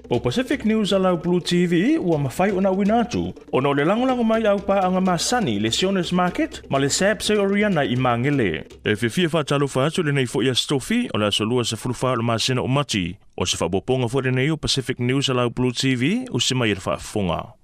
Po Pacific News a lau Blue TV ua mafai ona auina atu ona o le lagolago mai au paaga masani le Sionis Market ma le SABC Oriana i Magele. E fiafia faatalofa atu lenei foi Aso Tofi o le aso 24 o le masina o Mati. O se faaopoopoga foi lenei o Pacific News a lau Blue TV usi mai e le faafofoga.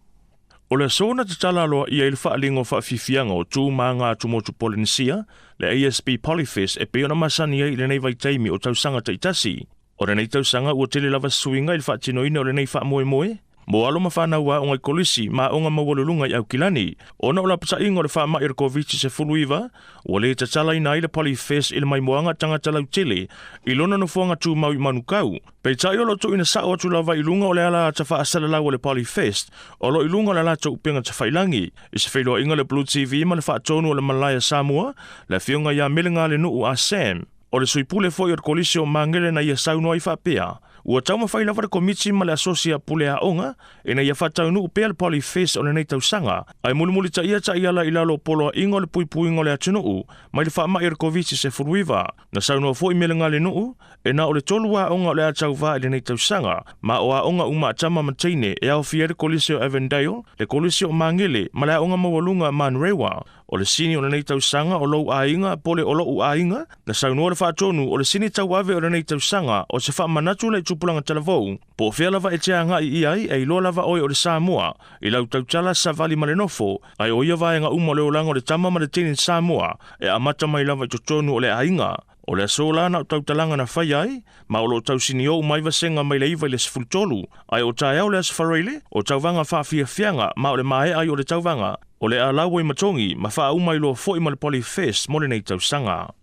O le aso na tatala aloaia ai le faaaliga o faafiafiaga o tu ma aga atumotu Polenisia, le ASB Polyfest e pei ona masani ai i lenei vaitaimi o tausaga taitasi. O lenei tausaga ua tele lava suiga i le faatinoina o lenei faamoemoe mo alo ma fanau aoga i kolisi ma aoga maualuluga i Aukilani. Ona o lapataiga o le faamai o le Koviti-19, ua le tatalaina ai le Polyfest i le maimoaga tagata lautele i lona nofoaga tumau i Manukau. Peitai o lo o tuuina sao atu lava i luga o le ala ata faasalalau o le Polyfest o lo o i luga o le latou upega tafailangi. I se feiloaiga le Blue TV ma le faatonu o le Malae a Samoa, le afioga ia Melegalenuu a Sam, O le sui pule foi o le Kolisi o Magele na ia saunoa ai faapea, ua taumafai lava le Komiti ma le Asosi a Pule Aoga ina ia faataunuu pea le Polyfest o lenei tausaga, ae mulimulitaia taiala i lalo o poloaiga o le puipuiga o le atunuu mai le faamai o le Koviti-19. Na saunoa foi Melegalenuu, e na o le 3 aoga o le a tauva i lenei tausaga, ma o aoga uma a tama ma teine e aofia ai le Kolisi o Avondale, le Kolisi o Magele ma le Aoga Maualuga Manurewa. O le sini o lenei tausaga o lou aiga po le o lo'u aiga, na saunoa le faatonu o le sini tauave o lenei tausaga o se faamanatu le tupulaga talavou, po o fea lava e te agai i ai e iloa lava oe o le Samoa, i lau tautala savali ma le nofo, ae o ia vaega uma o le olaga o le tama ma le teine Samoa e amata mai lava i totonu o le aiga. O le aso la na o tautalaga na fai ai, ma o lo o tausiniou mai vasega mai le 9 i le 13, ae o taeao le Aso Faraile, o tauvaga faafiafiaga ma o le maea ai o le tauvaga, o le a lau ai matogi ma faauma ai loa foi ma le Polyfest mo lenei tausaga.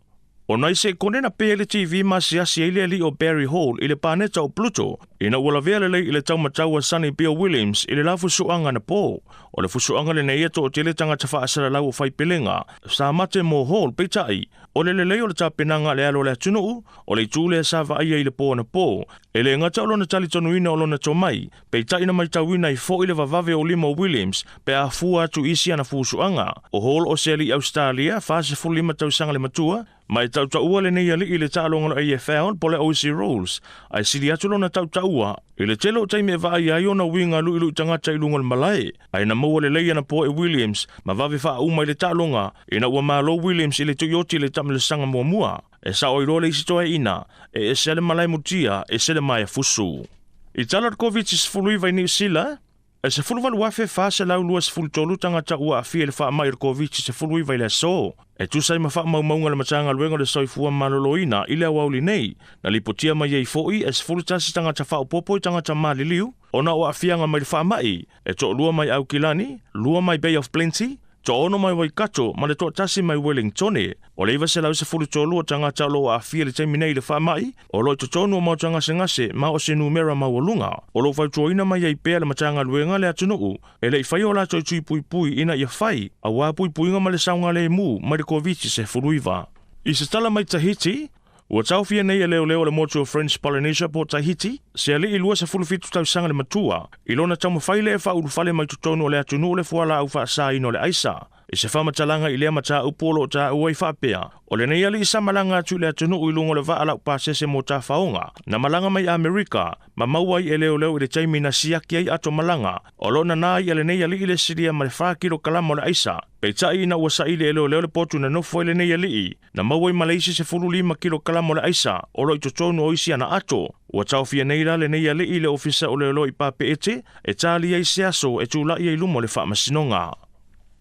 O nai sekone na pea i le TV ma asiasi ai le alii o Barry Hall i le paneta o Pluto ina ua lavea lelei i le taumatau a Sonny Bill Williams i le la fusuaga anapo. O le fusuaga lenei e toatele tagata faasalalau o faipelega sa mate mo Hall peitai o le lelei o le tapenaga a le alo o le atunuu o le itu lea sa vaaia i le po anapo. E le gata o lona talitonuina o lona tomai, peitai na matauina ai foi le vavave o lima o Williams pe a fua atu i isi ana fusuaga. O Hall o se alii Ausetalia, 45 tausaga le matua, ma e tautaua lenei alii i le taaloga o le AFL po o le Aussie Rules, ae sili atu lona tautaua i le tele o taimi e vaaia ai ona uiga luilui tagata i luga o le malae. Ae na maua lelei ana poa e Williams ma vave faauma i le taaloga ina ua malo Williams i le tuioti i le taamilosaga muamua. E sao ai loa le isi toeaina, e ese le malae mutia, ese le maea fusu. I tala o le Koviti-19 i Niu Sila, e 18,423 tagata ua aafia i le faamai o le Koviti-19 i le aso, e tusa ai ma faamaumauga a le Matagaluega o le Soifua Maloloina i le aoauli nei. Na lipotia mai ai foi e 11 tagata faaopoopo i tagata maliliu ona o aafiaga mai le faamai, e toalua mai Aukilani, lua mai Bay of Plenty, Toaono mai Waikato ma le toatasi mai Wellingtone. O le 913 o tagata o lo o aafia i le taimi nei i le faamai, o lo o i totonu o maota gasegase ma o se numera maualuga. O lo o fautuaina mai ai pea le Matagaluega le atunuu e le i faia o latou tui puipui ina ia fai, aua puipuiga ma le saogalemu mai le Koviti-19. I se tala mai Tahiti, Ua taofia nei e leoleo o le motu o French Polynesia po o Tahiti, se alii 27 tausaga le matua, i lona taumafai lea e faaulufale mai totonu o le atunuu le fualaau faasaina o le aisa. I se faamatalaga i lea mataupu o lo o taua ai faapea, o lenei alii sa malaga atu i le atunuu i luga o le vaa laupasese mo tafaoga, na malaga mai Amerika, ma maua ai e leoleo i le taimi na siaki ai ato malaga, o lo o nana ai e lenei alii le silia ma le 4 kilokalama o le aisa. Peitai ina ua saili e leoleo le potu na nofo ai lenei alii, Na maua ai ma le isi 15 kilokalama o le aisa o lo o i totonu o isi ana ato. Ua taofia nei la lenei alii i le Ofisa o Leoleo i Papeete e tali ai se aso e tulai ai luma o le faamasinoga.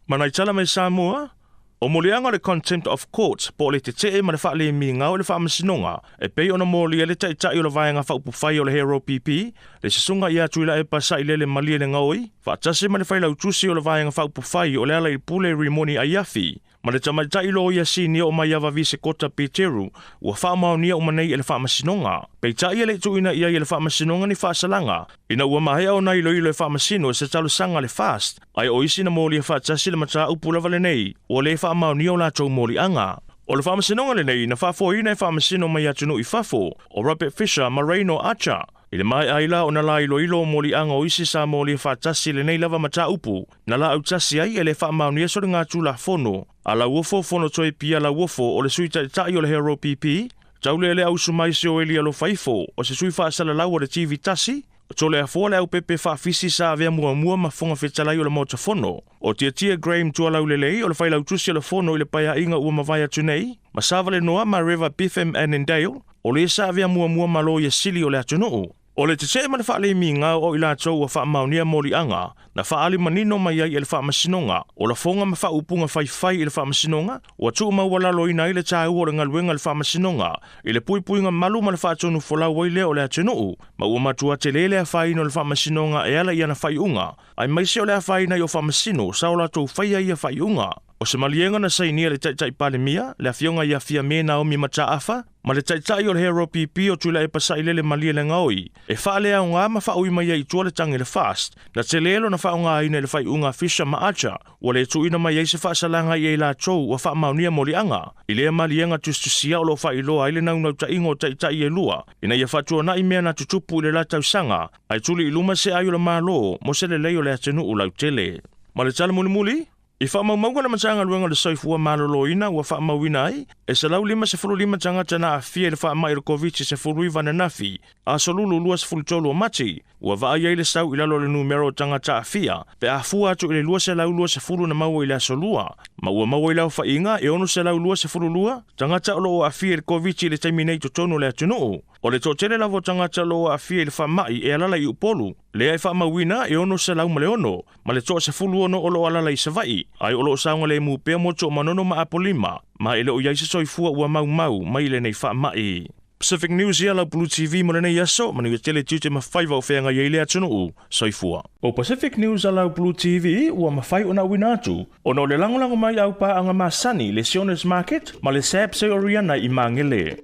Ma nai tala mai Samoa, o moliaga o le Contempt of Court po o le tetee ma le faalemigao i le faamasinoga e pei ona molia le Taitai o le Vaega Faaupufai o le HRPP, le Susuga ia Tuilaepa Sailele Malielegaoi, faatasi ma le Failautusi o le Vaega Faaupufai o Lealailepule Rimoni Aiafi. Ma le tamaitai loia sinia o Maiava Visekota Peteru, ua faamaonia uma nei e le Faamasinoga. Peitai e le i tuuina i ai e le Faamasinoga ni faasalaga, ina ua maea ona iloilo e faamasino i se talosaga a le FAST, ae o isi na molia faatasi le mataupu lava lenei, ua le faamaonia o latou moliaga. O le Faamasinoga lenei na faafoeina e faamasino mai atunuu i fafo, o Robert Fisher ma Raynor Archer. I le maea ai la ona la iloilo o moliaga o isi sa molia faatasi lenei lava mataupu, na la autasi ai e le faamaonia soligatulafono a Lauofo Fonotoe Pia Lauofo o le Sui Taitai o le HRPP, Taulealea Usumaisi o Eli Alofaifo o se sui faasalalau o le TV tasi, Toleafoa Leaupepe Faafisi sa avea muamua ma Fofoga Fetalai o le Maota Fono. O Tiatia Graeme Tualaulelei o le Failautusi o le Fono i le Paeaiga ua mavae atu nei, ma Savalenoa Mareva Betham Annandale, o le sa avea muamua ma Loia Sili o le atunuu. O le tetee ma le faalemiga o i latou ua faamaonia moliaga na faaali manino mai ai e le Faamasinoga, o lafoga ma faaupuga faifai i le Faamasinoga, ua tuumaualaloina ai le taua o le galuega a le Faamasinoga i le puipuiga malu ma le faatonufolau ai lea o le atunuu, ma ua matua tele le afaina o le Faamasinoga e ala i ana faaiuga, aemaise o le afaina i o Faamasino sa o latou faia ia faaiuga. O se maliega na sainia e le Taitai Palemia, le Afioga ia Fiame Naomi Mataafa, ma le Taitai o le HRPP o Tuilaepa Sailele Malielegaoi, e faaleaoga ma faaui mai ai i tua le tagi le FAST, na tele lona faaaogaina i le faaiuga a Fisher ma Archer, ua le tuuina mai ai se faasalaga i ai latou ua faamaonia moliaga. I lea maliega tusitusia o lo o faailoa ai le naunautaiga o taitai e lua ina ia faatuanai mea na tutupu i le la tausaga, ae tuli i luma se ai o le Malo mo se lelei o le atunuu lautele. Ma le tala mulimuli, I faamaumauga a le Matagaluega o le Soifua Maloloina ua faamauina ai, e 155 tagata na aafia i le faamai o le Koviti-19 ananafi, aso Lulu 23 o Mati, ua vaai ai le sau i lalo o le numera o tagata aafia pe a fua atu i le 220 na maua i le aso Lua, ma ua maua i le aofaiga e 622 tagata o lo o aafia i le Koviti i le taimi nei i totonu o le atunuu. O le toatele lava o tagata o lo o aafia i le faamai e alala i Upolu, lea e faamauina e 606, ma le toa-16 o lo o alala i Savaii, ae o lo o saogalemu pea Motu o Manono ma Apolima, ma e le o i ai se soifua ua maumau mai i lenei faamai. Pacific News ia lau Blue TV mo lenei aso, manuia tele tiute ma faiva o feagai ai le atunuu. Soifua. O Pacific News a lau Blue TV ua mafai ona auina atu, ona o le lagolago mai au paaga masani le Sionis Market ma le SABC Oriana i Magele.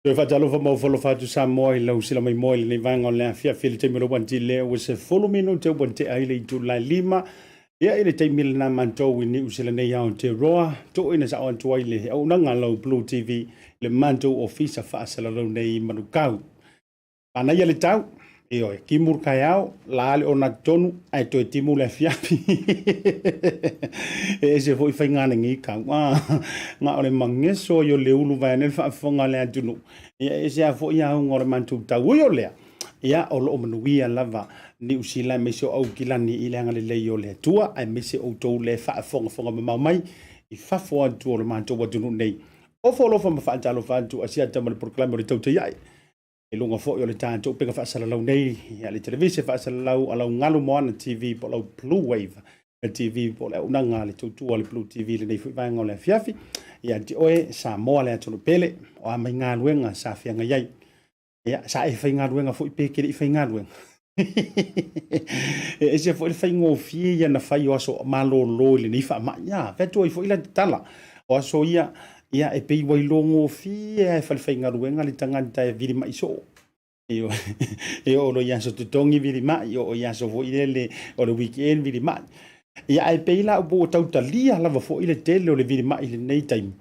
Toe faatalofa ma ofo atu Samoa i lau sila mai moa i lenei vaega o le afiafi i le taimi o le 1 lea ua 10 minute ua tea ai le itula e 5. Ia, i le taimi lena matou i Niu Sila nei Aotearoa, toʻina sao atu ai le auaunaga a lau Blue TV i le matou ofisa faasalalau nei i Manukau. Manaia le tau, ioe, timu le taeao, la le ogatotonu ae toe timu le afiafi. E ese foi faiga lenei tau. Ah, na o le mageso ai o le ulu vaeane le faafofoga a le atunuu. Ia, e ese lava foi auga o le matou tau. Ui o lea, ia, o lo o manuia lava Niu Sila aemaise o Aukilani i le agalelei o le Atua, aemaise outou le faafogafoga mamao mai i fafo atu o le matou atunuu nei. Ofo alofa ma faatalofa atu Asiata ma le polokalame o le Tautai Ae. I luga foi o le tatou upega faasalalau nei, ia le televise faasalalau a lau Galu Moana TV po o lau Blue Wave TV po o le auaunaga a le tautua a le Blue TV i lenei foi vaega o le afiafi. Ia te oe Samoa le atunuu pele, o a mai galuega sa feagai ai. Ia, sa e faigaluega foi pe e te le i faigaluega. E ese foi le faigofie ia na fai o aso malolo i lenei faamai. Ia, fai atu ai foi la tala. O aso ia, ia e pei ua iloagofie lava e falefaigaluega le tagata e vilima'i soo. Ioe, e oo loa i aso totogi vilima'i, oo i aso foi lele o le weekend vilima'i. Ia ae pei la ua tau talia lava foi le tele o le vilima'i i lenei taimi.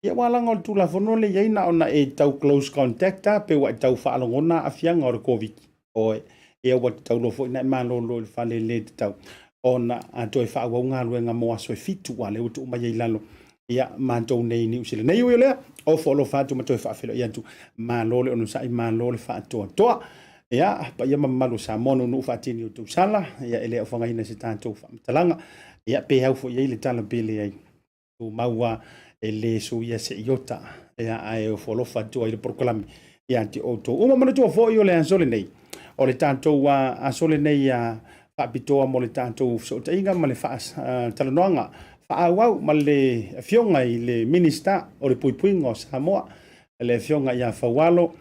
Ia aua leaga o le Tulafono lea e i ai na ona e tau close contact lava pe ua e tau faalogona aafiaga o le Koviti. Oi, ia ua tatau loa foi ona e malolo i le fale le tatau ona toe faaauau galuega mo aso e 7 aua lea ua tuu mai ai i lalo ia matou nei i Niu Sila nei. Ui o lea, ofo alofa atu ma toe faafeiloai atu, malo le onosai, malo le faatoatoa. Ia, paia ma mamalu o Samoa, nuunuu faatini o tausala, ia e le aofagaina se tatou faamatalaga, ia pe au foi i ai le tala pe leai. Tumau lava e le suia se iota, ia, ae ofo alofa atu ai le polokalame ia te outou uma. Manatua foi o le aso lenei, o le tatou aso lenei faapitoa mo le tatou fesootaiga ma le faatalanoaga faaauau ma le Afioga i le Minisita o le Puipuiga o Samoa, le Afioga ia Faualo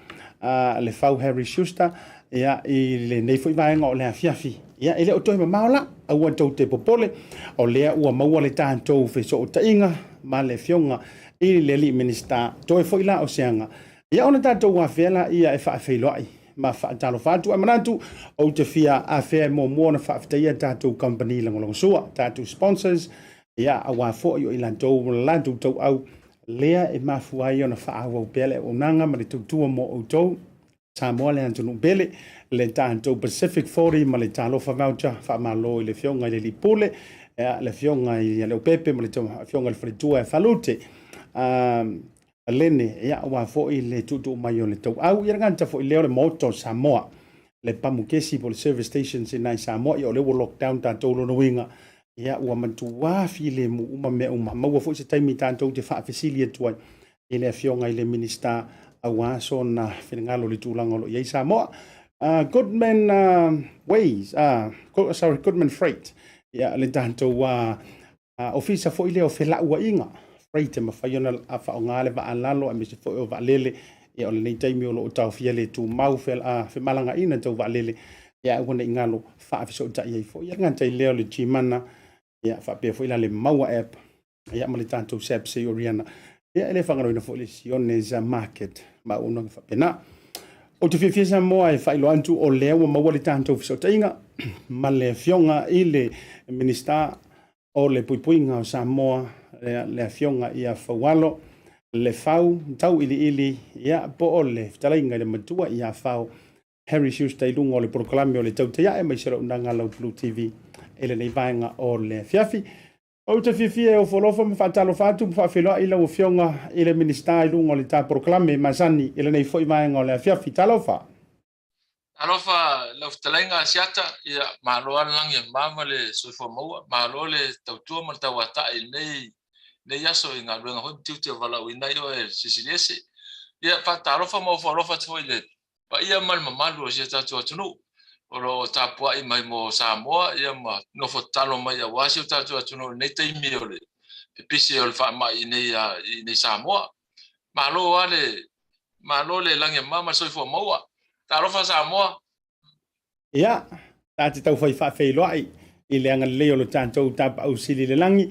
Lefau Harry Schuster, ia, i lenei foi vaega o le afiafi. Ia, e le o toe mamao la, aua tou te popole, o lea ua maua le tatou fesootaiga ma le Afioga i le Alii Minisita. Toe foi la o se aga, ia ona tatou afea la ia e faafeiloai ma faatalofa atu. Ae manatu ou te fia afea e muamua ona faafetaia tatou kamupani lagolagosua, tatou sponsors, ia, aua foi o i latou ma le latou tauau lea e mafua ai ona faaauau pea le auaunaga ma le tautua mo outou, Samoa le atunuu pele, le tatou Pacific 40 ma le Talofa Voucher. Faamalo i le Afioga i le Alii Pule, le Afioga i Leaupepe ma le Afioga i le Faletua e Falute Lene, ia, aua foi le tuutuu mai o le tauau. Ia le gata foi lea o le Maota o Samoa, le pamu kesi po o le service station i Samoa, ia o lea ua lockdown tatou lona uiga, ia ua matua filemu uma mea uma. Maua foi se taimi tatou te faafesili atu ai i le Afioga i le Minisita aua sona finagalo i le tulaga o lo o i ai Samoa. Goodman Ways, sorry, Goodman Freight, ia le tatou ofisa foi lea o felauaiga, freight e mafai ona faaaoga le vaa lalo aemaise foi o vaalele. Ia o lenei taimi o lo o taofia le tumau femalagaina tau vaalele, ia aua ne i galo faafesootai ai foi. Ia le gata i lea o le Gmana, ia faapea foi la le Maua app, ia ma le tatou SAPC Oriana. Ia e le faagaloina foi le Siones Market ma auaunaga faapena. Ou te fiafia Samoa e faailoa atu o lea ua maua le tatou fesootaiga ma le Afioga i le Minisita o le Puipuiga o Samoa, le Afioga ia Faualo Lefau Tauiliili, ia po o le fetalaiga i le Matua ia Fao Harry Schuster i luga o le polokalame o le Tautai Ae mai se auaunaga lau Blue TV i lenei vaega o le afiafi. Ou te fiafia e ofo alofa ma faatalofa atu ma faafeiloai lau Afioga i le Minisita i luga o le ta polokalame masani i lenei foi vaega o le afiafi. Talofa! Talofa lau fetalaiga Asiata, ia malo lava le lagi e mama ma le soifua maua, malo le tautua ma le tauatai i lenei lenei aso i galuega foi ma tiute o valaauina ai oe e Silisili Ese. Ia faatalofa ma ofo alofa atu foi i le paia ma le mamalu o si o tatou atunuu o lo o tapuai mai mo Samoa ia ma nofo tatalo mai aua si o tatou atunuu i lenei taimi o le pipisi o le faamai i inei Samoa. Malo lava le malo le lagi e mama ma le soifua maua. Talofa Samoa! Ia, ta te tau fai faafeiloai i le agalelei o lo tatou Tapaau Sili i le lagi,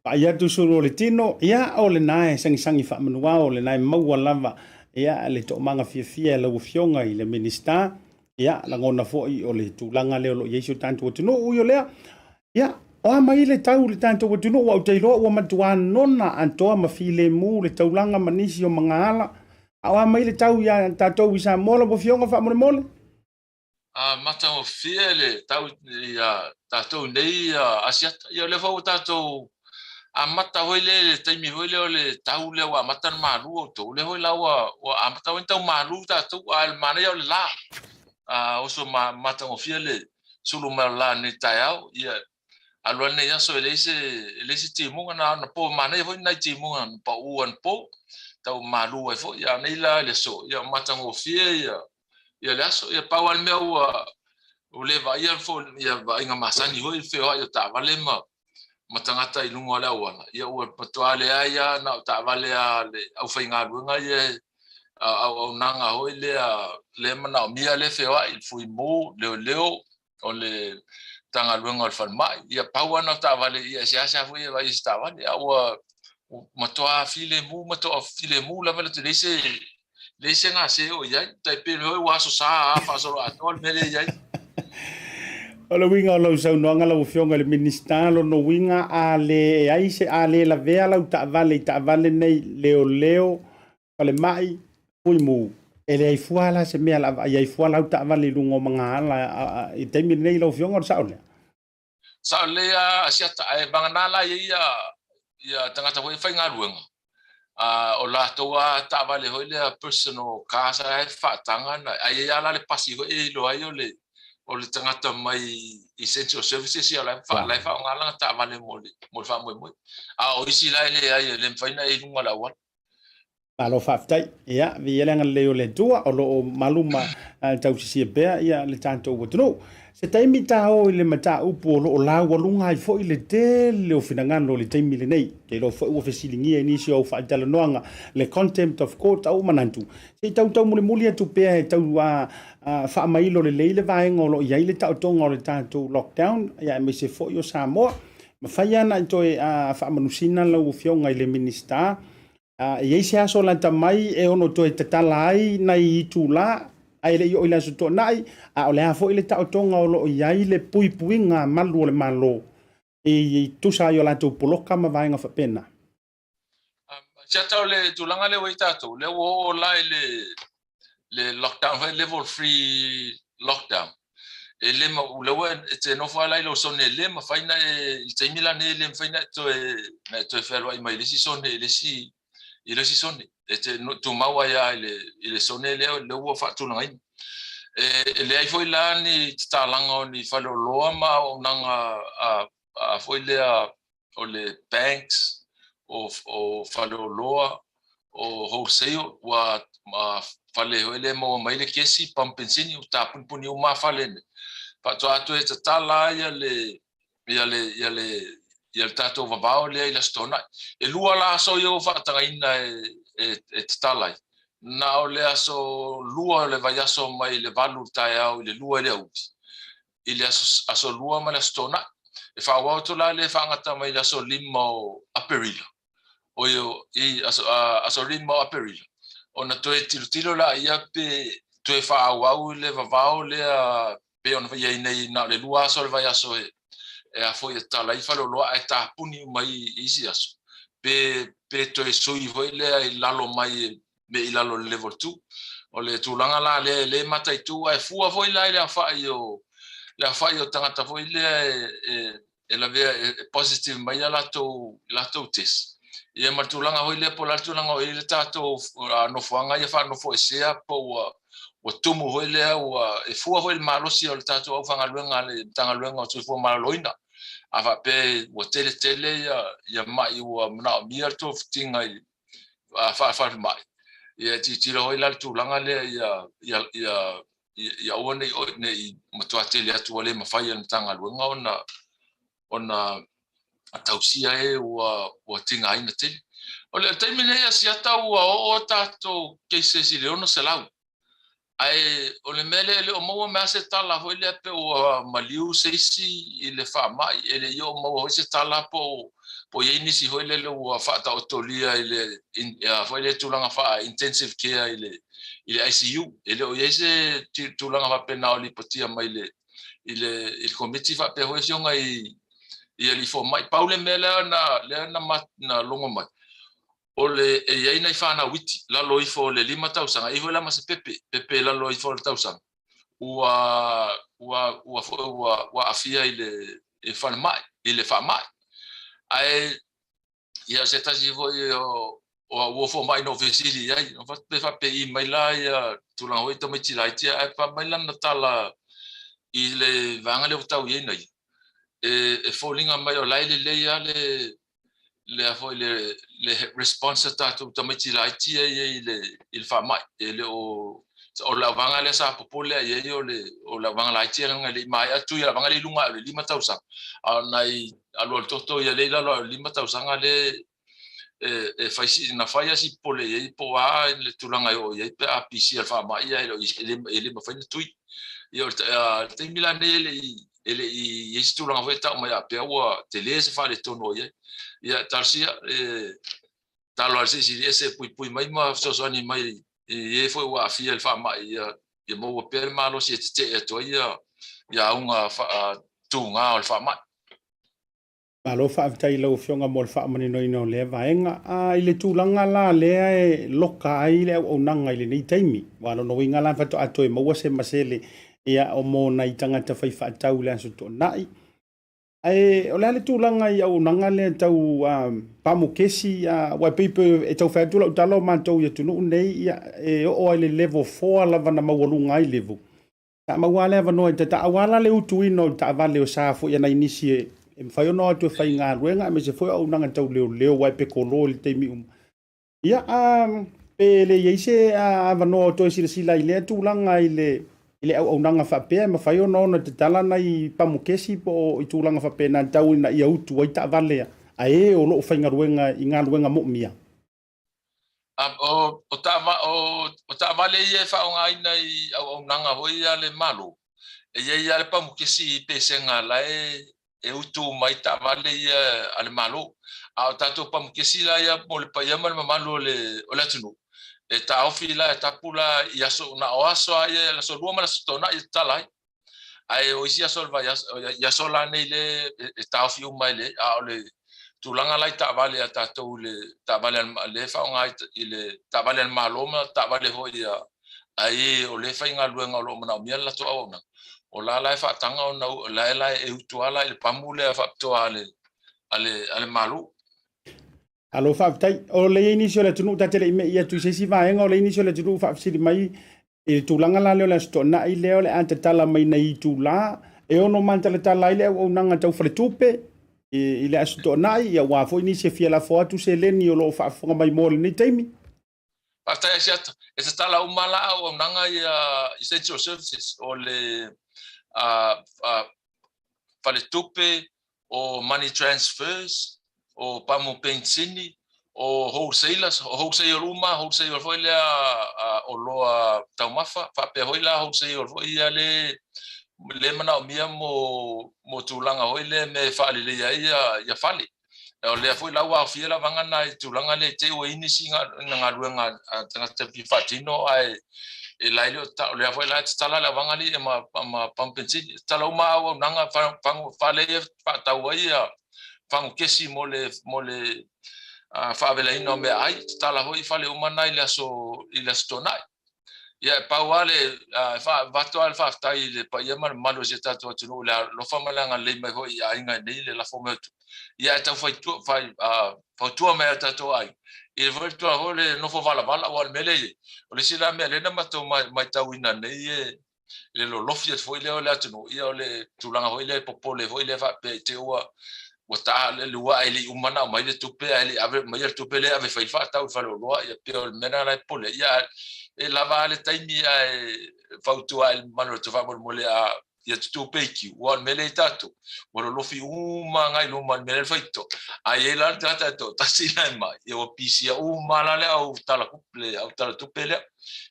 vaai atu sulu o le tino, ia, o lena e sagisagi faamanuao, o lena e maua lava, ia, le toomaga fiafia e lau Afioga i le Minisita, ia, lagona foi o le tulaga lea o lo o i ai si o tatou atunuu. Ui o lea, ia, O a mai le tau i le tatou atunuu aua ou te iloa ua matuā nona atoa ma filemu le taulaga ma nisi o magaala. A o a mai le tau iā tatou i Samoa lau Afioga faamolemole? A matagofie le tau ia tatou nei Asiata. Ia o lea foi ua tatou amata foi le le taimi foi lea o le tau lea ua amata ona malu outou. O lea foi la ua ua amata foi ona tau malu tatou ae o le manaia o le la. A oso ma matagofie le sulu mai o le la i lenei taeao. Ia alu lava lenei aso e leai se e leai se timuga na ona po manaia foi nai timuga na pau anapo tau malu ai foi. A o nei la i le aso ia matagofie ia ia le aso. Ia pau lava le mea ua ua le vaaia ia vaaiga masani foi le feoai o taavale ma ma tagata i luga o le auala, ia ua matua leai lava na o taavale a le aufaigaluega ia auaunaga foi lea lea manaomia le feoai, le fuimu, leoleo, o le Matagaluega o le Falemai. Ia pau lava na o taavale, ia e seasea foi e vaai i se taavale, a ua matua filemu, matua filemu lava le leai se leai se gase o i ai. Tai pei foi ua aso sa lava faasoloatoa le mea lea e i ai. O le uiga o lau saunoaga lau Afioga i le Minisita, lona uiga a leai se a le lavea lau taavale i taavale nei leoleo, falemai, fuimu, e leai fua la se mea o le a vaai ai fua lau taavale i luga o magaala i le taimi lenei lau Afioga, o le sao lea? Sao lelei lava Asiata, ae vagana la i ai ia, ia tagata foi e faigaluega, o latou lava taavale foi lea personal cars e faataga, ae i ai lava la le pasi foi e iloa ai o le o le tagata mai essential services ia la e faaaoga lana taavale mo le mo le faamoemoe. A o isi la e leai, e le mafai ona e i luga o le auala. Malo faafetai. Ia, viia le agalelei o le Atua o lo o malu ma tausisia pea ia le tatou atunuu. Se taimi ta o i le mataupu o lo o laualuga ai foi le tele o finagalo i le taimi lenei. Ou te iloa foi ua fesiligia i nisi o au faatalanoaga le contempt of court a ua manatu se i tau taumulimuli atu pea e tau faamailo lelei le vaega o lo o i ai le taotoga o le tatou lockdown ia aemaise foi o Samoa. Mafai lava ona toe faamanusina lau Afioga i le Minisita E i ai se aso lata mai e ono toe tatala ai nai itula ae le i oo i le Aso Toonai, a o le a foi le taotoga o lo o i ai le puipuiga malu o le Malo e tusa ai o latou poloka ma vaega faapena? Siata o le tulaga lea ua i ai tatou, lea ua oo la i le le lockdown foi level 3 lockdown. E le ma lea ua e te nofo lava la i lou sone e le mafai na e i le taimi la nei e le mafai na e toe na e toe fealuai mai i le isi sone i le isi i le isi sone. E te tumau ai lava i le i le sone lea lea ua faatulagaina. E, e leai foi la ni tatalaga o ni faleoloa ma auaunaga a, a foi lea o le banks, o, o faleoloa, o wholesale, ua fale foi lea e maua mai le kesi, pamu penisini, ua tapunipuni uma lava fale nei. Faatoa toe tatala lava le, ia le, ia le, ia le tatou vavao lea i le Aso Toonai. E lua la aso ia ua faatagaina e, e, e tatala ai. Na o le aso lua o le vaiaso mai le 8 i le taeao i le 2 i le aoauli. I le aso, aso lua ma le aso Toonai. E faaauau atu la le faagata mai le aso 5 o Aperila. Oi, i aso, aso 5 o Aperila. Ona toe tilotilo laia pe toe faaauau le vavao lea pei ona i ai nei na o le lua aso o le vaiaso e, e a foi e tatala ai faleoloa ae tapuni uma i isi aso. Pe, pe toe sui foi lea i lalo mai me i lalo i le level 2. O le tulaga la lea e le mataitu ae fua foi la i le aofai o le aofai o tagata foi lea e, e, e lavea e, e positive mai a latou latou test. Ia ma le tulaga foi lea po o le a le tulaga o i ai le tatou nofoaga ia faanofoesea po ua ua tumu foi lea ua e fua foi i le malosi o le tatou aufaigaluega a le Matagaluega o le Soifua Maloloina. A faapea ua tele tele ia ia mai ua manaomia le togafitiga i faa-falemai, ia e tilotilo foi la le tulaga lea ia ia ia ia aua ne i ne i matua tele atu ua le mafai e le Matagaluega ona ona tausia e ua ua tigaina tele. O le taimi lenei Asiata ua oo tatou cases i le 600. Ae o le mea lea e le o maua mai lava se tala foi lea pe ua maliu se isi i le faamai, e le i oo maua foi se tala po o i ai nisi foi lele ua faataotolia i le foi lea tulaga faa intensive care i le i le ICU. E le o i ai se tulaga faapena o lipotia mai i le i le Komiti faapea foi afioga i i alii fomai. Pau le mea lea na lea na na logo mai, o le e i ai nai fanau iti lalo ifo o le 5 tausaga, e i ai foi la ma se pepe pepe i lalo ifo o le tausaga ua ua ua foi ua ua aafia i le i falemai i le faamai. Ae ia se tasi foi o o au uo fomai na ou fesili i ai, pe faapei mai la ia tulaga foi tamaiti laiti, ae fai mai lana tala i le vaega lea ua tau i ai nei, e foliga mai o la e lelei lava le le foi le le response a tatou tamaiti laiti ia i le i le faamai. E le o o le auvaega lea sa popole i ai o le o le auvaega laiti leaga e le i maea atu ia le auvaega lea i luga o le 5 tausaga, a o nai alualu toto ia lea i lalo o le 5 tausaga lea e fai si na fai a si popole i ai po o a le tulaga e oo i ai pe a pisia le faamai ia e le mafai ona tui. Ia o le taimi la nei e le i i ai se tulaga foi e tau mai faapea ua tele se faaletonu o i ai. Ia talosia e tatalo lava i le Silisili Ese e puipui mai ma fesoasoani mai i e foi ua aafia i le faamai ia maua pea le malosi e tetee atu ai ia auga tuga o le faamai. Malo faafetai i lau Afioga mo le faamaninoina o lea vaega. A i le tulaga la lea e loka ai le auaunaga i lenei taimi, aua o lona uiga la faatoa toe maua se masele ia o mo nai tagata faifaatau i le Aso Toonai. Ae o le a le tulaga i auaunaga lea tau pamukesi, aua e pei e tau fai atu lau tala o matou i atunuu nei, ia, e oo lava i le level 4 lava na maualuga ai level. Sa maua lava le avanoa i tata, aua la le utuina o taavale o sa foi a nai nisi e mafai ona o atu e faigaluega aemaise foi o auaunaga tau leoleo aua e pekolo i le taimi uma. Ia, pe le i ai se avanoa o toe silasila i lea tulaga i le i le auaunaga faapea e mafai ona ono tatala nai pamukesi po o i tulaga faapena tau ina ia utu ai taavale a e o lo o faigaluega i galuega moomia. O taavale ia e faaaogaina i auaunaga foi a le Malo, e i ai lava le pamukesi i pesega la e utu mai taavale ia a le Malo. A o tatou pamukesi la ia mo le paia ma le mamalu o le atunuu, e taofi la, e tapu la i aso, na o aso lava ia, aso Lua ma le Aso Toonai e tatala ai. Ae o isi aso o le vaiaso, i aso la nei le e taofi uma ai le, a o le tulaga la i taavale a tatou i le taavale a le faaaoga i le taavale a le Malo ma taavale foi a e o lea e faigaluega o lo o manaomia le latou auaunaga, o la la e faataga ona la la e utu lava la i le pamu lea faapitoa a le Malo. Alo, faafetai. O le i ai nisi o le atunuu, ta te le i me'i atu i se isi vaega, o le i ai nisi o le atunuu faafesili mai i le tulaga la lea o le Aso Toonai lea o le a tatala mai nei itula e ono matalatala ai le auaunaga tau faletupe i le Aso Toonai, aua foi nisi e fia lafo atu seleni o lo o faafofoga mai mo lenei taimi. Faafetai Asiata. E tatala uma la auaunaga ia essential services o le faletupe, o money transfers, o pamu penisini, o wholesalers, o wholesale uma, wholesale foi lea oloa taumafa, faapea foi la wholesale foi ia le le manaomia mo tulaga foi lea mea e faaleleia ai ia fale. O lea foi la ua aofia le vaega lena i tulaga lea i te i ua i ai nisi galuega a tagata e fia faatino ae e la e le o o lea foi la e tatala le auvaega lea ma pamu penisini. E tatala uma auaunaga fale ia e faatau ai fagu kesi mo le faavelaina o meaai. E tatala foi fale uma na i le Aso Toonai. Ia, e pau lava le, e avatu lava le faafetai i le paia ma le mamalu o si o tatou atunuu i le alofa ma le agalelei mai foi i aiga i nei le lafo mai o tupe. Ia, ae tau fautua mai e tatou aiga, i le foi tulaga foi le nofo valavala, aua o le mea lea e i ai, o le isi la mea lea na matou matauina nei e le lolofi atu foi lea o le atunuu, ia o le tulaga foi lea e popole foi lea faapea i te i ua ta le lua ae le i uma ona aumai le tupe ae le i ave maia le tupe lea e ave e fai faatau i le faleoloa, ia pei o le mea lena la e popole ai. Ia e lava lava le taimi ae fautua ai i le mamalu o le atunuu faamolemole a ia tutu pea i kiu, aua o le mea lea i tatou ua lolofi uma agai i luma i le mea lea le faitotoa, a i ai la le tagata e toatasi la e mai, ia ua pisia uma lava la le au tala tupe lea.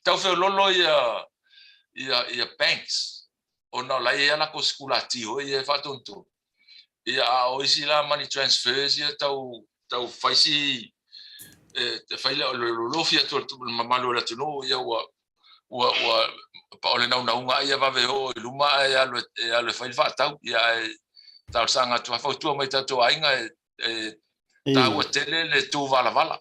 Tau feololo ia banks ona o la e i ai a latou sikulati foi ia e faatonutonu. Ia, a o isi la money transfers ia tau tau fai si e fai le lolofi atu o le mamalu o le atunuu, ia ua ua ua o le naunauga ia vave oo i luma ae alu e alu e fai le faatau. Ia ae talosaga atu lava, fautua mai i tatou aiga e taua tele le tuvalavala.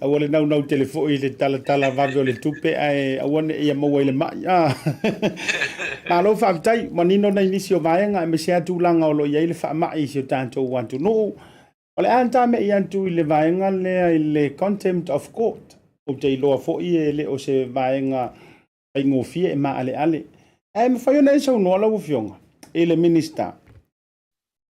Aua le naunau tele foi i le talatala vave o le tupe ae aua ne i ia maua i le mai. Ah. Malo faafetai, manino nai nisi o vaega aemaise lava tulaga o lo o i ai le faamai i si o tatou atunuu. O le a tame'i atu i le vaega lea i le contempt of court. Ou te iloa foi e le o se vaega faigofie e maaleale. Ae mafai ona e saunoa lau Afioga i le Minisita,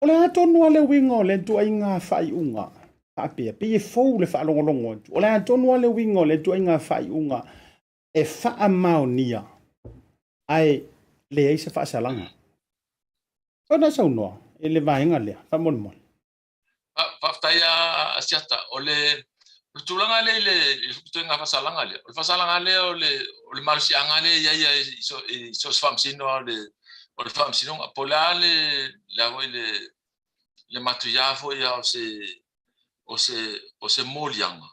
o le a tonu lava le uiga o lea ituaiga faaiuga faapea? Pei e fou le faalogologo atu. O le a tonu lava le uiga o lea ituaiga faaiuga e faamaonia ae leai se faasalaga? Ona saunoa i le vaega lea, faamolemole. Faafetai a Asiata. O le tulaga lea i le ituaiga faasalaga lea, o le faasalaga lea o le malosiaga lea e i ai i so o se faamasino lava o le faamasinoga. Po o le a le matuia foi o se moliaga,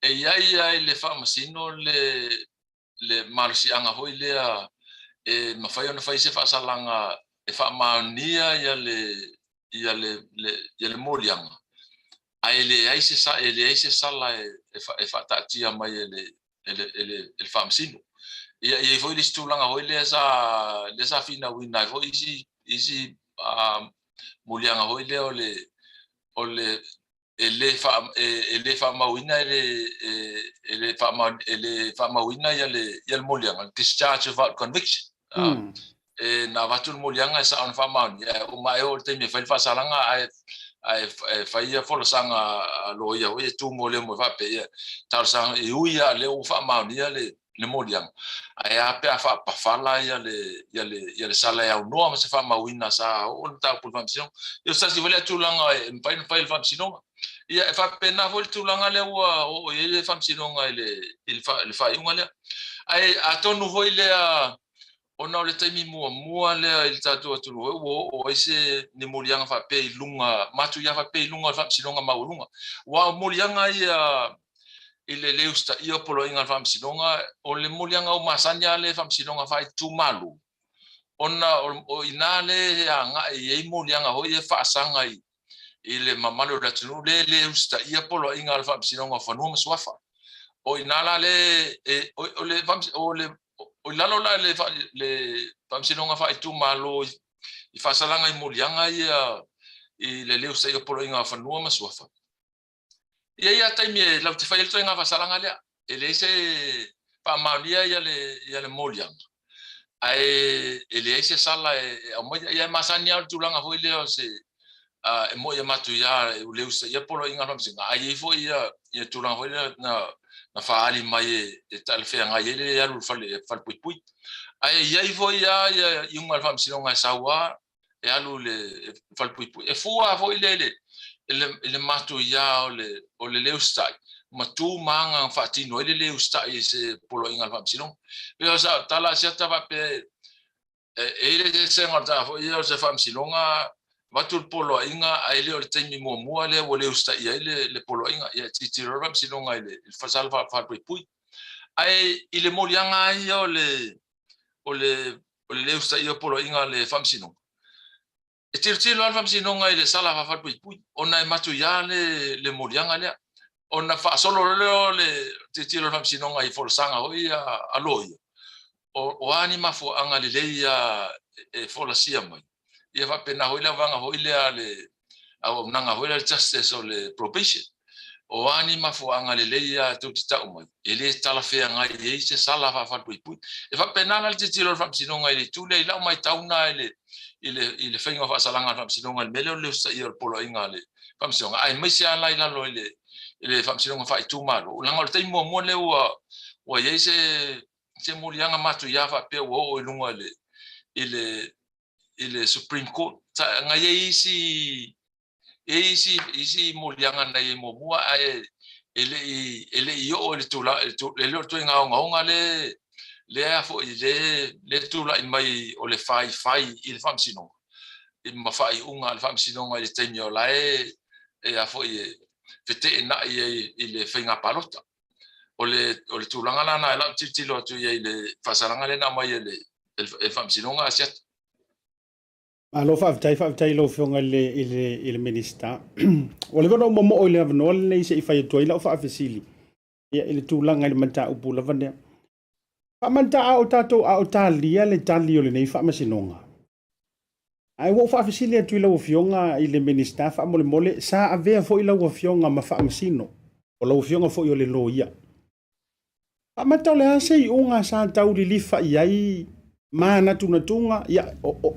e i ai lava i le faamasino le malosiaga foi lea e mafai ona fai se faasalaga e faamaonia le moliaga, ae leai se sala e faataatia mai e le faamasino. Ia, e i ai foi le isi tulaga foi lea sa finauina ai foi isi moliaga foi lea o le e le faamauina e le faamauina le moliaga, le discharge without conviction. E na avatu le moliaga e sao ona faamaonia, ae uma ae oo i le taimi e fai le faasalaga ae fai ia folasaga a loia foi e tu mo lea mo faapea ia talosaga e ui lava lea ua faamaonia le moliaga, ae a pe a faapafala le sala e aunoa ma se faamauina sa oo le mataupu i le Faamasinoga. Ia o se tasi foi lea tulaga e mafai ona fai e le Faamasinoga. Ia e faapena foi le tulaga lea ua oo i ai le Faamasinoga i le faaiuga lea. Ae atonu foi lea ona o le taimi muamua lea i le tatou atunuu ua oo ai se ni moliaga faapea i luga, matuia faapea i luga o le Faamasinoga Maualuga. Aua o moliaga ia i le le usitaia o poloaiga a le Faamasinoga, o le moliaga ua masani lava le Faamasinoga faaitumalo, ona o i ina lea e agai i ai moliaga foi ia e faasaga i le mamalu o le atunuu lea e le usitaia poloaiga a le Faamasinoga o Fanua ma Suafa. O i ina la le o le o le o i lalo la le Faamasinoga faaitumalo i faasalaga i moliaga ia i le le usitaia o poloaiga o Fanua ma Suafa. E i ai lava taimi e latou te fai ai le ituaiga faasalaga lea, e leai se faamaonia le moliaga, ae e leai se sala e aumaia. Ia e masani lava o le tulaga foi lea o se e moi e matuia e le usitaia poloaiga a le Faamasinoga, ae i ai foi ia tulaga foi lea na faaali mai e talafeagai ai le alu i le falepuipui. Ae i ai foi lava iuga a le Faamasinoga e sau lava e alu i le falepuipui. E fua foi le i le matuia o le le usitai ma tu ma aga na faatino ai le le usitai i se poloaiga a le Faamasinoga. Pei o sa tala a Asiata faapea e i ai le eseesega o le tagata foi ia o se Faamasinoga avatu le poloaiga ae le o le taimi muamua lea ua le usitaia ai le poloaiga. Ia e tilotilo le Faamasinoga i le fasala falepuipui. Ae i le moliaga lava ia o le o le o le le usitaia o poloaiga a le Faamasinoga. E tilotilo lava le Faamasinoga i le sala faafalepuipui ona e matuia le moliaga lea. Ona faasolo loa lea o le tilotilo o le Faamasinoga i folasaga foi a loia, o a ni mafuaaga lelei e folasia mai. Ia faapena foi le auvaega foi lea a le auaunaga foi lea a le Justice o le Probation. O a ni mafuaaga lelei lava tou te tau mai, e le talafeagai ai se sala faafalepuipui. E faapena la le tilotilo a le Faamasinoga i le itu lea, i lau matau lena i le faiga o faasalaga a le Faamasinoga i le mea lea o le le usitaia o le poloaiga a le Faamasinoga, aemaise lava la i lalo i le Faamasinoga faaitumalo, leaga o le taimi muamua lea ua i ai se moliaga matuia faapea ua oo i luga i le Supreme Court. Na i ai isi moliaga na i ai muamua ae e le i oo i le tulaga, e le o le ituaiga ogaoga lea foi le tulai mai o le faifai i le Faamasinoga ma faaiuga a le Faamasinoga i le taimi o la e foi feteenai ai i le faiga palota. O le tulaga la lena i lau tilotilo atu i ai i le faasalaga lea na aumai e le Faamasinoga Asiata. Malo faafetai, faafetai i lau Afioga i le, i le, i le Minisita. Ua leva ona ou momoo i le avanoa lenei se i fai atu ai lau faafesili ia, i le tulaga i le mataupu lava lea. Faamanta a o tatou a o talia le tali o lenei faamasinoga. Ae ua ou faafesili atu i lau Afioga i le Minisita faamolemole, sa avea foi lau Afioga ma faamasino, o lau Afioga foi o le loia. Faamata o le a se iuga sa tau lilifa i ai manatunatuga, ia,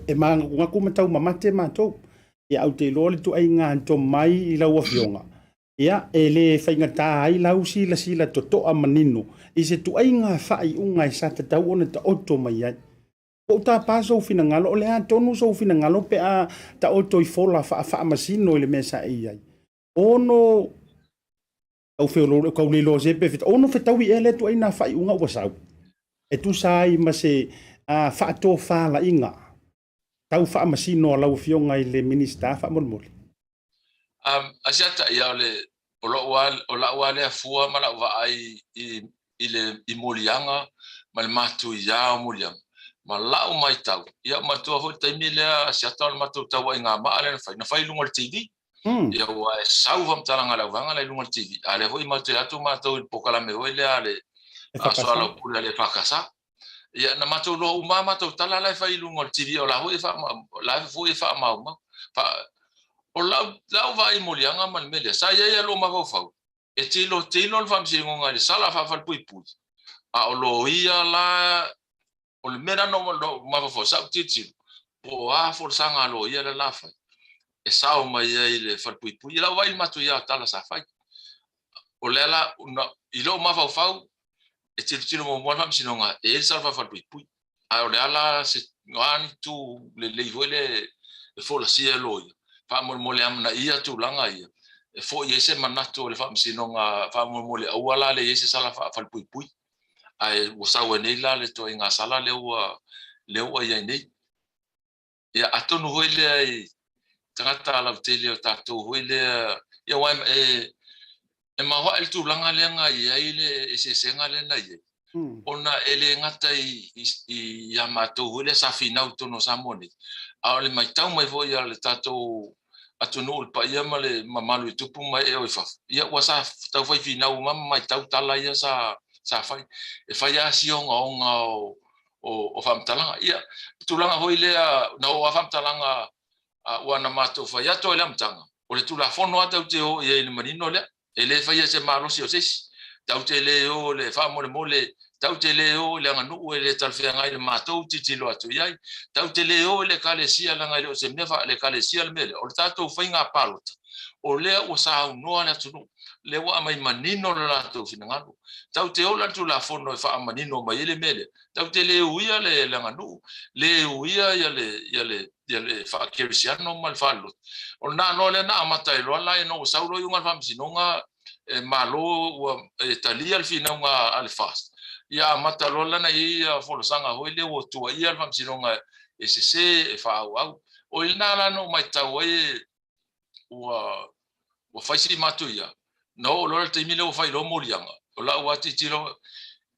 e manatunatu ma taumamate matou. Ia, ou te iloa le ituaiga tomai i lau Afioga, ia, e le faigata ai lau silasila totoa manino i se ituaiga faaiuga e sa tatau ona taoto mai ai. Ua ou tapa sou finagalo, o le a tonu sou finagalo pe a taoto i fola faafaamasino i le mea sa e i ai? Ono tau feoloolo, tau le iloa se pe ono fetaui ea lea ituaiga faaiuga ua sau e tusa ai ma se faatofalaiga tau faamasino a lau Afioga i le Minisita faamolemole? Asiata, ia o le o lou o lau lava lea fua ma lau vaai i i le i moliaga ma le matuia o moliaga ma lau matau, ia manatua foi le taimi lea Asiata o le matou tauaiga maa lea na fai, na fai i luga o le TV. Ia ua e sau faamatalaga a le auvaega la i luga o le TV. A lea foi matou te atu matou i le polokalame foi lea a le soalaupule a le EFKS. Ia na matou iloa uma lava matou tala la e fai i luga o le TV o la foi e la foi e faamaumau. O lau lau vaai i moliaga ma le mea lea, sa i ai lava lou mafaufau e tilotilo le Faamasinoga i le sala faafalepuipui, a o loia la O le mea lena na ou mafaufau, sa ou tilotilo, po o a folasaga a loia lea la fai, e sao mai ai i le falepuipui. I lau vaai i le matuia o tala sa fai. O lea la, i lou mafaufau, e tilotilo muamua le Faamasinoga e i ai le sala faafalepuipui. Ae o le a la se a ni itu lelei foi lea e folasia e loia, faamolemole amanaia tulaga ia, e foi ai se manatu o le Faamasinoga, faamolemole aua la le i ai se sala faafalepuipui. Ae ua sau ai nei la le ituaiga sala lea ua lea ua i ai nei. Ia atonu foi lea i tagata lautele o tatou foi lea, ia aua e e maoae le tulaga lea na i ai le eseesega lea na i ai, ona e le gata i i a matou foi lea sa finau i totonu o Samoa nei, a o le matau mai foi a le tatou atunuu i le paia ma le mamalu i tupu ma ee o i fafo, ia ua sa tau fai finau uma ma matau tala ia sa sa fai. E fai lava si ogaoga o o faamatalaga. Ia, tulaga foi lea na oo lava faamatalaga ua na matou fai atu ai i le amataga, o le Tulafono lava tatou te o i ai i le manino lea. E le faia se malosi o se isi. Tatou te le o i le faamolemole, tatou te le o i le aganuu e le talafeagai i le matou tilotilo atu i ai. Tatou te le o i le Ekalesia leaga e le o se mea faale-Ekalesia le mea lea. O le tatou faiga palota, o lea ua saunoa le atunuu, lea ua aumai manino le latou finagalo. Tatou te o la i le Tulafono e faamanino mai ai le mea lea. Tatou te le uia le aganuu, le uia le faakerisiano ma le faalelotu. O lena loa lea na amata ai loa la ina ua sau loa iuga a le Faamasinoga e malo ua e talia le finauga a le FAST, ia amata loa la na i ai folasaga foi lea ua tuuaia le Faamasinoga e sese e faaauau. O i lena la na ou matau ai ua ua fai si matuia, na oo loa le taimi lea ua fai loa moliaga, o lau lava tilotilo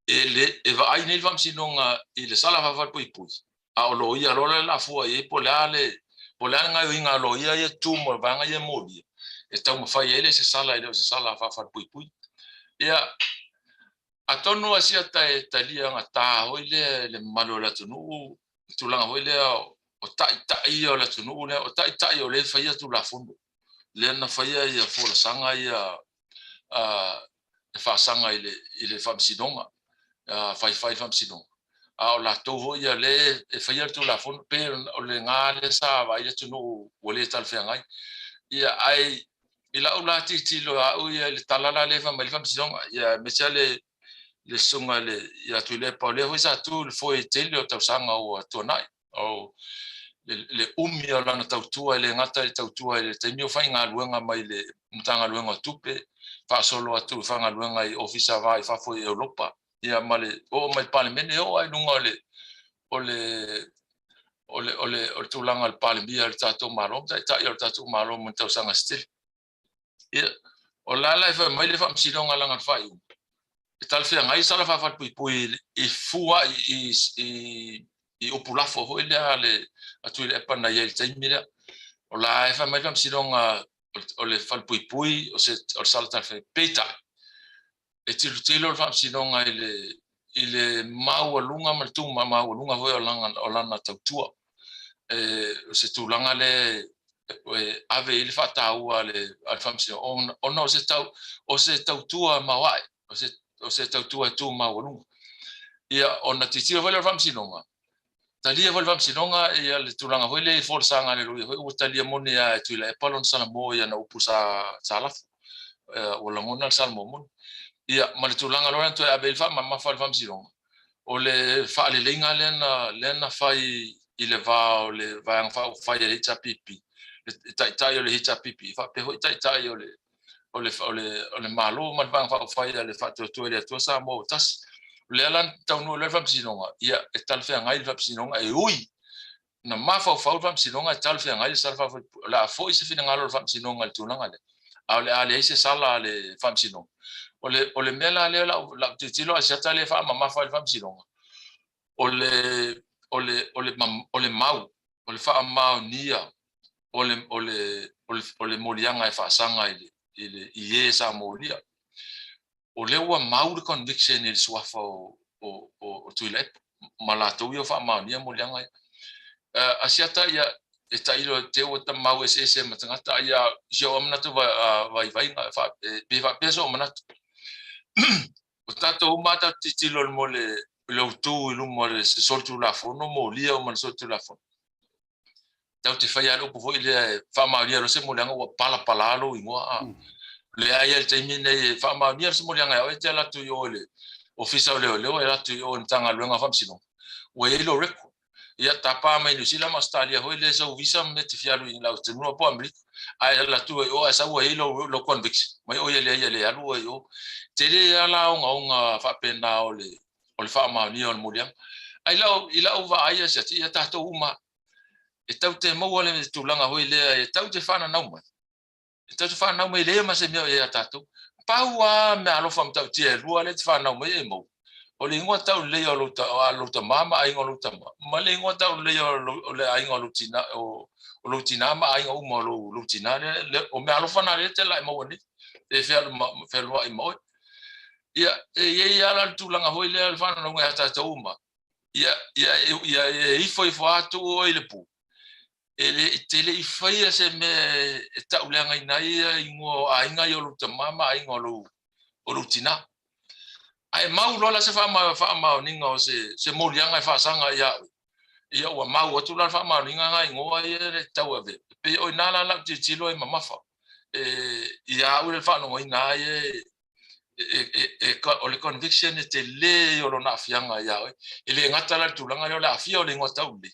e le e vaai nei le Faamasinoga i le sala faafalepuipui, a o loia loa la le afua i ai po o le a le po o le a le gaoioiga a loia ia tu ma vaega ia molia e taumafai ai le se sala e le o se sala faafalepuipui. Ia, atonu a siata e talia gata foi lea i le mamalu o le atunuu, le tulaga foi lea o taitai ia o le atunuu lea, o taitai o lea e faia Tulafono, lea na faia ia folasaga ia e faasaga i le i le Faamasinoga, faifai i le Faamasinoga, a o latou foi ia lea e faia le Tulafono, pei o lena lea sa vaai le atunuu ua le talafeagai. Ia, ae i lau la tilotilo a au ia i le tala la lea e fai mai le Faamasinoga, ia aemaise lava le le susuga ia Tuilaepa, o lea foi sa tu i le foe i le tele o tausaga ua tuanai. O le umi o lana tautua, e le gata i le tautua i le taimi o faigaluega mai le Matagaluega o Tupe, faasolo atu i faigaluega i Ofisa va i fafo i Europa, ia ma le oo mai i le Palemene, e oo lava i luga o le o le o le o le o le tulaga o le Palemia o le tatou Malo, ma Taitai o le tatou Malo mo ni tausaga se tele. Ia, o la la e fai mai le Faamasinoga leaga le faaiuga, e talafeagai sala faafalepuipui i fua i i upu lafo foi lea a le a Tuilaepa na i ai i le taimi lea. O la e fai mai le Faamasinoga o le falepuipui o se o le sala talafeagai. Peitai, e tilotilo le Faamasinoga i le i le maualuga ma le tumaualuga foi o lana o lana tautua. E, o se tulaga lea e ave i ai le faataua a le a le Faamasinoga ona, ona o se tau o se tautua maoae, o se o se tautua e tu maualuga. Ia ona tilotilo foi lea o le Faamasinoga, talia foi le Faamasinoga ia le tulaga foi lea i folasaga a le loia foi ua talia moni lava e Tuilaepa lona salamo i ana upu sa sa lafo. Ua lagona le salamo moni. Ia ma le tulaga loa na toe ave ai le faamamafa a le Faamasinoga, o le faaleleiga lea na lea na fai i le va o le Vaega Faaupufai a le HRPP, le Taitai o le HRPP faapea foi Taitai o le o le, o le, o le Malo ma le Vaega Faaupufai a le Faatuatua i le Atua Samoa ua Tasi. O lea la na taunuu loa le Faamasinoga, ia e talafeagai le Faamasinoga e ui na mafaufau le Faamasinoga e talafeagai le sala faafuaipui. O le a foi se finagalo o le Faamasinoga i le tulaga lea, a o le a leai se sala a le Faamasinoga. O le, o le mea la lea lau, lau tilotilo Asiata lea e faamamafa ai le Faamasinoga, o le, o le, o le, o le mau, o le faamaonia o le, o le, o le, o le moliaga e faasaga i le, i le, i e sa molia. O lea ua mau le conviction i le suafa o, o, o, o Tuilaepa ma latou ia o faamaonia moliaga ia. Asiata ia e tailo te ua ta mau eseese ma tagata ia si o manatu vaivaiga pe faapea so manatu. O tatou uma tatou tilotilo mo le le autu i luma o le se solitulafono molia uma le solitulafono. Tatou te faia le upu foi lea e faamaonia loa se moliaga ua palapala lou igoa. A. Lea ia i le taimi lenei e faamaonia se moliaga ia oe e te alu atu i o i le Ofisa o Leoleo e alu atu i o i le Matagaluega o Faamasinoga ua i ai lou record. Ia tapa mai Niu Sila ma Ausetalia foi lea sau visa ma mea e te fia alu i lau atunuu po o Amerika. Ae alu atu ai i o ae sau ua i ai lou, lou conviction mai o ia leai ia le alu oe i o. Tele lava la ogaoga faapena o le o le faamaonia o le moliaga. Ae i lau, i lau vaai asiasi, ia tatou uma e tatou te maua le tulaga foi lea e tatou te fananau mai. E tatou te fananau mai e leai ma se mea o i ai ia tatou. Pau lava meaalofa matautia e lua lea e te fananau mai e maua, o le igoa taulelei o lou, a lou tama ma aiga o lou tama, ma le igoa taulelei o le aiga o lou tina, o, o lou tina ma aiga uma o lou, lou tina. Lea, o meaalofa na lea te la e maua nei, e fealuai ma oe. Ia, e i ai lava la le tulaga foi lea o le fananauga ia tatou uma, ia, ia, ia, ia ifo ifo lava tuu oe i le pu, e le, te le i faia se mea e tauleagaina ai ia igoa o aiga ia o lou tama ma aiga o lou, o lou tina. Ae mau loa la se faamaoniga o se, se moliaga e faasaga ia oe, ia ua mau atu la le faamaoniga na igoa ia le tau ave. E pei o i ina la lau tilotilo e mamafa. E, ia au le faalogoina ai e, e, e, o le conviction e tele o lona aafiaga ia oe. E le gata la le tulaga lea o le aafia o le igoa taulelei,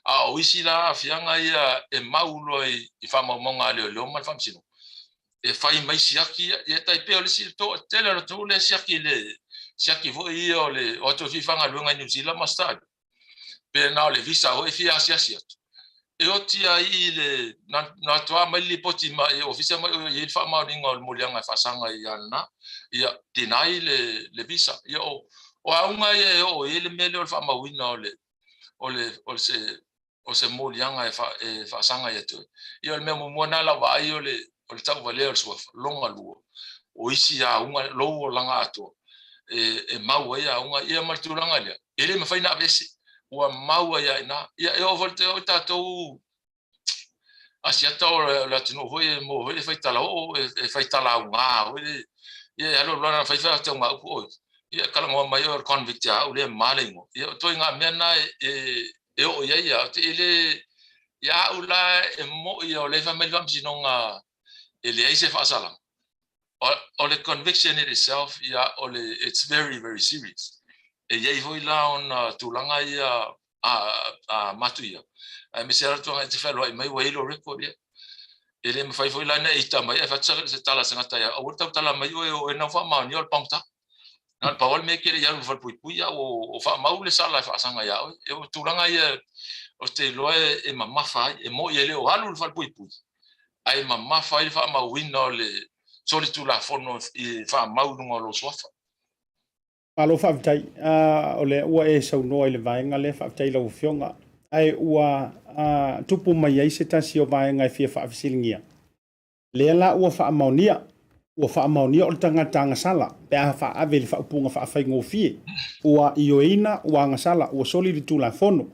a o isi la aafiaga ia e mau loa i, i faamaumauga a leoleo ma le faamasinoga. E fai mai siaki ia, ia tai pei o le isi toatele o le atunuu lea e siaki le siaki foi ia o le o atu e fia faigaluega i Niu Sila ma Ausetalia. Pe na o le visa foi e fia asiasi atu. E oti ai i le na, na atu lava mai le lipoti mai i ofisa mai o i ai le faamaoniga o le moliaga e faasaga ia lena, ia deny le, le visa. Ia o, o auga ia e oo i ai le mea lea o le faamauina o le, o le, o se, o se moliaga e, fa, e faasaga ia te oe. Ia o le mea muamua lena lau vaai o le, o le tauvalea o le suafa. Lona lua, o isi auga, lou olaga atoa, e, e mau ai auga, ia ma le tulaga lea, e le mafai ona aveese, ua mau ai lava i ina. Ia e oo foi i tatou Asiata o le atunuu foi e maua foi le fai talaoo, e fai talauga foi le, ia e alu alu lava fai fai tauga upu oi. Ia talanoa mai oe o le convict ia au lea e mama le igoa. Ia o ituaiga mea na e, e oo i ai ia, e le, ia au la e moi o lea e fai mai le faamasinoga e leai se faasalaga. O le conviction in itself, ia, o le, it's very, very serious. E i ai foi la ona tulaga ia a, a matuia, aemaise lava le tulaga e te fealuai mai ua i ai lou record ia. E le mafai foi la ona e ita mai ae fai atu se tala a se tagata ia, aua le tautala mai oe o oe na faamaonia o le pagota. Na o le pau lava le mea e te le i alu i le falepuipui a ua faamau le sala e faasaga ia oe. O tulaga ia ou te iloa e mamafa ai, e moni e le o alu i le falepuipui, ae mamafa ai le faamauina o le solitulafono i faamau i luga o lou suafa. Malo faafetai. O lea ua e saunoa i le vaega lea, faafetai i lau Afioga. Ae ua tupu mai ai se tasi o vaega e fia faafesiligia. Lea la ua faamaonia, ua faamaonia o le tagata agasala pe a faaave i le faaupuga faafaigofie, ua ioeina ua agasala, ua soli le Tulafono.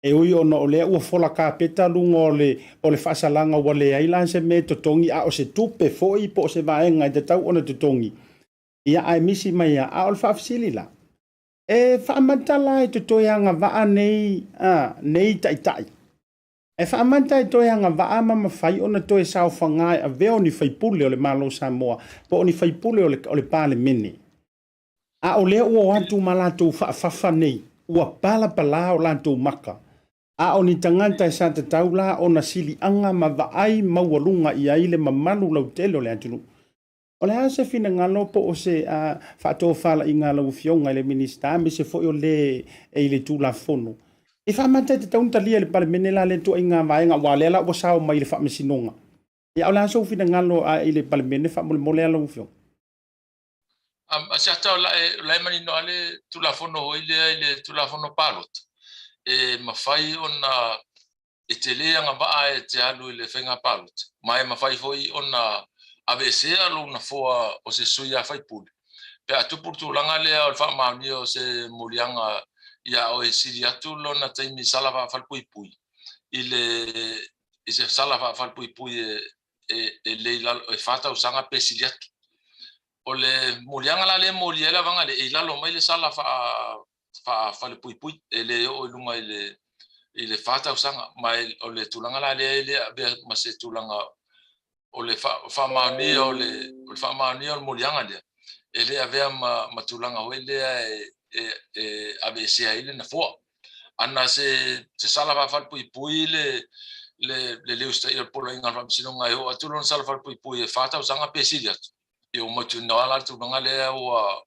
E ui ona o lea ua fola kapeta luga o le o le faasalaga ua leai la se mea e totogi a o se tupe foi po o se vaega e tatau ona totogi, ia ae misi mai lava. A o le faafesili la, e faamata la e totoe agavaa nei, a, nei taitai? E faamata e toe agavaa ma mafai ona toe saofaga e avea o ni faipule o le Malo o Samoa po o ni faipule o le, o le Palemene? A o lea ua o atu ma latou faafafa nei, ua palapala o latou maka, a o ni tagata e sa tatau la ona siliaga ma vaai maualuga i ai le mamalu lautele o le atunuu. O le a se finagalo po o se faatofalaiga a lau Afioga i le Minisita aemaise foi o le e i le Tulafono e faamata e tatau ona talia e le Palemene la lea ituaiga vaega aua o lea la ua sao mai i le Faamasinoga. Ia, o le a sou finagalo i le Palemene faamolemole a lau Afioga? Asiata o la e manino lava le Tulafono foi lea i le Tulafono Palota, e mafai ona e tele agavaa e te alu i le faiga palota, ma e mafai foi ona aveesea lou nofoa o se sui usufono pe a tupu le tulaga lea o le faamaonia o se moliaga ia oe e sili atu lona taimi sala faafalepuipui i le i se sala faafalepuipui e le i lalo e 4 tausaga pe sili atu. O le moliaga la lea e molia ai le avaga lea, e i lalo mai le sala faafalepuipui, e le oo i luga i le 4 tausaga. Ma o le tulaga la lea e le avea ma se tulaga o le faamaonia o le faamaonia o le moliaga lea, e le avea ma tulaga foi lea e aveesea ai le nofoa. Ana se sala faafalepuipui le le usitaia o le Poloaiga a le Faamasinoga e oo atu lona sala falepuipui e 4 tausaga pe sili atu, ia ua mautinoa la le tulaga lea ua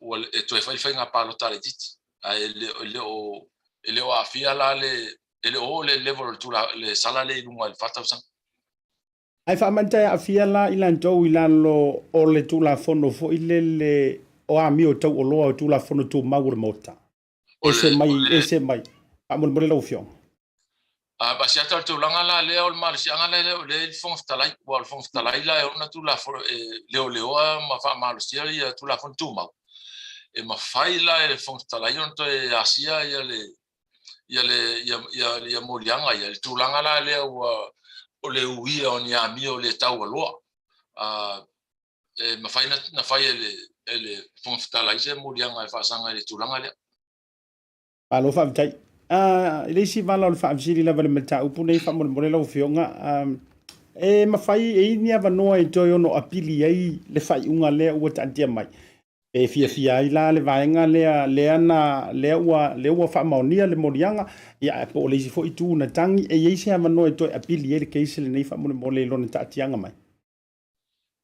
ua e toe fai le faiga palota laitiiti. Ae e le o aafia la le, e le o oo le level o le tula, le sala lea i luga i le 4 tausaga. Ae faamata e aafia la i latou i lalo o le Tulafono foi lele o amio taualoa o Tulafono Tumau o le Maota. Ese mai, ese mai. Faamolemole lau Afioga. Asiata o le tulaga la lea o le malosiaga lea o lea i le Fofoga Fetalai, aua o le Fofoga Fetalai la e ona Tulafono e leoleoa ma faamalosia ia Tulafono Tumau. E mafai la e le Fofoga Fetalai ona toe asia ia le ia le ia ia ia moliaga ia le tulaga la lea ua o le uia o ni amio le taualoa. E mafai na fai e le Fofoga Fetalai se moliaga e faasaga i le tulaga lea. Malo faafetai. I le isi vala o le faafesili lava i le mataupu nei faamolemole lau Afioga, e mafai e i ni avanoa e toe ono apili ai le faaiuga lea ua taatia mai? E fiafia ai la le vaega lea lea na lea ua lea ua faamaonia le moliaga, ia po o le isi foi itu na tagi, e i ai se avanoa e toe apili ai le case lenei faamolemole i lona taatiaga mai?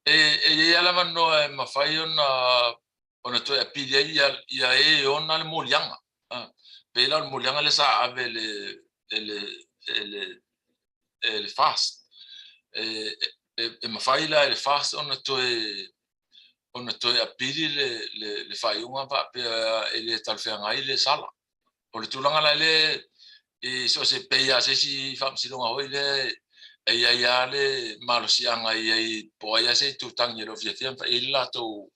E i ai lava le avanoa e mafai ona toe apili ai ia e ona le moliaga. Pei la o le moliaga lea sa ave e le FAST. E mafai la e le FAST ona toe apili le faaiuga faapea e le talafeagai le sala. O le tulaga la lea i so o se pei lava se isi faamasinoga foi lea e i ai lava le malosiaga e i ai po o ai lava se itutagi e le o fiafia ma fai ai le latou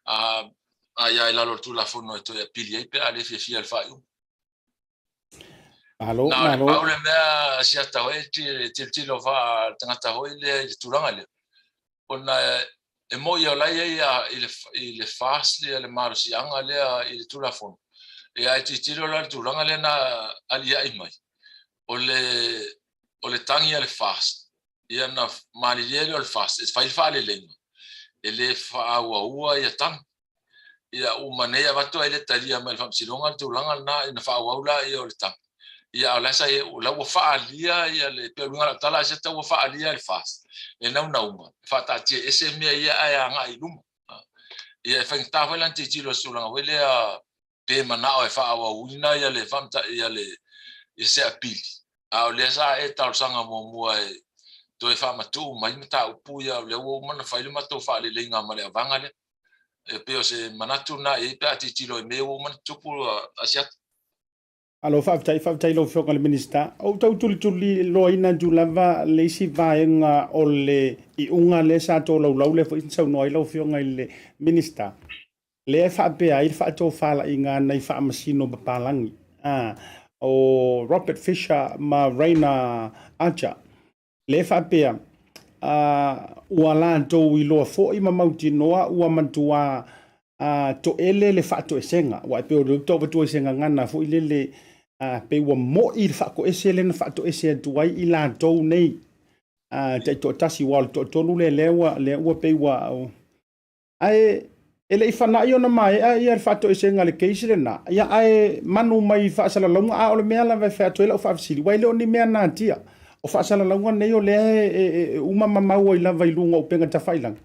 aia i lalo o le Tulafono e toe apili ai pe a le fiafia i le faaiuga. Malo, Na o le malo. pau le mea siata foi e tilotilo faa-tagata foi lea i le tulaga lea, ona e moi o la e i ai i le FAST le malosiaga lea i le Tulafono. Ia ae tilotilo la i le tulaga lea na aliae mai, o le tagi a le FAST, ia na malilie lea o le FAST e fai le faaleleiga, e le faaauaua ia tagi. Ia uma nei avatu ai le talia mai le Faamasinoga le tulaga lena ina faaauau la ia o le tagi. Ia a o la sa o la ua faaalia ia le pei o le uiga o lau tala asiata ua faaalia e le FAST le naunauga e faataatia ese mea ia ae agai i luma. Ia e faigata foi la ona tilotilo i se tulaga foi lea pe manao e faaauauina ia le ia le ia se apili a o lea sa e talosaga muamua e toe faamatuu mai mataupu ia o lea ua uma ona fai le matou faaleleiga ma le avaga lea. E pei o se manatu lena i ai pe a tilotilo i mea ua uma ona tutupu Asiata. Malo faafetai, faafetai i lau Afioga i le Minisita. Ou tau tulituliloaina atu lava le isi vaega o le iuga lea sa tolaulau lea foi na saunoa ai lau Afioga i le Minisita, lea e faapea ai le faatofalaiga a nai faamasino papalagi, a, o Robert Fisher ma Rainer Archer, lea e faapea, a, ua latou iloa foi ma mautinoa ua matuā a, toele le faatoesega. Aua e pei o le tau avatua i se gagana foi lele, a, pei ua mo'i le faatoese lea na faatoese atu ai i latou nei, a, taitoatasi, aua o le toatolu lea lea ua, lea ua pei ua, Ae e le i fana'i ona maea ia le faatoesega a le case lena, ia ae manu mai i faasalalauga, a o le mea lava e fai atu ai lau faafesili, ua e le o ni mea natia. O faasalalauga nei o lea e uma ma mau ai lava i luga o upega tafailagi.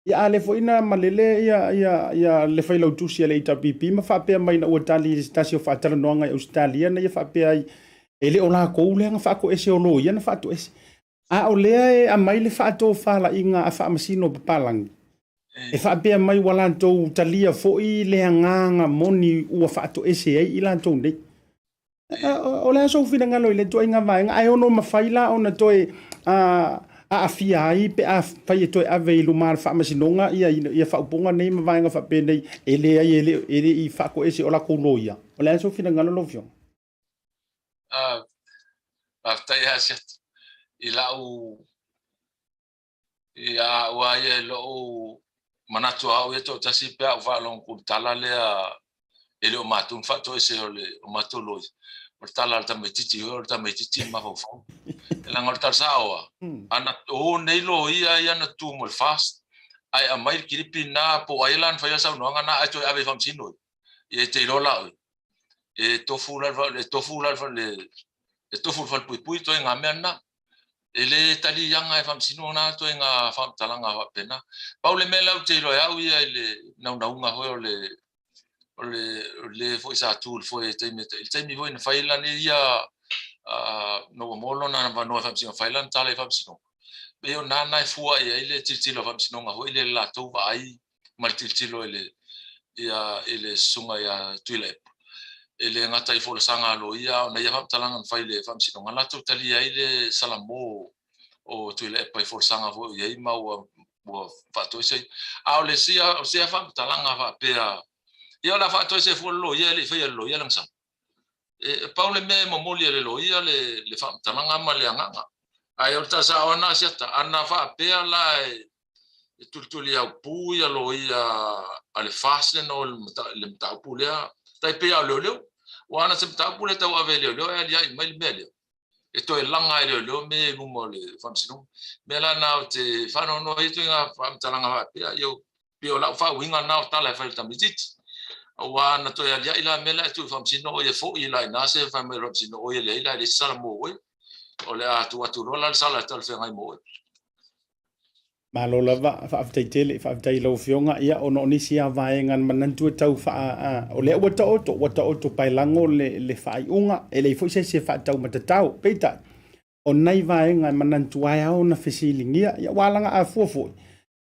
Ia a lea foi na malele ia, ia, ia le failautusi a le HRPP ma faapea mai ina ua tali i se tasi o faatalanoaga i Ausetalia na ia faapea ai, e le o lakou lea na faatoese o loia na faatoese. A o lea e aumai le faatofalaiga a faamasino papalagi, e faapea mai ua latou talia foi le agaga moni ua faatoese ai i latou nei. O le a sou finagalo i lea ituaiga vaega, ae ono mafai la ona toe aafia ai pe afai e toe ave i luma o le faamasinoga ia faaupuga nei ma vaega faapenei, e leai e le i faatoese o latou loia. O le a sou finagalo lau Afioga? Faafetai lava Asiata i lau ia au lava ia i lou manatu a au ia toatasi pe a ou faalogo atu i le tala lea e le o matou na faatoese o le o matou loia, o le tala a le tamaitiiti foi o le tamaitiiti e mafaufau. Leaga o le tala sao lava, ana o nei loia ia na tu mo le FAST ae aumai le kilipi lena po o ai la na faia le saunoaga lena ae toe ave i faamasino ia e te iloa la oe e tofu la le tofu la le e tofu le falepuipui ituaiga mea lena. E le taliaga e faamasino na ituaiga faamatalaga faapena. Pau le mea lea ou te iloa e au ia i le naunauga foi o le o le o le foi sa tu i le foe i le taimi i le taimi foi na fai lana ia na ua maua lona avanoa i faamasinoga fai lana tala i faamasinoga. Pei o lena e fua i ai le tilotilo a faamasinoga foi lele latou vaai ma le tilotilo i le ia i le susuga ia Tuilaepa. E le gata i folasaga a loia a o na ia faamatalaga na fai i le faamasinoga latou talia ai le salamo o Tuilaepa i folasaga foi o i ai ma ua ua faatoese ai. A o le sia o sea faamatalaga faapea ia o le a faatoese fua le loia e le i faia e le loia lana sala. E pau le mea e momoli e le loia le le faamatalaga ma le agaga. Ae o le tala sao lava na Asiata, ana faapea la e e tulituliaupu ia loia a le FAST lena o le mataupu lea, tai pei lava o leoleo. Aua ana se mataupu lea e tau ave e leoleo e aliae mai le mea lea, e toe laga e leoleo mea ia i luma o le faamasinoga. O le mea la lena ou te faanoanoa ai ituaiga faamatalaga faapea, ia pei o lau faauiga lena o tala e fai i le tamaitiiti. Aua ana toe aliae la mea la e tuu i faamasino o ia foi la i ina se fai mai o le faamasino o ia leai la e leai se sala mo oe. O le a tuu atu loa la le sala e talafeagai mo oe. Malo lava, faafetai tele, faafetai i lau Afioga, ia ona o nisi lava vaega na manatu e tau faa, o lea ua taoto, ua taoto paelago le, le faaiuga, e leai foi se isi e faataumatatao. Peitai, o nai vaega e manatu ai ao ona fesiligia, ia ua alaga afua foi,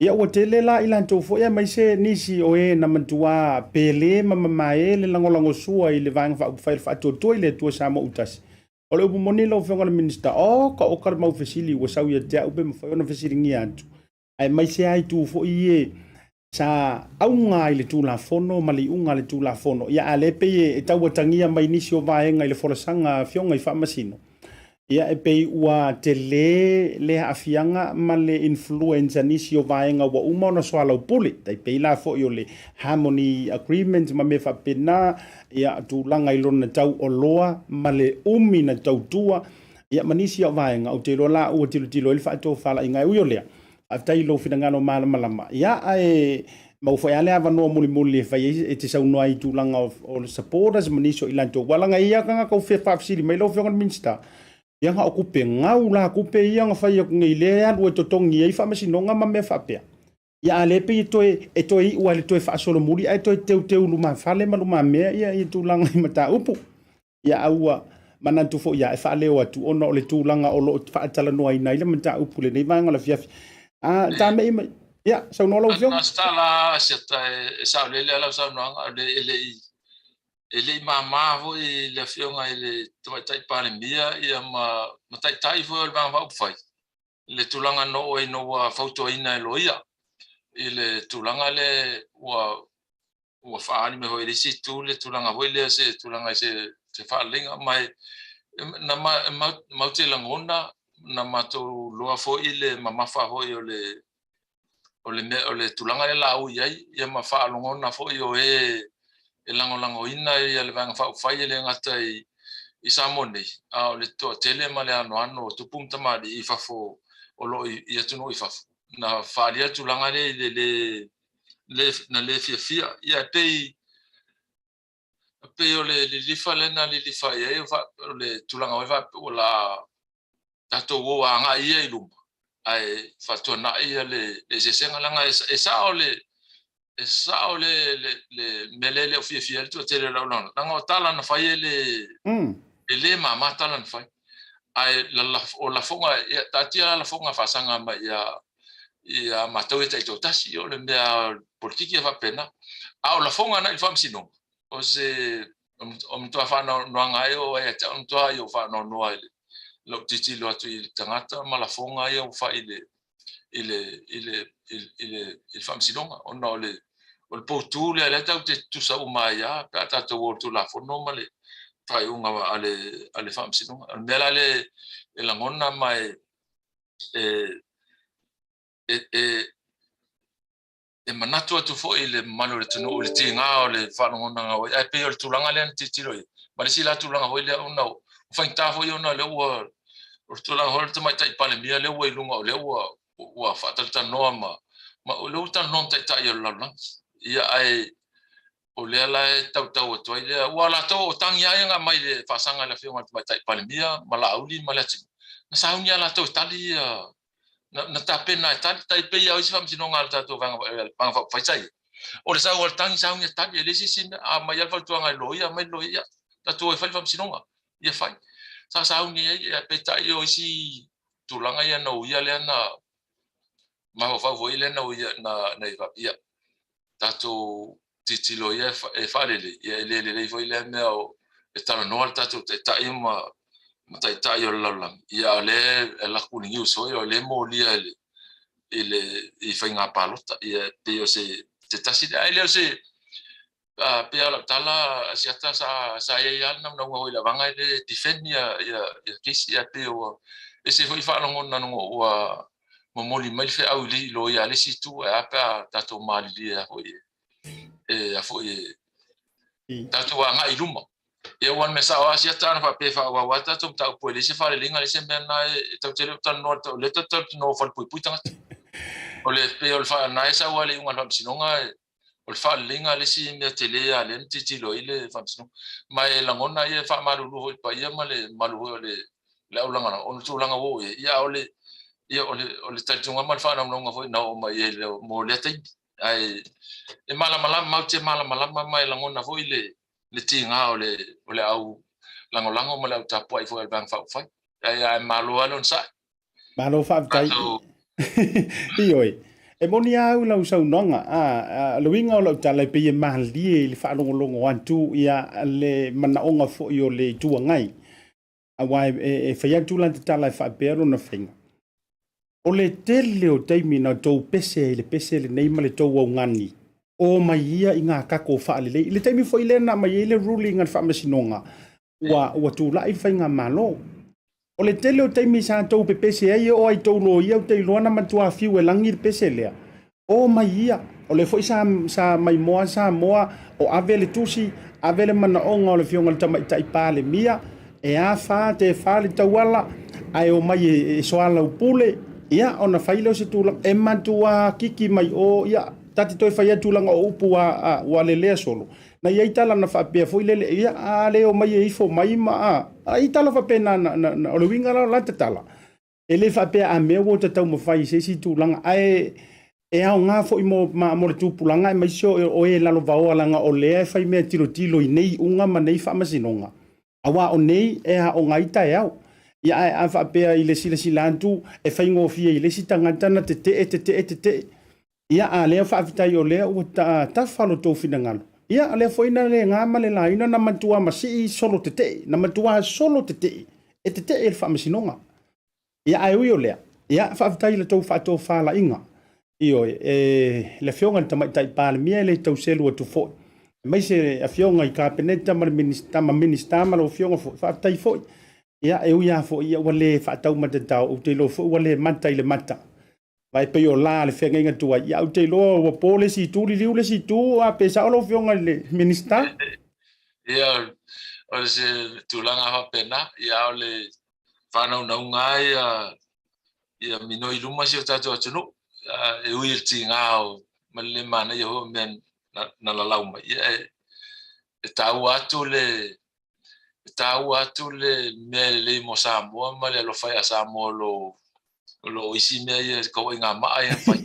ia ua tele la i latou foi aemaise nisi o e na matua pele ma mamae le lagolagosua i le Vaega Faaupufai o le Faatuatua i le Atua Samoa Autasi. O le upu moni lau Afioga i le Minisita, oka oka le mau fesili ua sau ia te au pe mafai ona fesiligia atu, aemaise lava itu foi ie sa auga i le Tulafono ma le iuga a le Tulafono, ia a o lea e pei e tau atagia mai nisi o vaega i le folasaga a Afioga i Faamasino, ia e pei ua tele le aafiaga ma le influence a nisi o vaega ua uma ona soalaupule, tai pei la foi o le Harmony Agreement ma mea faapena, ia, tulaga i lona tau oloa ma le umi na tautua, ia, ma nisi o vaega, ou te iloa la ua tilotilo ai le faatofalaiga. E ui o lea, faafetai i lou finagalo malamalama, ia, ae maua foi lava le avanoa mulimuli e fai ai, e te saunoa ai i tulaga o le supporters ma nisi o i latou. Aua leaga e i ai lava tagata ua fia faafesili mai lau Afioga i le Minisita, ia na o tupe gau la, tupe ia na fai atu nei lea e alu e totogi ai faamasinoga ma mea faapea. Ia a lea pei e toe e toe iu lava i le toe faasolomuli ae toe teuteu lumafale ma lumamea ia ia tulaga i mataupu. Ia a ua manatu foi ia e faaleo atu ona o le tulaga o lo o faatalanoaina ai le mataupu i lenei vaega o le afiafi. A tamei mai. Ia, saunoa lau Afioga. Na se tala a Asiata e saolele lava lau saunoaga, e le i e le i mama foi i le Afioga i le Tamaitai Palemia ia ma ma Taitai foi o le Vaega Faaupufai le tulaga na oo ai ina ua fautuaina e loia i le tulaga lea ua ua faaali mai foi i le isi itu le tulaga foi lea se tulaga i se se faaleleiga ma e na matou te lagona na matou iloa foi le mamafa foi o le o le mea o le tulaga lea la ui ai ia ma faalogona foi o e e lagolagoina ia le Vaega Faaupufai e le gata i i Samoa nei, a o le toatele ma le anoano o tupu ma tamalii i fafo o lo o i atunuu i fafo na faaalia le tulaga lea i le le le na le fiafia. Ia e pei e pei o le lilifa lea na lilifa i ai o le tulaga foi faapea o le a tatou o agai ia i luma ae faatuanai ia le eseesega leaga e sao le e sao le le le mea lea e le o fiafia ai le toatele o le au leaga o tala na fai e le e le mama tala na fai ae o lafoga ia taatia la lafoga faasaga mai ia ia matou e taitoatasi o le mea politiki e faapena a o lafoga na i le faamasinoga o se o matua faanoanoaga ai o ia te au matua ai o faanoanoa i lou tilotilo atu i le tagata ma lafoga ia ua fai i le i le i le i le i le faamasinoga ona o le o le poutu lea lea tatou te tutusa uma ai lava pe a tatou o i le Tulafono ma le faaiuga a le a le faamasinoga. O le mea la lea e lagona ma e e e e e manatu atu foi i le mamalu o le atunuu i le tiga o le faalogonaga o ai, ae pei o le tulaga lea na tilotilo i ai. Ma le isi la tulaga foi lea ona ua faigata foi ona lea ua o le tulaga foi o le Tamaitai Palemia lea ua i luga o lea ua ua faatalatalanoa ma ma o lea ua talanoa ma taitai o le lalolagi. Ia ae o lea la e tautau atu ai lea, ua latou o tagi lava ia na aumai i le faasaga i le Afioga i le Tamaitai Palemia ma Laauli ma Leatinuu, na sauni lava latou e tali ia na tapena e tali, tai pei lava o isi faamasinoga a le tatou Vaega Faaupufai sa i ai. O le sau o le tagi sauni e tali, e leai se isi mea. A aumai lava le fautuaga e loia, aumai le loia, ia, tatou o e fai le faamasinoga, ia fai. Sa sauni ai, ae peitai o isi tulaga ia na uia lea na mafaufau foi lea na uia, na, na ia, tatou tilotilo ia e faalelei, ia e le lelei foi lea mea o e talanoa le tatou taitai ma ma taitai o le lalolagi, ia a o lea e alu atu i le news foi o lea e molia i le i le i faiga palota. Ia e pei o se se tasi lea, ae le o se pei lava o lau tala Asiata sa sa i ai lava le naunauga foi i le avaga e le defend ia ia ia case, ia pei ua ese foi faalogona ua momoli mai le feau i loia a le isi itu, ae a pe a tatou malilie a foi e a foi e tatou agai i luma. Ia aua o le mea sao lava Siata ana faapea e faaauau lava tatou mataupu e leai se faaleleiga, leai se mea lena e tatou te le o talanoa o lea tatou te talanoa falepuipui tagata. O le pei o le faa na e sau lava i le iuga o le faamasinoga o le faaleleiga le isi mea tele lava lea na tilotilo ai le faamasinoga. Ma e lagona ia e faamalulu foi i le paia ma le mamalu foi o le le aulagalaga ona o le tulaga ua oo i ai. Ia a o le ia o le o le talitonuga ma le faanaunauga foi na oo mai i ai mo lea taimi. Ae e malamalama matou te malamalama ma e lagona foi le le tiga o le o le au lagolago ma le au tapuai foi a le Vaega Faaupufai. Ae ae malo lava le onosai. Malo faafetai. Ioe. E moni lava au i lau saunoaga, a, a, le uiga o lau tala e pei e malie i le faalogologo atu ia le manaoga foi o le Itu Agai. Aua e, e, e fai atu la te tala e faapea lona faiga. O le tele o taimi na tou pese ai i le pese lenei ma le tou augani, o mai ia i ngā kako faalelei. I le taimi foi lea na aumai ai le ruling a le Faamasinoga, ua, ua tulai le faigamalo. O le tele o taimi sa tou pepese ai, e oo lava i tou loia ou te iloa na matua fiu e lagi le pese lea. O mai ia, o lea foi sa, sa maimoa Samoa, o ave le tusi, ave le manaoga o le Afioga i le Tamaitai Palemia, e a fa, te fa le tauala, ae omai e, e soalaupule, ia, ona fai lea o se tulaga, e matua kiki mai o, ia, ta te toe fai atu leaga o upu ua, a, ua lelea solo. Na i ai tala na faapea foi lele, ia, a le omai e ifo mai ma, a, a i tala faapena, na, na, na, o le uiga la o la tatala, E le faapea a mea ua ta taumafai i se isi tulaga, ae e aoga foi mo, ma, mo le tupulaga aemaise o, o e lalovaoa leaga o lea e fai mea tilotilo i nei iuga ma nei faamasinoga, aua o nei e aoga ai taeao. Ia ae a faapea i le silasila atu e faigofie i le isi tagata na tetee, tetee, tetee. Ia, a lea faafetai o lea ua tafa lo tou finagalo. Ia, o lea foi na le gā ma le laina na matua masii solo tetee, na matua solo tetee, e tetee i le faamasinoga. Ia, ae ui o lea, ia, faafetai i la tou faatofalaiga. Ioe, e le Afioga i le Tamaitai Palemia e le tau selu atu foi, aemaise le Afioga i Kapeneta ma le Minisita ma Minisita ma lau Afioga foi, faafetai foi. Ia, e ui lava foi ia ua le faataumatatao, ou te iloa foi ua le mata i le mata. Vai pei o la le feagaiga tuai, ia ou te iloa ua po le isi itu, liliu le isi itu, a pe sao lau Afioga i le Minisita? Ia, o se tulaga faapena, ia o le faanaunauga lava ia, ia minoi i luma si o tatou atunuu, e ui i le tiga o ma le le manaia foi o mea na lalau mai, ia e taua atu le e taua atu le mea lelei mo Samoa ma le alofa ia Samoa o lo o isi mea ia tauaiga maa ia na fai.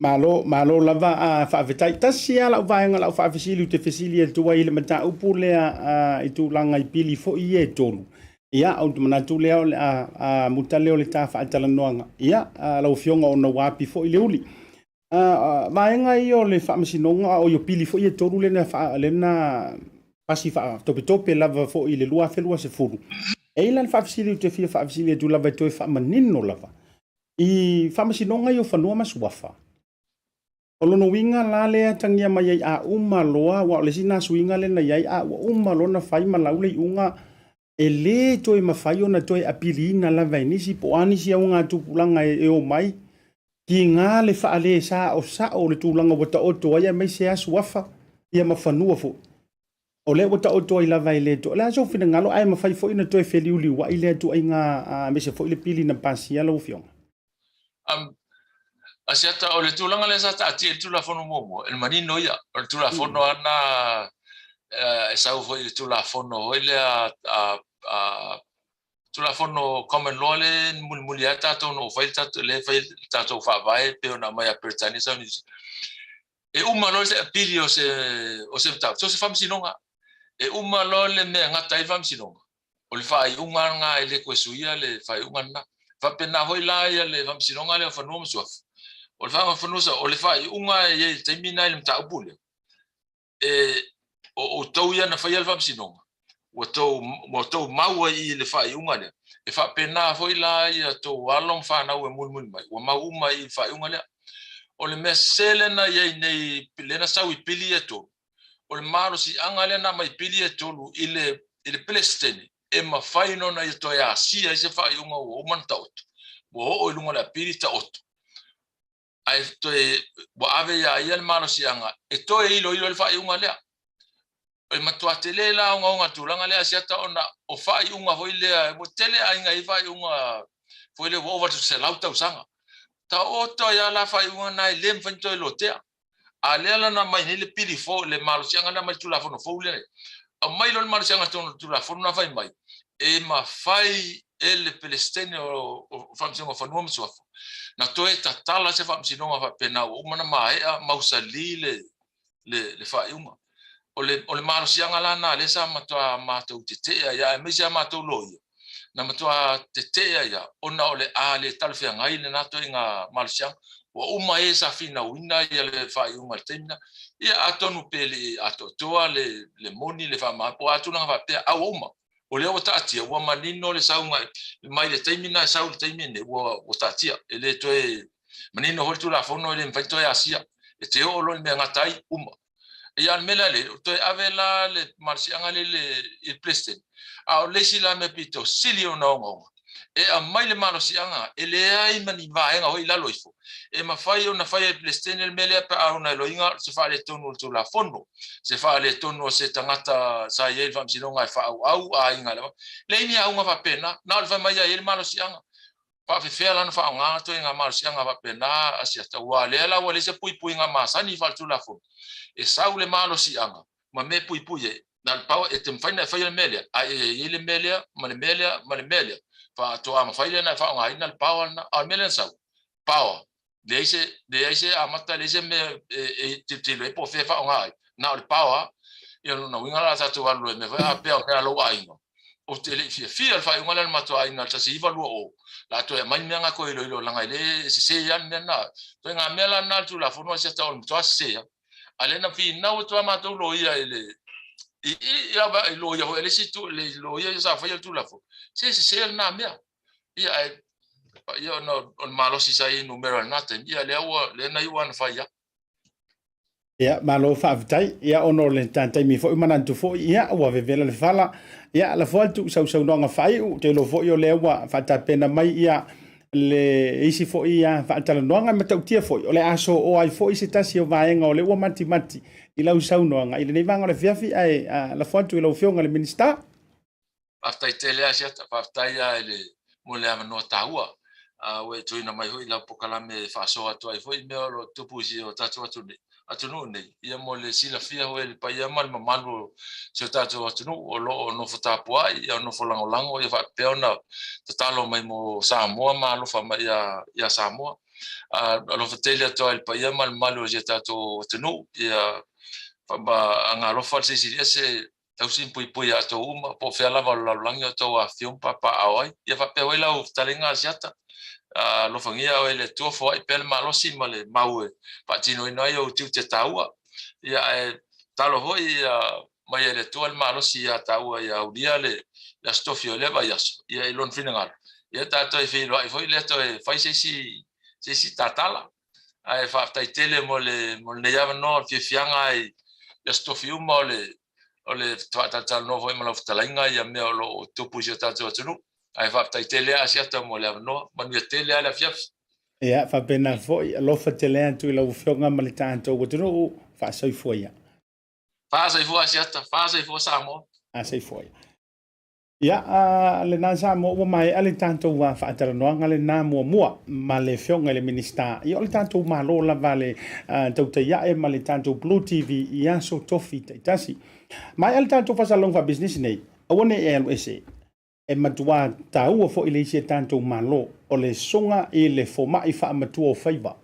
Malo, malo lava a faafetai. Tasi lava lau vaega lau faafesili ou te fesili atu ai i le mataupu lea a, i tulaga i pili foi ia e tolu. Ia, ou te manatu lea o le a muta lea o le ta faatalanoaga. Ia, lau Afioga ona ua api foi le uli. Vaega ia o le faamasinoga, o pili foi e tolu lena, lena pasi faatopetope lava foi i le 2020. E i ai la le faafesili ou te fia faafesili atu lava e toe faamanino lava i faamasinoga ia o fanua ma suafa. O lona uiga la lea e atagia mai ai a uma loa, aua o le isi lena suiga lea na i ai, a ua uma loa ona fai ma lau le iuga, e lē toe mafai ona toe apiliina lava e nisi po o a nisi augatupulaga e omai, tiga le faalē-saosao o le tulaga ua taoto ai aemaise lava suafa ia ma fanua foi. O lea ua taoto ai lava e le toe. O le a sou finagalo ae mafai foi ona toe feliuliuai lea ituaiga aemaise foi le pili na pasia lau Afioga? Asiata, o le tulaga lea sa taatia i le Tulafono muamua, e le manino ia. O le Tulafono lava lena e sau foi i le Tulafono foi lea a Tulafono Common Law lea e mulimuli lava tatou na ua fai le tatou, lea e fai le tatou Faavae e pei ona aumai ia Peretania sau Niu Sila. E uma loa se apili o se o se mataupu, so o se faamasinoga. E uma loa le mea e gata ai le faamasinoga, o le faaiuga lena e le toe suia le faaiuga lena. Faapena foi la ia le Faamasinoga lea o Fanua ma Suafa. O le Faamasinoga o Fanua ma Suafa, o le faaiuga e i ai i le taimi lena i le mataupu lea, e, o outou ia na faia le Faamasinoga, ua tou, ua tou mau ai i le faaiuga lea. E faapena foi la ia tou alo ma fanau e mulimuli mai, ua mau uma i le faaiuga lea. O le mea sese lea na i ai nei, lea na sau i pili ia e tolu, o le malosiaga lea na aumai pili e tolu i le i le Peresetene e mafai ona ia toe asia ai se faaiuga ua uma ona taoto, ua oo i luga o le apili taoto, ae toe ua ave iā ia le malosiaga e toe iloilo ai le faaiuga lea. E matua tele la ogaoga tulaga lea Asiata ona o faaiuga foi lea, ua tele aiga i faaiuga foi lea ua ova atu i le 100 tausaga. Taoto ai lava la faaiuga na e le mafai ona toe lotea. A lea la na aumai nei le pili fou, le malosiaga lea mai le Tulafono fou lea, aumai loa le malosiaga totonu o le Tulafono na fai mai, e mafai e le Peresetene o Faamasinoga o Fanua ma Suafa na toe tatala se faamasinoga faapena ua uma ona maea mausali le faaiuga. O le malosiaga la lena lea sa matua matou tetee ai lava, aemaise a matou loia, na matua tetee ai lava ona o le a le talafeagai lena ituaiga malosiaga. Ua uma e sa finauina ia le faaiuga i le taimi lena. Ia atonu pe le i atoatoa le moni, le faamamalu, po o a tulaga faapea, a ua uma. O lea ua taatia, ua manino le sauga mai le taimi lena e sau i le taimi lenei, ua taatia. E le toe manino foi le Tulafono, e le mafai ona toe asia. E te oo loa i le mea e gata ai, uma. Ia a o le mea la lea, toe ave la le malosiaga lea i le Peresetene. A o le isi la mea pito sili ona ogaoga, e aumai le malosiaga e leai ma ni vaega foi i lalo ifo e mafai ona fai e le Peresetene le mea lea pe a ona iloiga se faaletonu o le Tulafono, se faaletonu o se tagata sa i ai i le Faamasinoga e faaauau aiga. Leai ni auga faapena, na o le fai mai ia i ai le malosiaga. Faafefea la ona faaaoga ituaiga malosiaga faapena Asiata, aua o lea la ua leai se puipuiga masani faaletulafono e sau le malosiaga ma mea e puipui ai. Na o le pau e te mafai ona e faia le mea lea, ae e i ai le mea lea ma le mea lea ma le mea lea, faatoa mafai lea ona e faaaogaina le power lena. A o le mea lea na sau, power, leai se, leai se amata, leai se mea e tilotilo ai po o fea e faaaoga ai, na o le power. Ia o lona uiga la tatou alu loa i mea foi a pea o mea a lou aiga. Ou te le i fiafia i le faaiuga lea a le matou aiga i le 1920, la a toe aumai mea na toe iloilo leaga e le sese lava le mea lena. Ituaiga mea la lena a le Tulafono a si ata o le matua sese lava. A lea na finau atu lava matou loia i le i i loia foi a le isi itu le loia ia sa faia le Tulafono, se sese lena mea. Ia ae ia ona o le malosi sa i ai numera i lena taimi, ia lea ua lea na iu lava na fai lava. Ia, malo faafetai. Ia, ona o le taimi foi manatu foi, ia, ua vevela le fala. Ia, lafo atu sau saunoaga faaiu, ou te iloa foi o lea ua faatapena mai ia le isi foi ia faatalanoaga e matautia foi, o le a sooa ai foi se tasi o vaega o lea ua matimati i lau saunoaga i lenei vaega o le afiafi, ae lafo atu i lau Afioga i le Minisita. Faafetai tele lava Siata, faafetai lava i le, mo le avanoa taua ua e tuuina mai foi i lau polokalame e faasoa atu ai foi mea o lo o tutupu i si o tatou atunuu nei, ia mo le silafia foi e le paia ma le mamalu o si o tatou atunuu o lo o nofo tapuai, ia nofo lagolago, ia faapea ona tatalo mai mo Samoa ma alofa mai ia Samoa. Alofa tele atu lava i le paia ma le mamalu o si o tatou atunuu, ia faamagalofa le Silisili Ese tausi ma puipui ia outou uma, po o fea lava o le lalolagi o outou afifio ma papaaao ai. Ia faapea foi lau fetalaiga Asiata, alofagia oe e le Atua, foai pea le malosi ma le mau e faatinoina ai ou tiute taua. Ia ae tatalo foi ia mai e le Atua le malosi ia taua ia aulia le Aso Tofi o lea vaiaso, ia i Lona finagalo, ia tatou toe feiloai foi lea toe fai se isi tatala. Ae faafetai tele mo le mo lenei avanoa, o le fiafiaga i aso tofi uma o le o le faatalatalanoa foi ma lau fetalaiga ia mea o lo o tupu i si o tatou atunuu. Ae faafetai tele Asiata mo le avanoa. Manuia tele lava le afiafi. Ia, faapena foi, alofa tele atu i lau Afioga ma le tatou atunuu, faasoifua ia. Faasoifua Asiata, faasoifua Samoa. Faasoifua ia. Ia, a lena Samoa ua maea le tatou faatalanoaga lena muamua ma le Afioga i le Minisita. Ia, o le tatou Malo lava le tautai ae ma le tatou Blue TV i aso tofi taitasi. Maea le tatou faasalalauga faapisinisi nei, aua ne i e alu ese. E matua taua foi le isi a tatou Malo o le soga i le fomai faamatua o faiva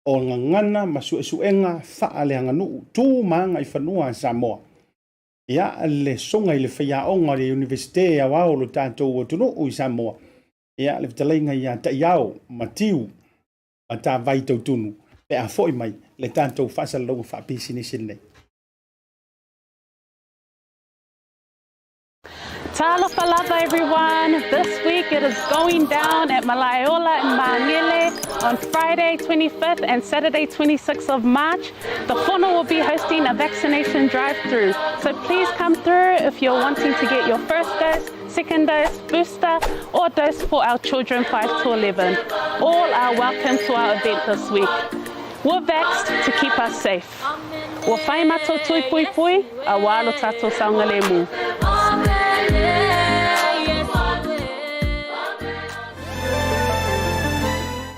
o gagana ma suesuega faaleaganuu tu ma agaifanua a Samoa. Ia, le soga i le faiaoga o le Iunivesite Aoao o lo tatou atunuu i Samoa, ia, le fetalaiga ia Ta'iao Matiu Matavai Tautunu, pe a fo'i mai le tatou faasalalauga faapisinisi lenei. Talofa lava everyone, this week it is going down at Malaeola in Māngere on Friday 25th and Saturday 26th of March. The Fono will be hosting a vaccination drive-through, so please come through if you're wanting to get your first dose, second dose, booster or dose for our children 5 to 11. All are welcome to our event this week. We're vaxxed to keep us safe. Ua whai matou tui puipui, a wā lo tatou saogalemu.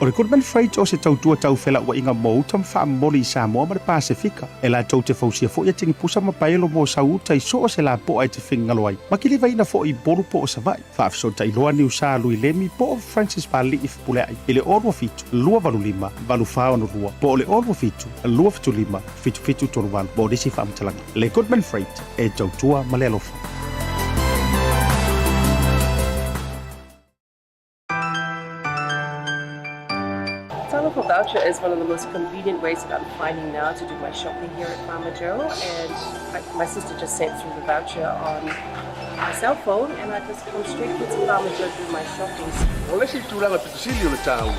O le Goodman Freight o se tautua tau felauaiga mo uta ma faamomoli i Samoa ma le Pasefika. E latou te fausia foi atigi pusa ma paelo mo sau uta i so o se lapoa e te finagalo ai, ma kilivaina foi i Upolu po o Savaii. Faafesootai loa Niusa Lui Lemi po o Francis Pali'i Fepulea'i i le 027 285 8462 po o le 027 275 7738 mo nisi faamatalaga. Le Goodman Freight e tautua ma le alofa. Talofa voucher is one of the most convenient ways that I'm finding now to do my shopping here at Farmer Joe. And I, my sister just sent through the voucher on my cell phone and I just come straight here to Farmer Joe to do my shopping. O le isi tulaga pito sili o le taua,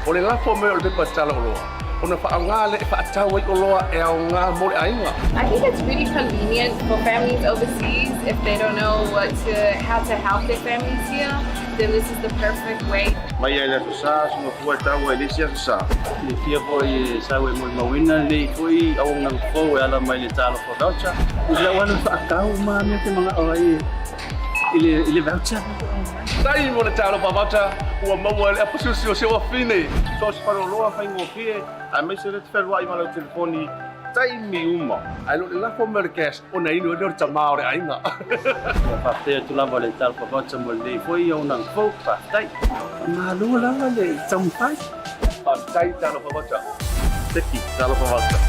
o le lafo mai o le pepa tala oloa, ona faaaoga lea e faatau ai oloa e aoga mo le aiga. I think it's really convenient for families overseas if they don't know what to, how to help their families here, then this is the perfect way. Mai lava i le Aso Sa, soga fua e taua i le isi Aso Sa. Silafia foi e sau e molimauina lenei foi auaunaga fou e ala mai le Talofa Voucher. I lau alu faatau ma mea te manao ai i le, i le voucher. Tai mo le Talofa Voucher ua maua e le apasiosi o si ou afine. So o se faleoloa faigofie aemaise le te fealuai ma lau telefoni taimi uma. Ae le o le lafo mai o le cash ona inu ai lea o le tama o le aiga. Ia faafetai atu lava le Talofa Voucher mo lenei foi auaunaga fou. Faafetai. Faamalo lava le taumafai. Faafetai Talofa Voucher. Seki Talofa Voucher.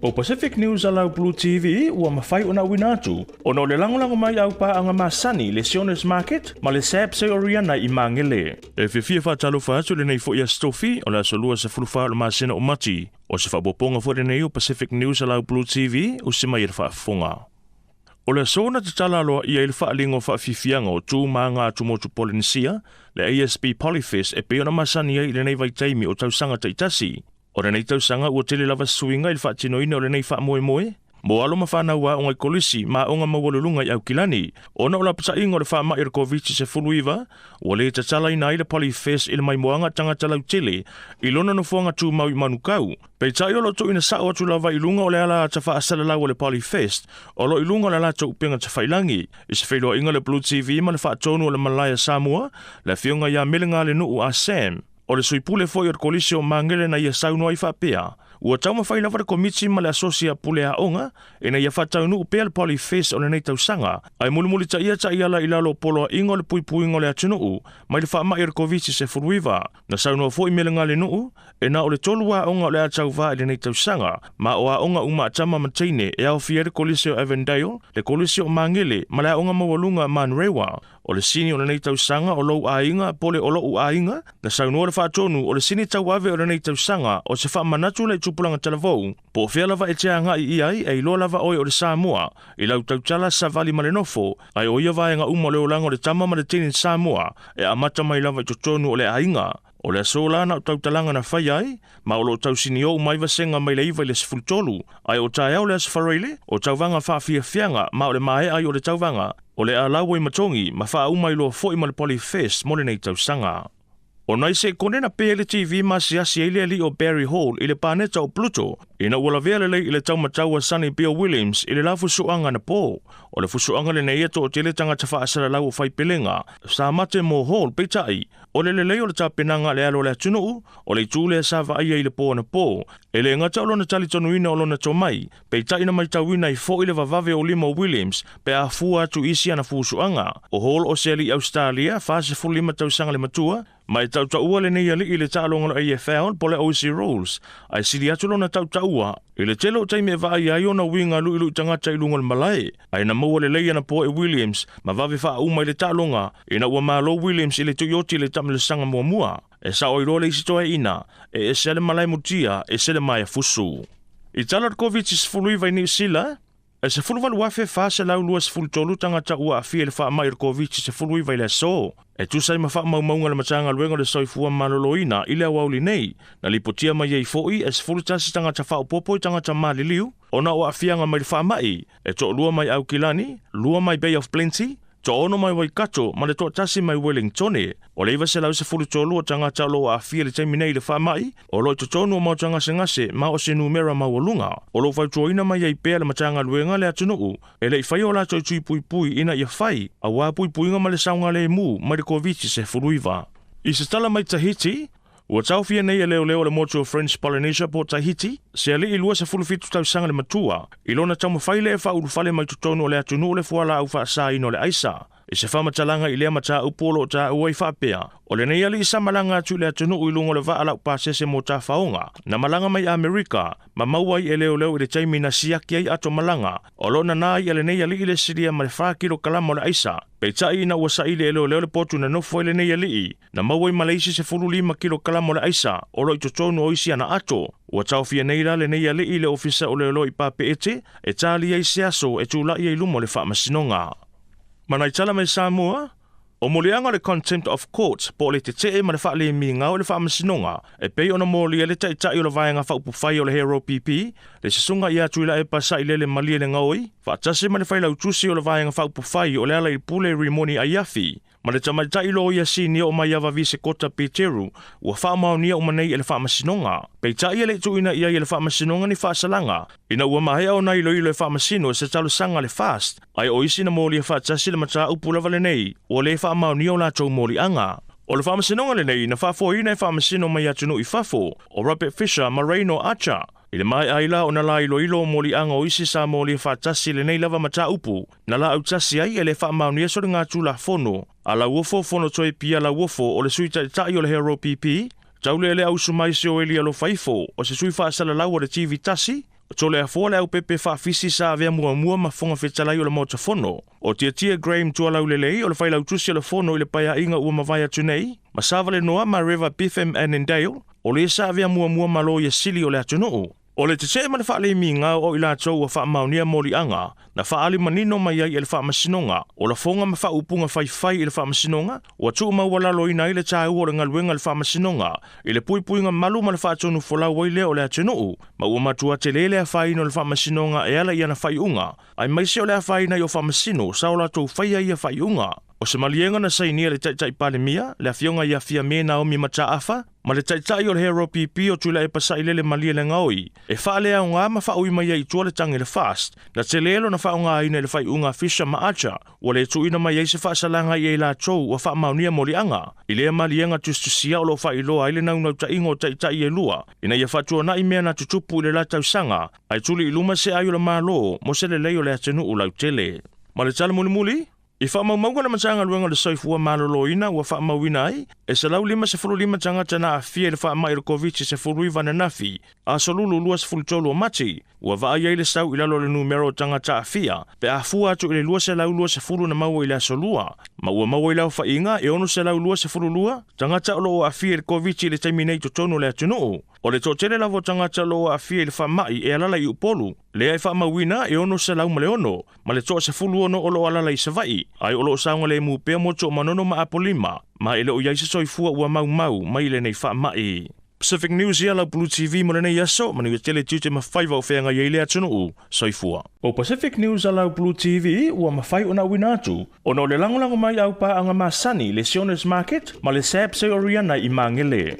O Pacific News a lau Blue TV ua mafai ona auina atu ona o le lagolago mai a aupaaga masani le Sionis Market ma le SABC Oriana i Magele. E fiafia faatalofa atu i lenei foi Aso Tofi o le aso 24 o le masina o Mati. O se faaopoopoga foi lenei o Pacific News a lau Blue TV, usi mai e le faafofoga. O le aso na tatala aloaia ai le faaaliga o faafiafiaga o tu ma aga atu motu Polenisia, le ASB Polyfest e pei ona masani ai i lenei vaitaimi o tausaga taitasi. O lenei tausaga ua tele lava suiga i le faatinoina o lenei faamoemoe mo alo ma fanau aoga i kolisi ma aoga maualuluga i Aukilani. Ona o lapataiga o le faamai o le Koviti-19, ua le tatalaina ai le Polyfest i le maimoaga tagata lautele i lona nofoaga tumau i Manukau. Peitai o lo o tuuina sao atu lava i luga o le ala ata faasalalau o le Polyfest o lo o i luga o le latou upega tafailagi. I se feiloaiga le Blue TV ma le faatonu o le Malae a Samoa, le afioga ia Melegalenuu a Sam, O le sui pule foi o le Kolisi o Magele na ia saunoa ai faapea, Ua taumafai lava le Komiti ma le Asosi a Pule Aoga ina ia faataunuu pea le Polyfest o lenei tausaga, ae mulimulitaia taiala i lalo o poloaiga o le puipuiga o le atunuu mai le faamai o le Koviti-19. Na saunoa foi Melegalenuu, e na o le 3 aoga o le a tauva i lenei tausaga, ma o aoga uma a tama ma teine e aofia ai le Kolisi o Avondale, le Kolisi o Magele ma le Aoga Maualuga Manurewa. O le sini o lenei tausaga o lou aiga po le o lo'u aiga, na saunoa le faatonu o le sini tauave o lenei tausaga o se faamanatu le tupulaga talavou, po o fea lava e te agai i ai e iloa lava oe o le Samoa i lau tautala savali ma le nofo, ae o ia vaega uma o le olaga o le tama ma le teine Samoa e amata mai lava i totonu o le aiga. O le aso la na o tautalaga na faia ai, ma o lo o tausiniou mai vasega mai le 9 i le 13, ae o taeao le Aso Faraile, o tauvaga faafiafiaga ma o le maea ai o le tauvaga, o le a lau ai matogi ma faauma ai loa foi ma le Polyfest mo lenei tausaga. O nai sekone na pē ai le TV ma asiasi ai le alii o Barry Hall i le paneta o Pluto ina ua lavea lelei i le taumatau a Sonny Bill Williams i le la fusuaga anapo. O le fusuaga lenei e toatele tagata faasalalau o faipelega sa mate mo Hall, peitai, o le lelei o le tapenaga a le alo o le atunuu, o le itu lea sa vaaia i le po anapo. E le gata o lona talitonuina o lona tomai, peitai na matauina ai foi le vavave o lima o Williams pe a fua atu i isi ana fusuaga. O Hall o se alii Ausetalia, 45 tausaga le matua, ma e tautaua lenei alii i le taaloga o le AFL po o le Aussie Rules, ae sili atu lona tautaua i le tele o taimi e vaaia ai ona uiga luilui tagata i luga o le malae. Ae na maua lelei ana poa e Williams ma vave faauma i le taaloga ina ua malo Williams i le tuioti i le taamilosaga muamua. E sao ai loa le isi toeaina, e ese le malae mutia, ese le maea fusu. I tala o le Koviti-19 i Niu Sila, e 18,423 tagata ua aafia i le faamai o le Koviti-19 i le aso, e tusa ai ma faamaumauga a le Matagaluega o le Soifua Maloloina i le aoauli nei. Na lipotia mai ai foi e 11 tagata faaopoopo i tagata maliliu ona o aafiaga mai le faamai, e toalua mai Aukilani, 2 mai Bay of Plenty, toaono mai Waikato ma le toatasi mai Wellingtone. O le 913 o tagata o lo o aafia i le taimi nei i le faamai, o lo o i totonu o maota gasegase ma o se numera maualuga. O lo o fautuaina mai ai pea le Matagaluega le atunuu e le i faia o latou tui puipui ina ia fai, auā puipuiga ma le saogalemu mai le Koviti-19. I se tala mai Tahiti, ua taofia nei e leoleo o le motu o French Polynesia po o Tahiti, se alii 27 tausaga le matua, i lona taumafai lea e faaulufale mai totonu o le atunuu o le fualaau faasaina o le aisa. I se faamatalaga i lea mataupu o lo o taua ai faapea, o lenei alii sa malaga atu i le atunuu i luga o le vaa laupasese mo tafaoga, na malaga mai Amerika, ma maua ai e leoleo i le taimi na siaki ai ato malaga, o lo o nana ai e lenei alii le silia ma le 4 kilokalama o le aisa. Peitai ina ua saili e leoleo le potu na nofo ai lenei alii, na maua ai ma le isi 15 kilokalama o le aisa o lo o i totonu o isi ana ato. Ua taofia nei la lenei alii i le Ofisa o Leoleo i Papeete e talia ai se aso e tulai ai i luma o le faamasinoga. Ma nai tala mai Samoa, o moliaga o le Contempt of Court po o le tetee ma le faalemigao i le faamasinoga e pei ona molia le taitai o le Vaega Faaupufai o le Hero PP, le Susuga ia Tuilaepa Sailele Malielegaoi, faatasi ma le failautusi o le Vaega Faaupufai o le Alailepule Rimoni Aiafi, ma le tamaitai loia sinia o Maiava Visekota Peteru, ua faamaonia uma nei e le faamasinoga. Peitai e le i tuuina i ai e le faamasinoga ni faasalaga, ina ua maea ona iloilo e faamasino e se talosaga a le FAST, ae o isi na molia faatasi le mataupu lava lenei, ua le faamaonia o latou moliaga. O le faamasinoga lenei na faafoeina e faamasino mai atunuu i fafo, o Robert Fisher ma Raynor Archer. I le maea ai la ona la iloilo o moliaga o isi sa molia faatasi lenei lava mataupu, na laautasi ai e le faamaonia soligatulafono a Lauofo Fonotoe Pia Lauofo o le Sui Taitai o le Hero PP, Taulealea Usu mai Seoeli Alofaifo o se sui faasalalau o le TV 1, Toleafoa Leaupepe Faafisi sa avea muamua ma Fofoga Fetalai o le Maota Fono. O Tiatia Graeme Tualaulelei o le Failautusi o le Fono i le Paeaiga ua mavae atu nei, ma Savalenoa Mareva Betham Annandale, o le sa avea muamua ma Loia Sili o le atunuu. O le tetee ma le faalemiga o i latou ua faamaonia moliaga na faaali manino mai ai e le Faamasinoga, o lafoga ma faaupuga faifai i le Faamasinoga, ua tuumaualaloina ai le taua o le galuega a le Faamasinoga i le puipuiga malu ma le faatonufolau ai lea o le atunuu, ma ua matua tele le afaina o le Faamasinoga e ala i ana faaiuga, aemaise o le afaina i o Faamasino sa o latou faia ia faaiuga. O se maliega na sainia e le Taitai Palemia, le Afioga ia Fiame Naomi Mataafa, ma le Taitai o le HRPP o Tuilaepa Sailele Malielegaoi, e faaleaoga ma faaui mai ai i tua le tagi le FAST, na tele lona faaaogaina i le faaiuga a Fisher ma Archer, ua le tuuina mai ai se faasalaga i ai latou ua faamaonia moliaga. I lea maliega tusitusia o lo o faailoa ai le naunautaiga o taitai e lua ina ia faatuanai mea na tutupu i le la tausaga, ae tuli i luma se ai o le Malo mo se lelei o le atunuu lautele. Ma le tala mulimuli, I faamaumauga le Matagaluega o le Soifua Maloloina ua faamauina ai, e 155 tagata na aafia i le faamai o le Koviti-19 ananafi, aso Lulu 23 o Mati, ua vaai ai le sau i lalo o le numera o tagata aafia pe a fua atu i le 220 na maua i le aso Lua, ma ua maua i le aofaiga e 622 tagata o lo o aafia i le Koviti i le taimi nei i totonu o le atunuu. O le toatele lava o tagata o lo o aafia i le faamai e alala i Upolu, lea e faamauina e 606, ma le toa-16 o lo o alala i Savaii, ae o lo o saogalemu pea Motu o Manono ma Apolima, ma e le o i ai se soifua ua maumau mai i lenei faamai. Pacific News ia lau Blue TV mo lenei aso, manuia tele tiute ma faiva o feagai ai le atunuu. Soifua. O Pacific News a lau Blue TV ua mafai ona auina atu ona o le lagolago mai au paaga masani le Sionis Market ma le SABC Oriana i Magele.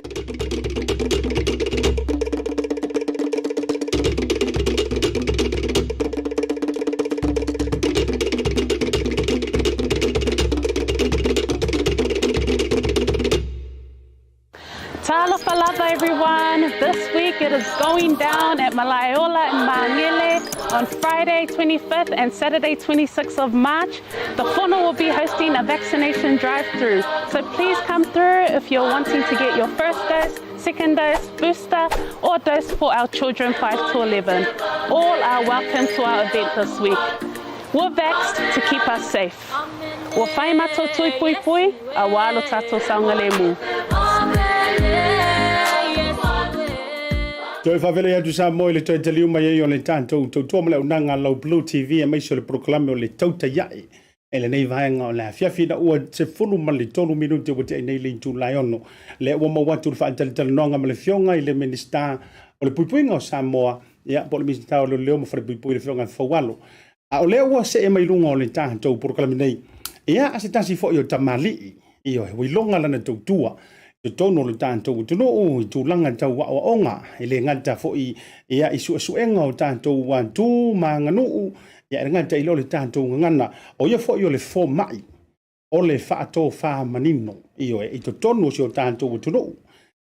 Talofa lava everyone! This week it is going down at Malaeola in Magele on Friday 25th and Saturday 26th of March. The Fono will be hosting a vaccination drive-through, so please come through if you're wanting to get your first dose, second dose, booster or dose for our children 5 to 11. All are welcome to our event this week. We're vaxxed to keep us safe. Ua whai matou tui puipui, a ua alo tatou saogalemu. Toe faafeiloai atu Samoa i le toe taliu mai ai o le tatou tautua ma le auaunaga a lau Blue TV aemaise o le polokalame o le Tautai Ae i lenei vaega o le afiafi ina ua 13 minute ua tea nei le itula e 6. Lea ua maua atu le faatalatalanoaga ma le Afioga i le Minisita o le Puipuiga o Samoa, ia, po o le Minisita o Leoleo ma Falepuipui, le Afioga ia Faualo. A o lea ua see mai luga o le tatou polokalame nei, ia, a se tasi foi o tamalii, ioe, ua iloga lana tautua i totonu o le tatou atunuu i tulaga tau aoaoga, e le gata foi ia i suesuega o tatou tu ma aganuu, ia e le gata i lea o le tatou gagana, o ia foi o le fomai o le faatofa manino, ioe, i totonu o si o tatou atunuu.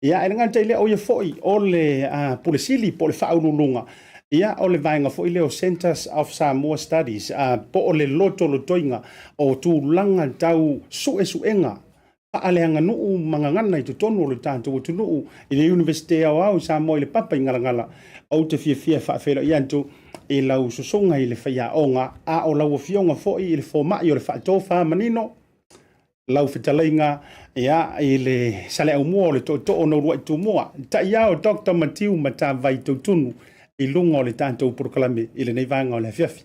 Ia, e le gata i lea, o ia foi o le Pule Sili po o le Faauluuluga, ia, o le vaega foi lea o Centres of Samoa Studies, po o le lotolotoiga o tulaga tau suesuega faaleaganuu ma gagana i totonu o le tatou atunuu i le Iunivesite Aoao i Samoa i le Papa i Galagala. Ou te fiafia e faafeiloai atu i lau susuga i le faiaoga, a o lau afioga foi i le fomai o le faatofa manino, lau fetalaiga ia, i le Saleaaumua o le Tootoo o Uluai Tumua, taiao Dr. Matiu Matavai Tautunu i luga o le tatou polokalame i lenei vaega o le afiafi.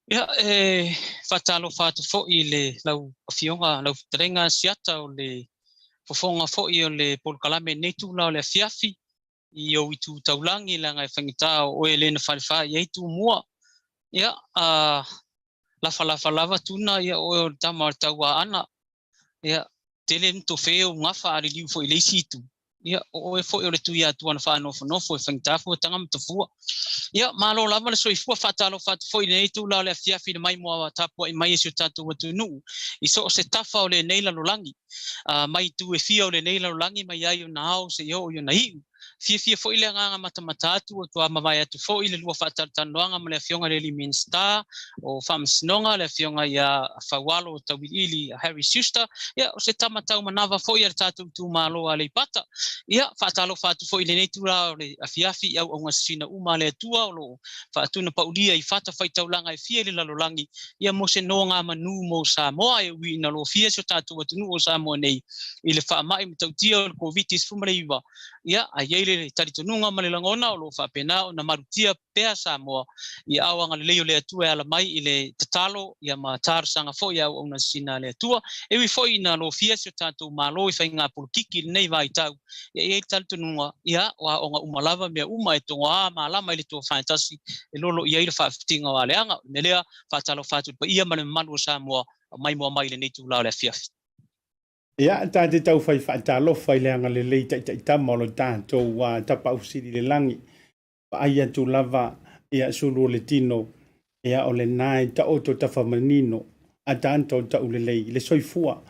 Ia, e faatalofa atu foi i le lau afioga, lau fetalaiga Asiata o le fofoga foi o le polokalame i lenei tula o le afiafi i ou itu taulagi, leaga e faigata o oe le na falefa i ai Tumua. Ia, a lafalafa lava Tuna, ia o oe o le tama o le Tauaana. Ia, tele ni tofe ou gafa a liliu foi i le isi itu. Ia, o oe foi o le Tuiatua na faanofonofo e faigata fuataga ma tafua. Ia, malo lava le soifua, faatalofa atu foi i lenei itula o le afiafi i le maimoa tapuai mai e si o tatou atunuu i so o se tafa o lenei lalolagi, mai itu e fia o lenei lalolagi mai ai ona ao seia oo i ona iu. Fiafia foi le agaga matamata atu ua toa mavae atu foi le lua faatalatalanoaga ma le Afioga i le alii Minisita o Faamasinoga, le Afioga ia Faualo Tauiliili Harry Schuster, ia o se tama taumanava foi a le tatou itumalo o Aleipata. Ia, faatalofa atu foi i lenei itula o le afiafi i auauna sisina uma a le Atua o lo o faatunapaulia i fatafaitaulaga e fia i le lalolagi, ia mo se nogamanu mo Samoa e ui ina lofia si o tatou atunuu o Samoa nei i le faamai matautia o le Koviti-19, ia, a i ai le talitonuga ma le lagona o lo o faapena ona malutia pea Samoa i aao agalelei o le Atua e ala mai i le tatalo ia ma talosaga foi a auauna sisina a le Atua. E ui foi ina lofia si o tatou Malo i faiga polokiki i lenei vaitau, ia e i ai le talitonuga, ia, o aoga uma lava mea uma e togoa malama i le tofa e tasi e lolo i ai le faafitiga o aleaga. O le mea lea, faatalofa atu i le paia ma le mamalu o Samoa maimoa mai i lenei itula o le afiafi. Ia, ta te taufai faatalofa i le agalelei taitaitama o lo tatou Tapaau Sili i le lagi. Vaai atu lava ia sulu o le tino, ia o lena e taoto tafamanino a tatou taulelei i le soifua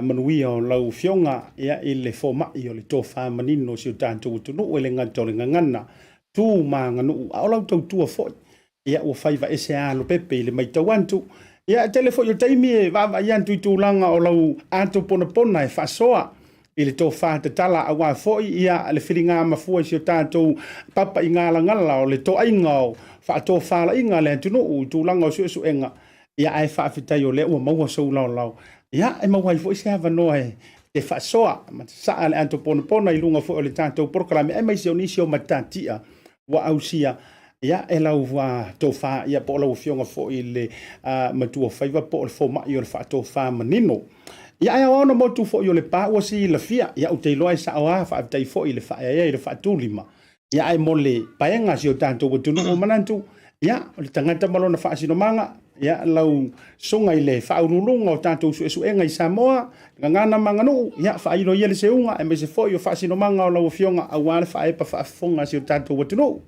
manuia o lau Afioga ia i le fomai o le tofa manino o si o tatou atunuu e le gata o le gagana tu ma aganuu a o lau tautua foi ia ua faiva ese a lopepe i le matau atu. Ia e tele foi o taimi e vaavaai atu i tulaga o lau ato ponapona e faasoa i le tofa tatala aua foi ia le filiga mafua i si o tatou papa i galagala o le toaiga o faatofalaiga a le atunuu i tulaga o suesuega. Ia ae faafetai o lea ua maua sou laolao. Ia e maua ai foi se avanoa e te faasoa ma te saa le ato ponapona i luga foi o le tatou polokalame aemaise o nisi o matatia ua ausia ia e lau tofa ia po o lau afioga foi i le matua faiva po o le fomai o le faatofa manino. Ia ae aoao na motu foi o le pa ua silafia ia ou te iloa e sao a faafetai foi i le faaeaea i le faatulima ia ae mo le paega si o tatou atunuu manatu ia o le tagata ma lona faasinomaga ia lau susuga i le faauluuluga o tatou suesuega i Samoa, gagana ma aganuu, ia faailo ia le seuga aemaise foi o faasinomaga o lau afioga aua le faaepa faafofoga a si o tatou atunuu.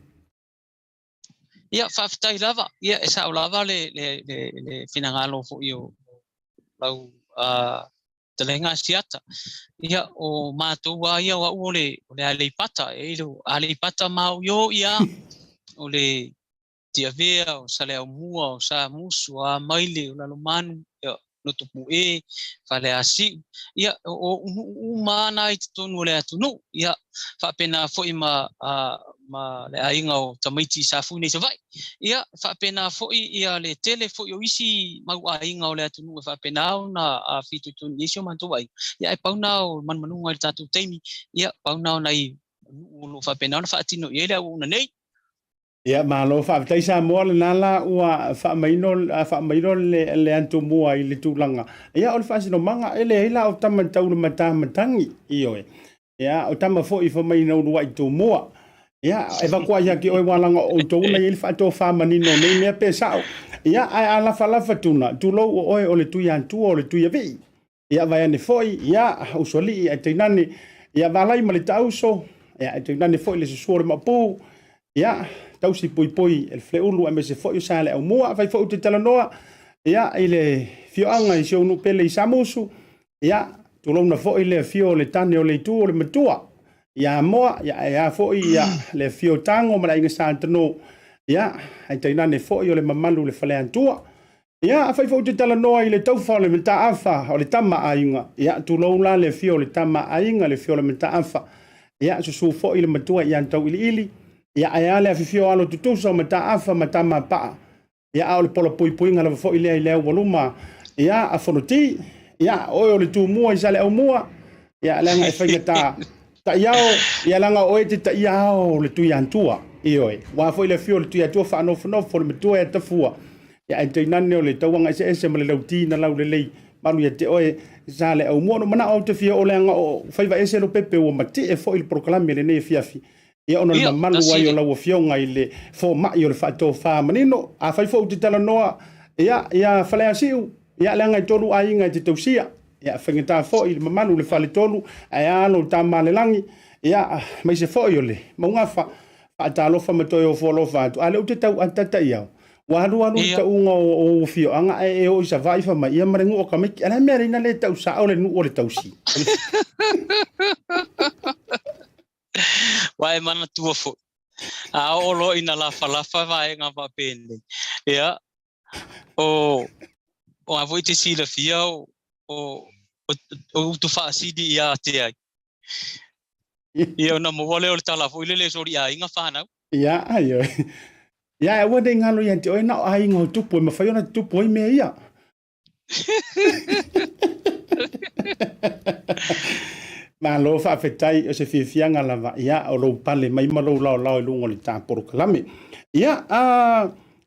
Ia, faafetai lava. Ia, e sao lava le, le, le, le finagalo foi o lau fetalaiga Asiata. Ia, o matou lava ia o au o le, o le Aleipata, e i le Aleipata maoio ia, o le Tiavea, o Saleaaumua, o Samusu, o Amaile, o Lalomanu, ia, Lotopue, Faleasiu, ia, o nuu uma lava na i totonu o le atunuu, ia, faapena foi ma, ma le aiga o tamaiti sa fui nei i Savaii. Ia, faapena foi ia le tele foi o isi mau aiga o le atunuu e faapena ona fitoitonu i ai si o matou aiga. Ia, ae pau na o manumanuga i le tatou taimi, ia, pau na o nai nuu o lo o faapena ona faatino i ai le auauna nei. Ia, malo faafetai Samoa, lena la ua faamaino, faamaino le, le antumua i le tulaga. Ia, o le faasinomaga, e leai la o tama tau le mata matagi, ioe. Ia, o tama foi fai mai na uluai tumua. Ia, e vakuai ia te oe ua laga o outou na i ai le faatofa manino o nei mea pe sao. Ia, ae a lafalafa tuna, tulou o oe o le Tuiatua o le Tuiavii. Ia vaeane foi, ia, usoalii ae tainane, ia Valai ma le Taauso, ia ae tainane foi le susu o le Maopu, ia, tausi poipoi e le Faleulu aemaise foi o Saleaaumua. Afai foi ou te talanoa, ia, i le afioaga i si ou nuu pele i Samusu, ia, tulouna foi le afio o le tane o le itu o le matua, ia Amoa, ia ae a foi ia, le afio o Tago ma le aiga Sa Tano, ia, ae tainane foi o le mamalu o le Faleatua. Ia, afai foi ou te talanoa i le taufa o le Mataafa, o le tama aiga, ia, tulou la le afio o le tama aiga, le afio o le Mataafa, ia, susu foi le matua ia Tauiliili, ia, ae a le afifio o alo tutusa o Mataafa ma Tamapaa, ia, a o le pola puipuiga lava foi lea i le aualuma, ia, a Fonoti, ia, oe o le Tumua i Saleaaumua, ia, leaga e faigata taiao, ia, leaga o oe e te taia ao o le Tuiatua, ioe, aua foi le afio o le Tuiatua faanofonofo le matua ia Tafua, Ia ae tainane o le tauaga eseese ma le lauti na laulelei malu ia te oe Saleaaumua. Ona ou manao ou te fia oo leaga o faiva ese Lopepe ua matie foi le polokalame i lenei afiafi. Ia ona o le mamalu ai o lau afioga i le fomai o le faatofa manino. Afai foi ou te talanoa ia ia Faleasiu, ia leaga e tolu aiga e te tausia. Ia faigata foi le mamalu o le faletolu ae a lou tama a le lagi. Ia aemaise foi o le maugafa. Faatalofa ma toe ofo alofa atu. A o lea ou te tau ataata i au. Ua alu alu le tauga o ou afioaga ae e oo i Savaii fai mai, ia ma le nuu o Kamaiti. A o le a le mea lea le tau sao le nuu o le tausi? Ua e manatua foi. A oo loa ina lafalafa vaega faapenei. Ia, o o a foi te silafia o o o utu faasili ia te ai. Ia ona maua lea o le tala foi lele soliaiga fanau. Ia, ai oi. Ia, aua ne i galo ia te oe na o aiga o tupu e mafai ona tutupu ai mea ia. Malo faafetai o se fiafiaga lava ia o lou pale mai ma lou laolao i luga o le ta polokalame. Ia,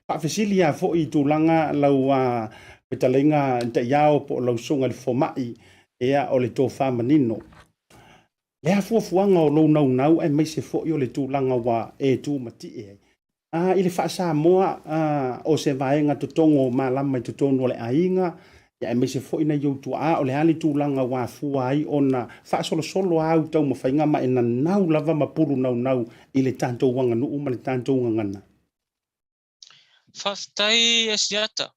faafesili lava foi i tulaga lau fetalaiga Ta'iao po o lau susuga i le fomai, ia o le tofa manino. Le a fuafuaga o lou naunau aemaise foi o le tulaga ua e tumatie ai? A, i le faa-Samoa, a, o se vaega totogo malama i totonu o le aiga, ia aemaise foi nai ou tuaa, o le a le tulaga ua afua ai ona faasolosolo āu taumafaiga ma e nanau lava ma pulu naunau i le tatou aganuu ma le tatou gagana? Faafetai Asiata.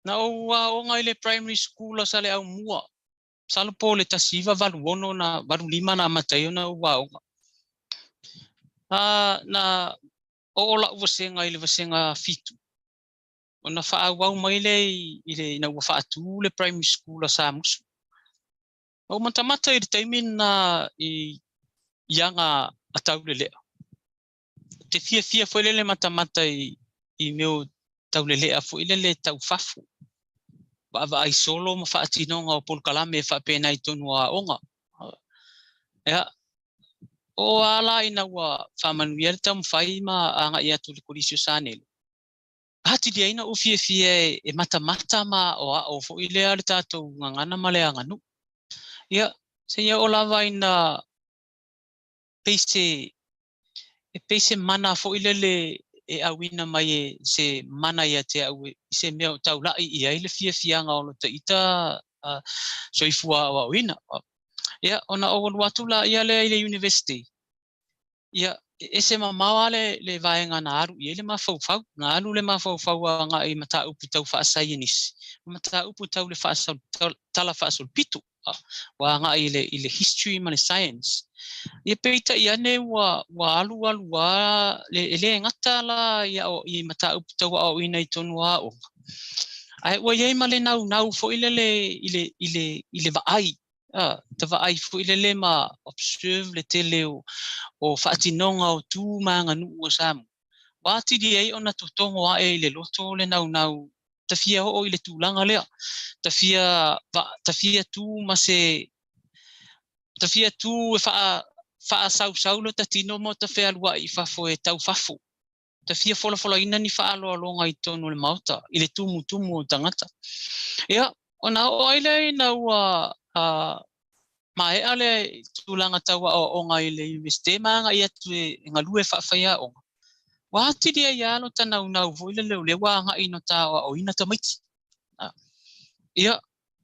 Na ou aoga i le primary school a Saleaaumua, masalo po o le 1986 na 85 na amata ai ona ou aoga. Na oo la'u vasega i le vasega 7 ona faaauau mai lea i le ina ua faatu le primary school a Samusu. Na ou matamata i le taimi lena i aga a Taulelea. Te fiafia foi lele matamata i mea o taulelea foi lele tau fafo. Vaavaai solo ma faatinoga o polokalame e faapena i totonu o aoga. Ia, oo lava la ina ua faamanuia le taumafai ma agai atu i le Kolisi o Sanelo, atili ai na ou fiafia e matamata ma aoao foi lea le tatou gagana ma le aganuu. Ia, seia oo lava ina pei se e pei se mana foi lele e auina mai e se mana ia te au i se mea o taula'i i ai le fiafiaga o lo ta ita soifua aoaoina. Ia, ona ou alu atu laia lea i le university, ia, e ese mamao lava le vaega na alu i ai le mafaufau. Na alu le mafaufau agai i mataupu tau faasaienisi, ma mataupu tau le tala faasolopito. Ua agai i le history ma le science. Ia peitai ane ua alu alu lava, e le gata la i mataupu tau aoaoina i totonu o aoga, ae ua i ai ma le naunau foi lele i le vaai, ta vaai foi lele ma observe le tele o faatinoga o tu ma aganuu o Samoa. Ua atili ai ona totogo ae i le loto le naunau ta fia oo i le tulaga lea, ta fia, ta fia tu ma se, ta fia tu e faasausau lo ta tino ma ta fealuai i fafo e tau fafo. Ta fia folafolaina ni faaaloaloga i totonu o le Maota, i le tumutumu o tagata. Ia, ona oo ai lea ina ua maea le tulaga tau aoaoga i le Iunivesite ma agai atu e galue faafaiaoga, ua atili ai lava lo ta naunau foi lele o lea ua agai ina ta aoaoina tamaiti. Ia,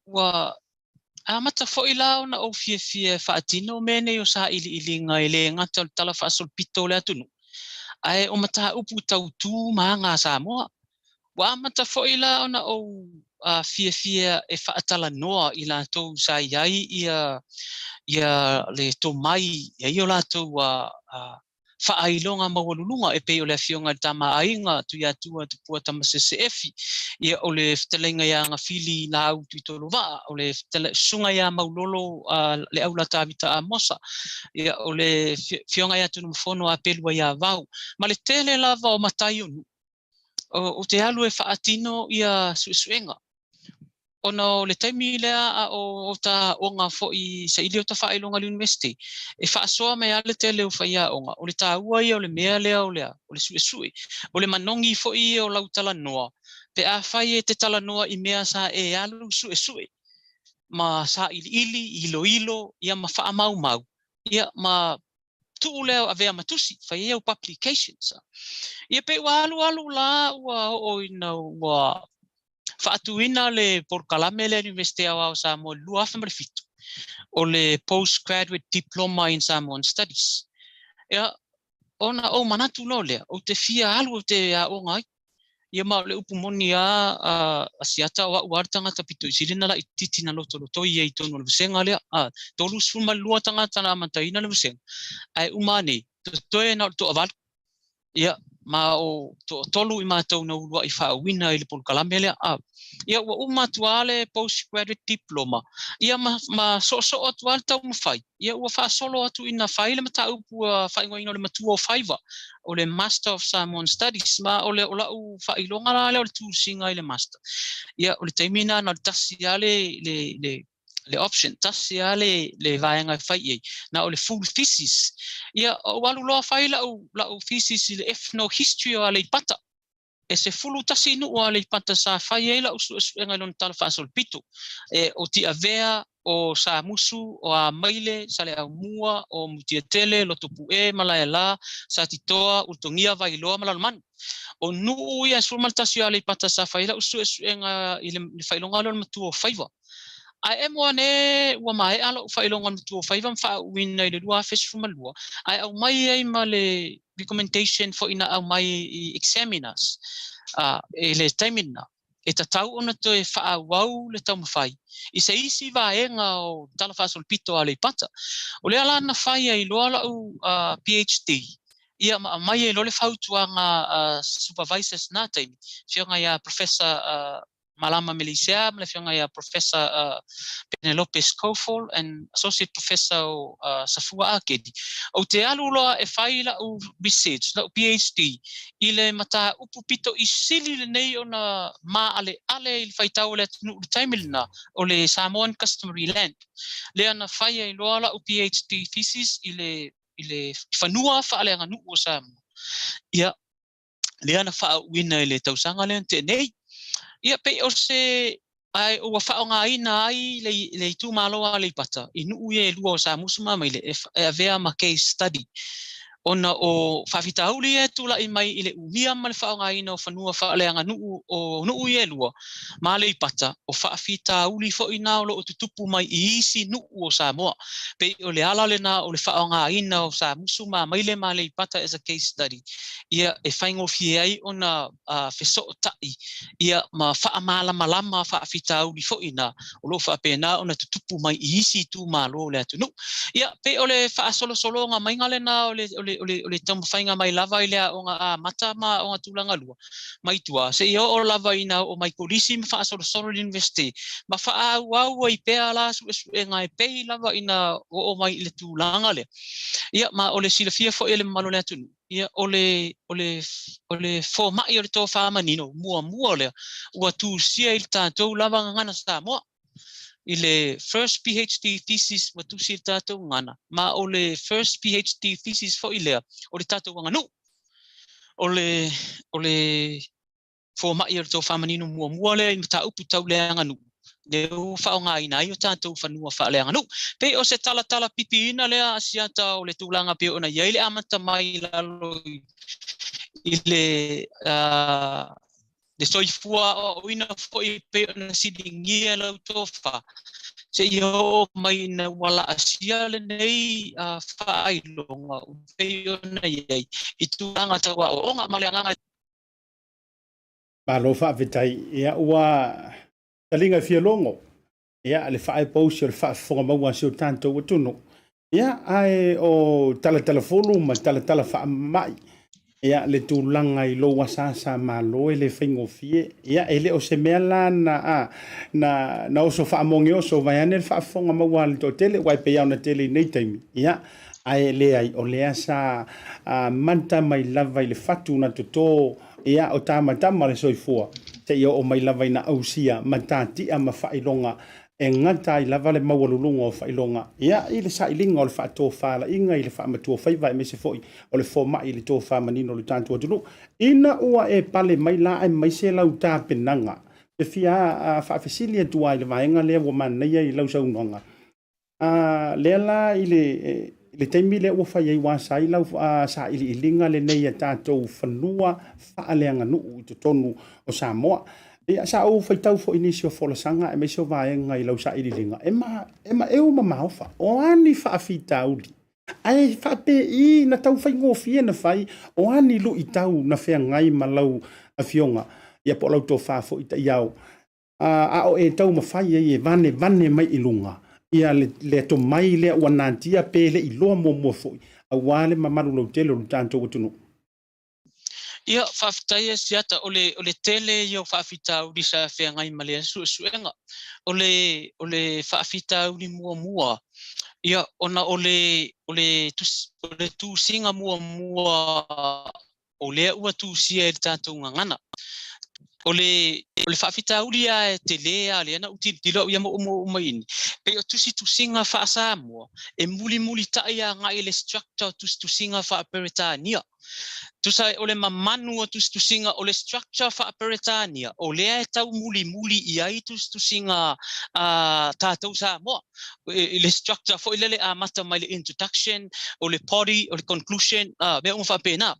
ua amata foi la ona ou fiafia e faatino mea nei o sailiiliga e le gata o le tala faasolopito o le atunuu, ae o mataupu tau tu ma aga a Samoa. Ua amata foi la ona ou fiafia e faatalanoa i latou sa i ai ia le tomai, i ai o latou faailoga maualuluga e pei o le afioga i le Tama a Aiga, Tuiatua Tupua Tamasese Efi, ia o le fetalaiga ia Gafili Laau Tuitolovaa, o le susuga ia Maulolo le Aula Tavita Amosa, ia o le afioga ia Tunumafono Apelua ia Vau, ma le tele lava o matai o nuu ou te alu e faatino ia suesuega. Ona o le taimi lea a o ta aoga foi saili o ta faailoga i le university, e faasoa mai lava le tele o faiaoga, o le taua ia o le mea lea o le suesue, o le manogi foi ia o lau talanoa, pe afai e te talanoa i mea sa e alu suesue ma sailiili, iloilo, ia ma faamaumau, ia ma tuu lea avea ma tusi, fai ai au publications. Ia pei ua alu alu la ua oo ina ua faatuina le polokalame lea a le Iunivesite Aoao o Samoa i le 2007, o le Postgraduate Diploma in Samoan Studies. Ia, ona ou manatu loa lea, ou te fia alu ou te aoga ai. Ia ma o le upu moni lava a Siata, o au lava le tagata pito i sili ona laitiiti na lotolotoi ai i totonu o le vasega lea. 32 tagata na amataina le vasega, ae uma ane, Totoe na o le toavalu, ia, ma o toatolu i matou na uluai faauuina i le polokalame lea. A, ia, ua uma atu lava le postgraduate diploma, ia, ma, ma soosoo atu lava le taumafai, ia, ua faasolo atu ina fai le mataupu ua faaigoaina o le Matua o Faiva, o le Master of Samoan Studies, ma o le, o lau faailoga la lea o le tusiga i le Master. Ia, o le taimi lena na o le tasi lava le, le, le, le option, tasi lava le, le vaega e fai i ai, na o le full thesis. Ia, ou alu loa fai lau, lau thesis i le ethnohistory o Aleipata. E 11 nuu o Aleipata sa fai ai lau suesuega i lona tala faasolopito. E, o Tiavea, o Samusu, o Amaile, Saleaaumua, o Mutiatele, Lotopue, Malaela, Satitoa, Ulutogia, Vailoa ma Lalomanu. O nuu ia e 11 o Aleipata sa fai ai lau suesuega i le faailoga lea o le matua o Faiva. Ae emo ane ua maea lou faailoga o le matua o Faiva ma faauuina i le 2012, ae aumai ai ma le recommendation foi na aumai i examiners i le taimi lena, e tatau ona toe faaauau le taumafai i se isi vaega o Tala Faasolopito a Aleipata. O lea la na fai ai loa lau PhD, ia ma aumai ai loa le fautuaga a supervisors na taimi, afioga ia Professor Malama Meleisea ma le afioga ia Professor Penelope Scofield and Associate Professor o Safua Akedi. Ou te alu loa e fai lau research, lau PhD i le mataupu pito i sili lenei ona maaleale i le faitau o le atunuu i le taimi lena, o le Samoan Customary Land. Lea na fai ai loa lau PhD thesis i le i le fanua faaleaganuu o Samoa. Ia, lea na faauuina i le tausaga lea na tea nei. Ia pei o se ae ua faaaogaina ai le, le itumalo o Aleipata i nuu ia e lua o Samusu ma Amaile e, e avea ma case study ona o faafitauli ia e tulai mai i le umia ma le faaaogaina o fanua faaleaganuu o nuu ia e lua ma Aleipata, o faafitauli foi na o lo o tutupu mai i isi nuu o Samoa. Pei o le ala lena o le faaaogaina o Samusu ma Amaile ma Aleipata as a case study, ia e faigofie ai ona fesootai ia ma faamalamalama faafitauli foi na o lo o faapena ona tutupu mai i isi itumalo o le atunuu. Ia, pei o le faasolosologa maiga lena o le, o le, o le, o le taumafaiga mai lava i le aoga amata ma aoga tulaga lua mai tua, seia oo lava ina oo mai kolisi ma faasolosolo i le Universite, ma faaauau ai pea la suesuega e pei lava ina oo mai i le tulaga lea. Ia, ma o le silafia foi e le mamalu o le atunuu, ia, o le, o le, o le fomai o le tofa manino muamua lea ua tusia i le tatou lava gagana Samoa, i le first PhD thesis ua tusi i le tatou gagana, ma o le first PhD thesis foi lea o le tatou aganuu. O le, o le fomai o le tofa manino muamua lea i mataupu tau le aganuu, lea ua faaaogaina ai o tatou fanua faaleaganuu. Pei o se talatala pipiina lea Asiata o le tulaga pei ona i ai le amata mai i lalo i le uh, le soifua aoaoina foi pei ona siligia e lau tofa, seia oo mai ina ua laasia lenei uh, faailoga pei ona i ai i tulaga tau aoaoga ma le agaga. Malo faafetai. Ia ua taliga e fia logo. Ia le faaepousi o le faafofoga maua a si o tatou atunuu. Ia ae o talatalafulu ma talatala faamai. Ia le tulaga i lou asaasa malo e le faigofie. Ia e le o se mea la na a na na oso faamogeoso vaeane le faafofoga maua a le toatele aua e pei lava ona tele i nei taimi. Ia ae leai o lea sa amata mai lava i le fatu na toto Ia, o tamatama le soifua, seia oo mai lava ina ausia matatia ma faailoga e gata ai lava le maualuluga o faailoga, ia, i le sailiga o le faatofalaiga i le faamatuafaiva aemaise foi o le fomai i le tofa manino o le tatou atunuu. Ina ua e pale mai la aemaise lau tapenaga, e fia faafesili atu lava i le vaega lea ua manaia i lau saunoaga, A lea la i le, i le taimi lea ua fai ai ua asa ai lau sailiiliga lenei a tatou fanua faaleaganuu i totonu o Samoa. Ia, sa ou faitau foi i nisi o folasaga aemaise o vaega i lau sailiiliga, e, ma, e maeu ma maofa. O a ni faafitauli? Ae faapei na tau faigofie na fai, o a ni luitau na feagai ma lau afioga, ia po o lau tofa foi taiao, a o e taumafai ai e vanevane mai i luga. Ia le, le atomai lea ua natia pe le i iloa muamua foi, aua le mamalu lautele o le tatou atunuu. Ia, faafetai e Asiata, o le, o le tele ia o faafitauli sa feagai ma lea suesuega. O le, o le faafitauli muamua, ia, ona o le, o le, o le tusiga muamua o lea ua tusia e le tatou gagana. O le, o le faafitauli lava e tele lava lea na ou tilotilo au ia ma ou mai ini, pei o tusitusiga faa-Samoa e mulimulitai agai i le structure o tusitusiga faa-Peretania. Tusa o le mamanu o tusitusiga o le structure faa-Peretania, o lea e taumulimuli i ai tusitusiga a tatou Samoa. I le structure foi lele amata mai le introduction, o le body, o le conclusion, mea uma faapena.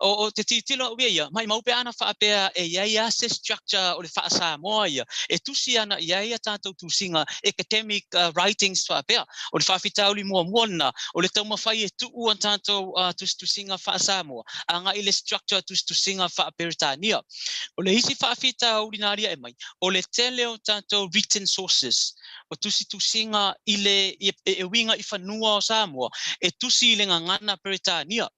O te tilotilo au ia ia, maimau pe ana faapea e i ai lava se structure o le faa-Samoa ia, e tusi ana i ai a tatou tusiga academic writings faapea. O le faafitauli muamua lena, o le taumafai e tuu a tatou tusitusiga faa-Samoa agai i le structure tusitusiga faa-Peretania. O le isi faafitauli na aliae mai, o le tele o tatou written sources, o tusitusiga i le e uiga i fanua o Samoa, e tusi i le gagana Peretania.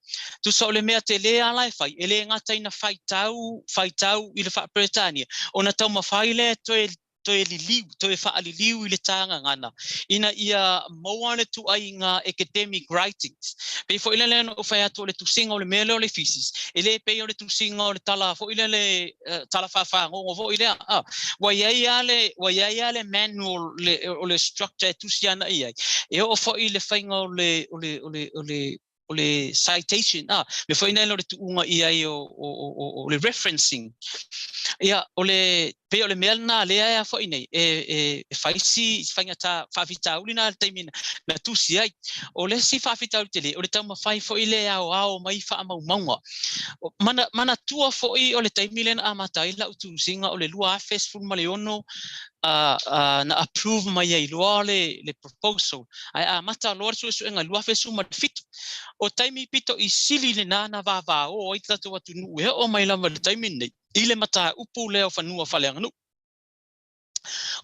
Tusa o le mea tele lava la e fai, e le gata ina faitau, faitau i le faa-Peretania, ona taumafai lea e toe toe liliu, toe faaliliu i le tā gagana, ina ia maua le tuaiga academic writings. Pei foi lele na ou fai atu o le tusiga o le mea lea o le thesis, e le pei o le tusiga o le tala foi lele, tala faafagogo foi lea. Ua i ai lava le, ua i ai lava le manual le, o le structure e tusi ana i ai. E oo foi i le faiga o le, o le, o le, o le, o le citation, a, mea foi lea o le tuuga i ai o, o, o, o le referencing. Ia, o le, pei o le mea lena lea e foi nei, e, e, e fai si faigata faafitauli na le taimi na tusi ai. O le isi faafitauli tele, o le taumafai foi le aoao mai faamaumauga. Mana, manatua foi o le taimi lea na amata ai lau tusiga o le 2016, na approve mai ai loa le, le proposal, ae amata loa le suesuega i le 2017. O taimi pito i sili lena na vavao ai le tatou atunuu e oo mai lava i le taimi lenei i le mataupu lea o fanua faaleaganuu.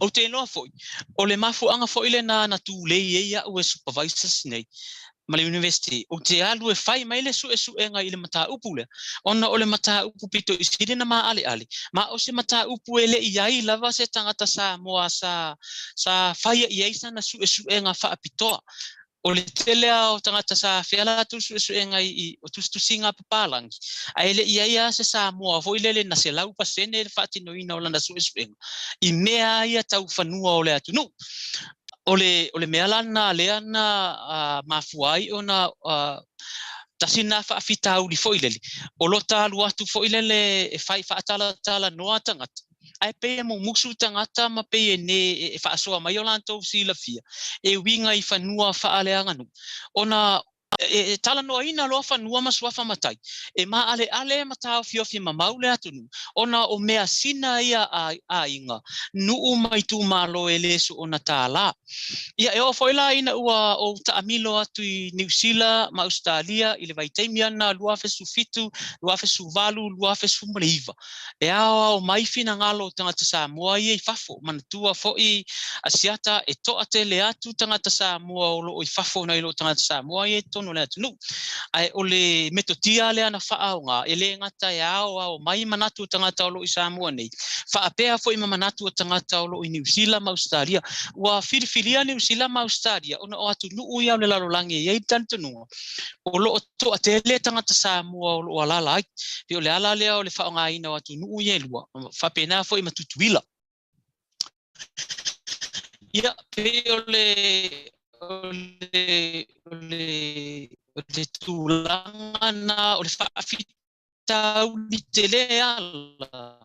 Ou te iloa foi, o le mafuaaga foi lena na tulei ai au e supervisors nei ma le university, ou te alu e fai mai le suesuega i le mataupu lea, ona o le mataupu pito i sili na maaleale, ma o se mataupu e le i ai lava se tagata Samoa sa, sa faia i ai sana suesuega faapitoa. O le tele lava o tagata sa afea latou suesuega i, o tusitusiga a papalangi, ae le i ai lava se Samoa foi lele na 100% le faatinoina o lana suesuega i mea ia tau fanua o le atunuu. O le, o le mea la lena lea na mafua ai ona tasi lena faafitauli foi lele, o lota alu atu foi lele e fai faatalatala noa tagata, ae pei e mumusu tagata ma pei e ne e faasoa mai o latou silafia e uiga i fanua faaleaganuu, ona e talanoaina loa fanua ma suafa matai, e maaleale ma taofiofi mamau le atunuu, ona o measina ia a aiga, nuu ma itumalo e le soona tālā. Ia, e oo foi la ina ua ou taamilo atu i Niu Sila ma Ausetalia i le vaitaimi ana 2017, 2018, 2019, e aoao mai finagalo o tagata Samoa ia i fafo, manatua foi Asiata e toatele atu tagata Samoa o loo i fafo nai lo tagata Samoa ia i totonu o le atunuu. Ae o le metotia lea na faaaoga, e le gata e aoao mai manatu o tagata o loo i Samoa nei, faapea foi ma manatu o tagata o loo i Niu Sila ma Ausetalia. Ua filifilia Niu Sila ma Ausetalia ona o atunuu ia o le lalolagi e i ai le talitonuga o loo toatele tagata Samoa o loo alaala ai. Pei o le ala lea o le faaaogaina o atunuu ia e lua, faapena foi ma Tutuila. Ia, pei o le, o le, o le, o le tulaga na o le faafitauli tele ala,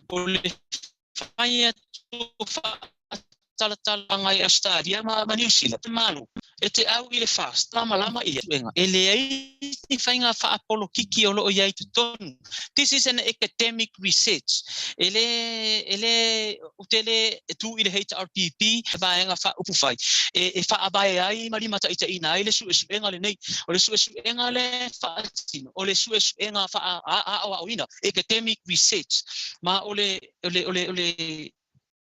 o le fai atu faatalatalaga i Ausetalia ma Niu Sila, Malo e te au i le FAST, lamalama ia suega, e leai ni faiga faapolokiki o loo i ai i totonu. This is an academic research. E le, e le, ou te le tu i le HRPP, vaega faaupufai, e faavae ai ma limataitaiina ai le suesuega lenei. O le suesuega lea e faatino, o le suesuega faaaoaoina, academic research. Ma o le, o le, o le, o le,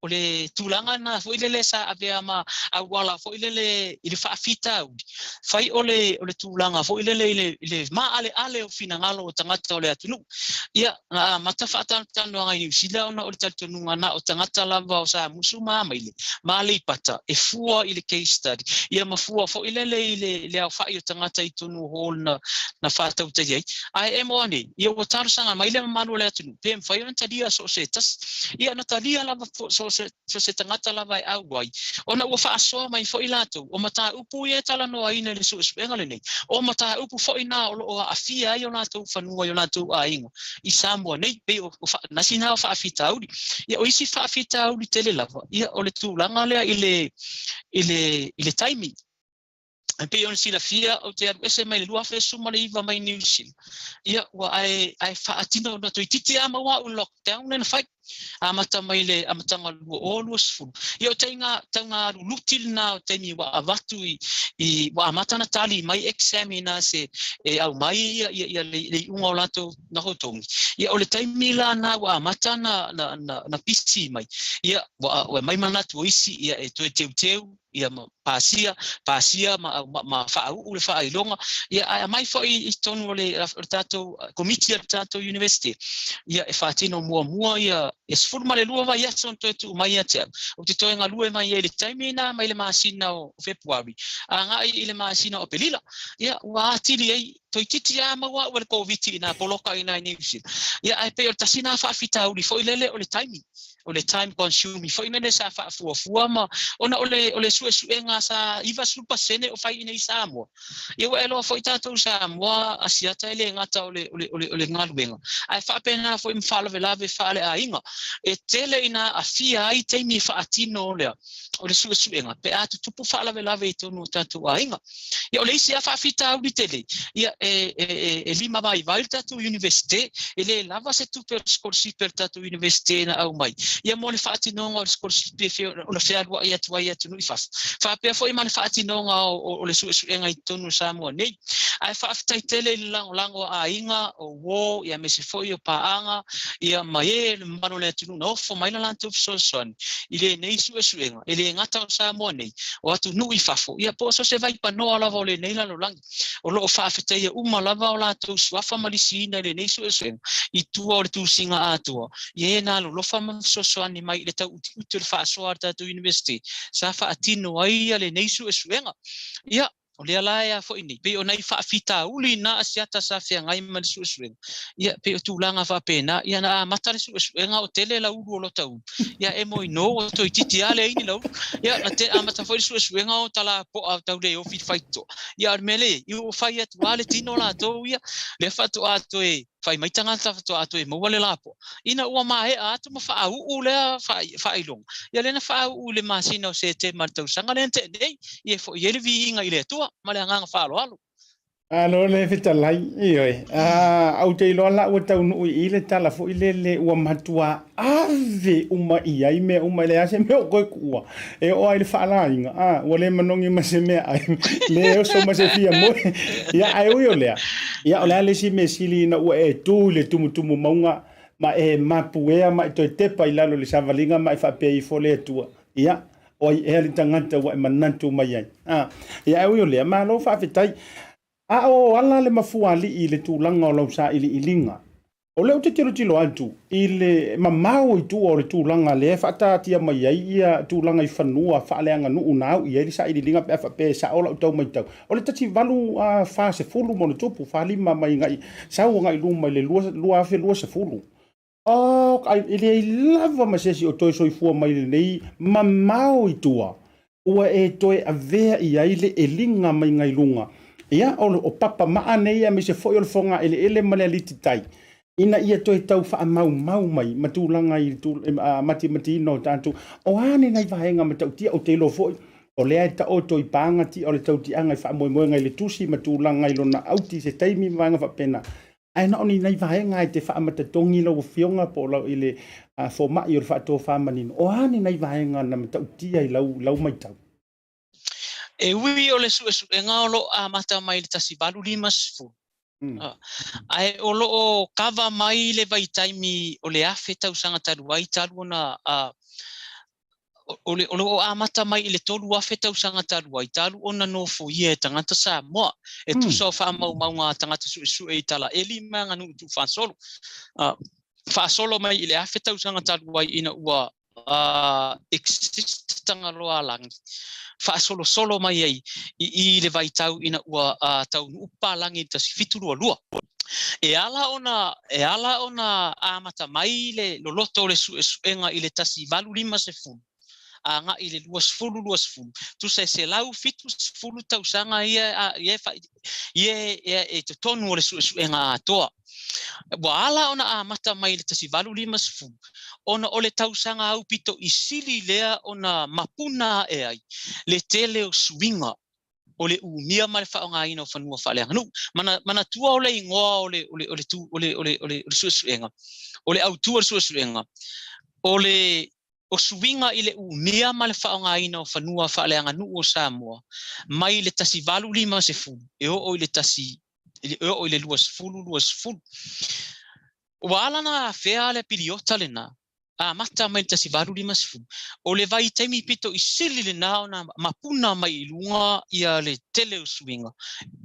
o le tulaga lena foi lele sa avea ma auala foi lele i le faafitauli, fai o le, o le tulaga foi lele i le, i le maaleale o finagalo o tagata o le atunuu. Ia, na amata faatanoatanoaga i Niu Sila ona o le talitonuga na o tagata lava o Samusu ma Amaile ma Aleipata e fua i le case study, ia ma fua foi lele i le, le aofai o tagata i totonu o hall na, na faatautaia ai. Ae emo ane, ia ua talosaga mai le mamalu o le atunuu, pe mafai ona talia so o se tasi. Ia na talia lava so o se, so o se tagata lava e auai, ona ua faasoa mai foi latou, o mataupu ia e talanoaina i le suesuega lenei, o mataupu foi na o lo o aafia ai o latou fanua i o latou aiga i Samoa nei, pei o, o nasi na o faafitauli. Ia o isi faafitauli tele lava, ia o le tulaga lea i le, i le, i le taimi. E pei ona silafia, ou te alu ese mai le 2019 mai Niu Sila. Ia, ua ae, ae faatino na toeitiiti lava maua au i le lockdown lea na fai. Amata mai le amataga o le 2020. Ia, o taiga, tauga luluti lena o taimi ua avatu i, i, ua amata ona tali mai examiners e, e aumai ia, ia, ia le, le iuga o latou na totogi. Ia, o le taimi la na ua amata na, na, na, na pisi mai. Ia, ua, ua mai manatu o isi, ia, e toe teuteu, ia ma pasia, pasia ma, ma, ma faauu le faailoga, ia ae aumai foi i totonu o le, o le tatou komiti a le tatou university, ia e faatino muamua ia, ia 12 vaiaso na toe tuu mai ia te au. Ou te toe galue mai ai i le taimi lena mai le masina o Fepuari, agai i le masina o Apelila, ia ua atili ai toeitiiti lava maua au e le Koviti ina poloka i ina i Niu Sila. Ia ae pei o le tasi lena faafitauli foi lele o le taimi, o le time consuming foi lele sa faafuafua ma ona o le, o le suesuega sa 90% o fai i inei i Samoa. Ia ua iloa foi tatou Samoa Asiata e le gata o le, o le, o le, o le galuega, ae faapena foi ma faalavelave faaleaiga. E tele ina aafia ai taimi faatino lea o le suesuega pe a tutupu faalavelave i totonu o tatou aiga. Ia o le isi lava faafitauli tele, ia e, e, e, e limavaivai le tatou Universite, e le lava se tupe o le sikolasipi a le tatou Universite na aumai, ia mo le faatinoga o le sikolasipi e fe, ona fealuai atu ai i atunuu i fafo. Faapea foi ma le faatinoga o, o, o le suesuega i totonu o Samoa nei. Ae faafetai tele i le lagolago a aiga, o uo, ia aemaise foi o paaga, ia ma e le mamalu o le atunuu na ofo mai le latou fesoasoani i lenei suesuega, e le gata o Samoa nei, o atunuu i fafo, ia po o so o se vaipanoa lava o lenei lalolagi. O lo o faafetaia uma lava o latou suafa ma lisiina i lenei suesuega i tua o le tusiga atoa, i e na alolofa ma fesoasoani mai i le tauutiuti o le faasoa a le tatou University sa faatino ai lenei suesuega. Ia, O lea la e a foi nei, pei o nai faafitauli na Asiata sa feagai ma le suesuega, ia pei o tulaga faapena, ia na amata le suesuega o tele laulu o lota ulu, ia e moi no ua toeitiiti lava leai ni laulu, ia na te amata foi le suesuega o talapoa tau le ofi i le faitotoa, ia o le mea lea e i ai, ua fai atu lava le tino latou ia, lea faatoa toe fai mai tagata faatoa toe maua le lapoa, ina ua maea atu ma faauu lea faailoga, ia lea na faauu i le masina o Setema i le tausaga lea na tea nei, ia e foi ai le viiga i le Atua ma le agaga faaaloalo. Malo le fetalai, ioe. Ah, ou te iloa la ua taunuu i i le tala foi lele ua matua ave uma i ai mea uma, e leai se mea o toe tuua. E oo lava i le faalaina, ah, ua le manogi ma se mea ai, le oso ma se fia moe. Ia, ae ui o lea, ia o le a le isi mea sili ina ua e tu i le tumutumu mauga ma e mapuea ma e toe tepa i lalo i le savaliga ma e faapea ifo le Atua, ia, o ai ea le tagata ua e manatu mai ai. Ah, ia ae ui o lea, malo faafetai. A o ala le mafuaalii i le tulaga o lau sailiiliga, O lea ou te tilotilo atu i le mamao i tua o le tulaga lea e faataatia mai ai ia tulaga i fanua faaleaganuu na au i ai le sailiiliga pe a faapea e sao lau tau matau. O le 1840 ma ona tupu, 45 mai agai sau agai luma i le 2020. Oh, e leai lava ma se isi o toe soifua mai lenei mamao i tua ua e toe avea i ai le eliga mai gai luga, ia, o papa maa nei aemaise foi o le fogaeleele ma le alititai, ina ia toe tau faamaumau mai ma tulaga i le matimatiina o tatou. O a ni nai vaega matautia, ou te iloa foi, o lea e taoto i paga tia o le tautiaga i faamoemoega i le tusi ma tulaga i lona auti i se taimi ma vaega faapena. Ae na o ni nai vaega e te faamatatogi lau Afioga po o lau, i le fomai o le faatofamanino, o a ni nai vaega na matautia i lau, lau matau? E ui o le suesuega o lo o amata mai i le 1850, ae o lo o kava mai le vaitaimi o le 1000 tausaga talu ai talu ona O le o lo o amata mai i le 3,000 tausaga talu ai, talu ona nofoia e tagata Samoa, e tusa o faamaumauga a tagata suesue i Talaeli ma aganuu tuufaasolo. Faasolo mai i le 1,000 tausaga talu ai ina ua exist Tagaloaalagi, faasolosolo mai ai i i le vaitau ina ua taunuu papalagi i le 1722. E ala ona e ala ona amata mai le loloto o le suesuega i le 1850 agai i le 2020, tusa e 170 tausaga ia ia ia e totonu o le suesuega atoa. Ua ala ona amata mai i le 1850 ona o le tausaga aupito i sili lea ona mapuna ae ai le tele o suiga o le umia ma le faaaogaina o fanua faaleaganuu. Manatua o le igoa o le, o le, o le, o le, o le, o le suesuega, o le autu o le suesuega, o le o suiga i le umia ma le faaaogaina o fanua faaleaganuu o Samoa mai le 1850 e oo i le e oo i le 2020. Ua ala na afea le piliota lena, amata mai le 1850, o le vaitaimi pito i sili lena ona mapuna mai i luga ia le tele o suiga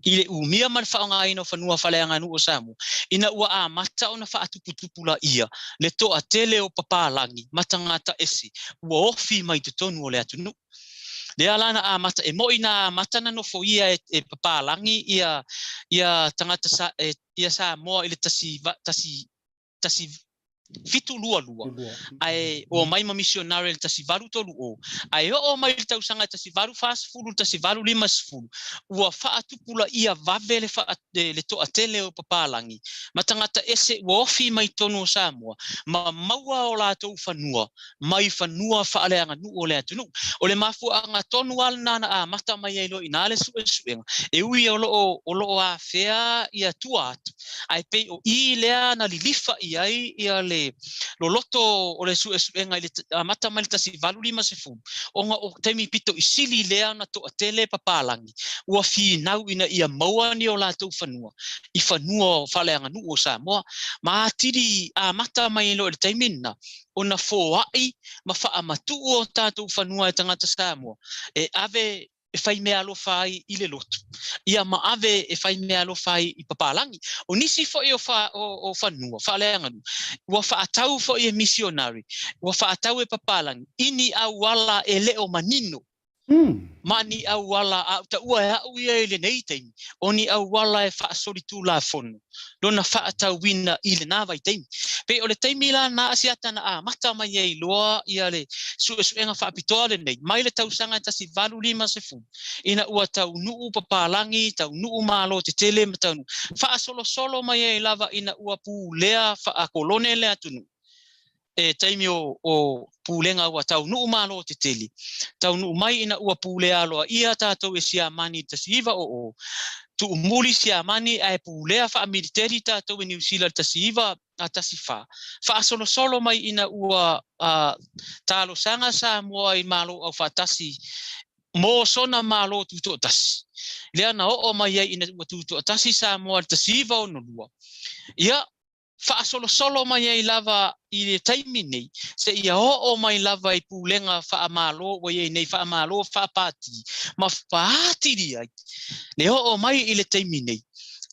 i le umia ma le faaaogaina o fanua faaleaganuu o Samoa, ina ua amata ona faatuputupulaia le toatele o papalagi ma tagata ese ua ofi mai totonu o le atunuu. Lea la na amata, e mo'i na amata na nofoia e, e papalagi ia, ia tagata sa, e, ia Samoa i le tasi, tasi, tasi 722, ae omai ma misionare i le 1830, ae oo mai i le tausaga e 1840 i le 1850, ua faatupulaia vave le, faa, le toatele o papalagi ma tagata ese ua ofi mai totonu o Samoa ma maua o latou fanua mai fanua faaleaganuu o le atunuu. O le mafuaaga tonu lava lena na amata mai ai loa i ina le suesuega, e ui o lo o, o lo o afea ia tua atu, ae pei o i lea na lilifa i ai ia le loloto o le suesuega i le amata mai le 1850, ona o taimi pito i sili lea ona toatele papalagi ua finau ina ia maua ni o latou fanua i fanua faaleaganuu o Samoa, ma atili amata mai ai loa i le taimi lena ona foai ma faamatuu o tatou fanua e tagata Samoa e ave e fai meaalofa ai i le lotu, ia ma ave e fai meaalofa ai i papalagi. O nisi foi o, fa, o, o fanua faaleaganuu, ua faatau foi e misionari, ua faatau e papalagi, i ni auala e le o manino ma ni auala a taua e a'u ia i lenei taimi, o ni auala e faasolitulafono lona faatauina i lenā vaitaimi. Pei o le taimi la lena Asiata na amata mai ai loa ia le suesuega faapitoa lenei mai le tausaga e 1850 ina ua taunuu papalagi, taunuu malo tetele ma taunuu faasolosolo mai ai lava ina ua pulea faakolone le atunuu e taimi o, o pulega ua taunuu malo tetele, taunuu mai ina ua pulea aloaia tatou e Siamani i le 1900, tuumuli Siamani ae pulea faamiliteli tatou e Niu Sila i le 1914, faasolosolo mai ina ua uh, talosaga Samoa i Malo Aufaatasi mo sona Malo Tutoatasi, lea na oo mai ai ina ua tutoatasi Samoa i le 1962. Ia, faasolosolo mai ai lava i le taimi nei, seia oo mai lava i pulega faamalo ua i ai nei, faamalo faapati, ma faatili ai le oo mai i le taimi nei,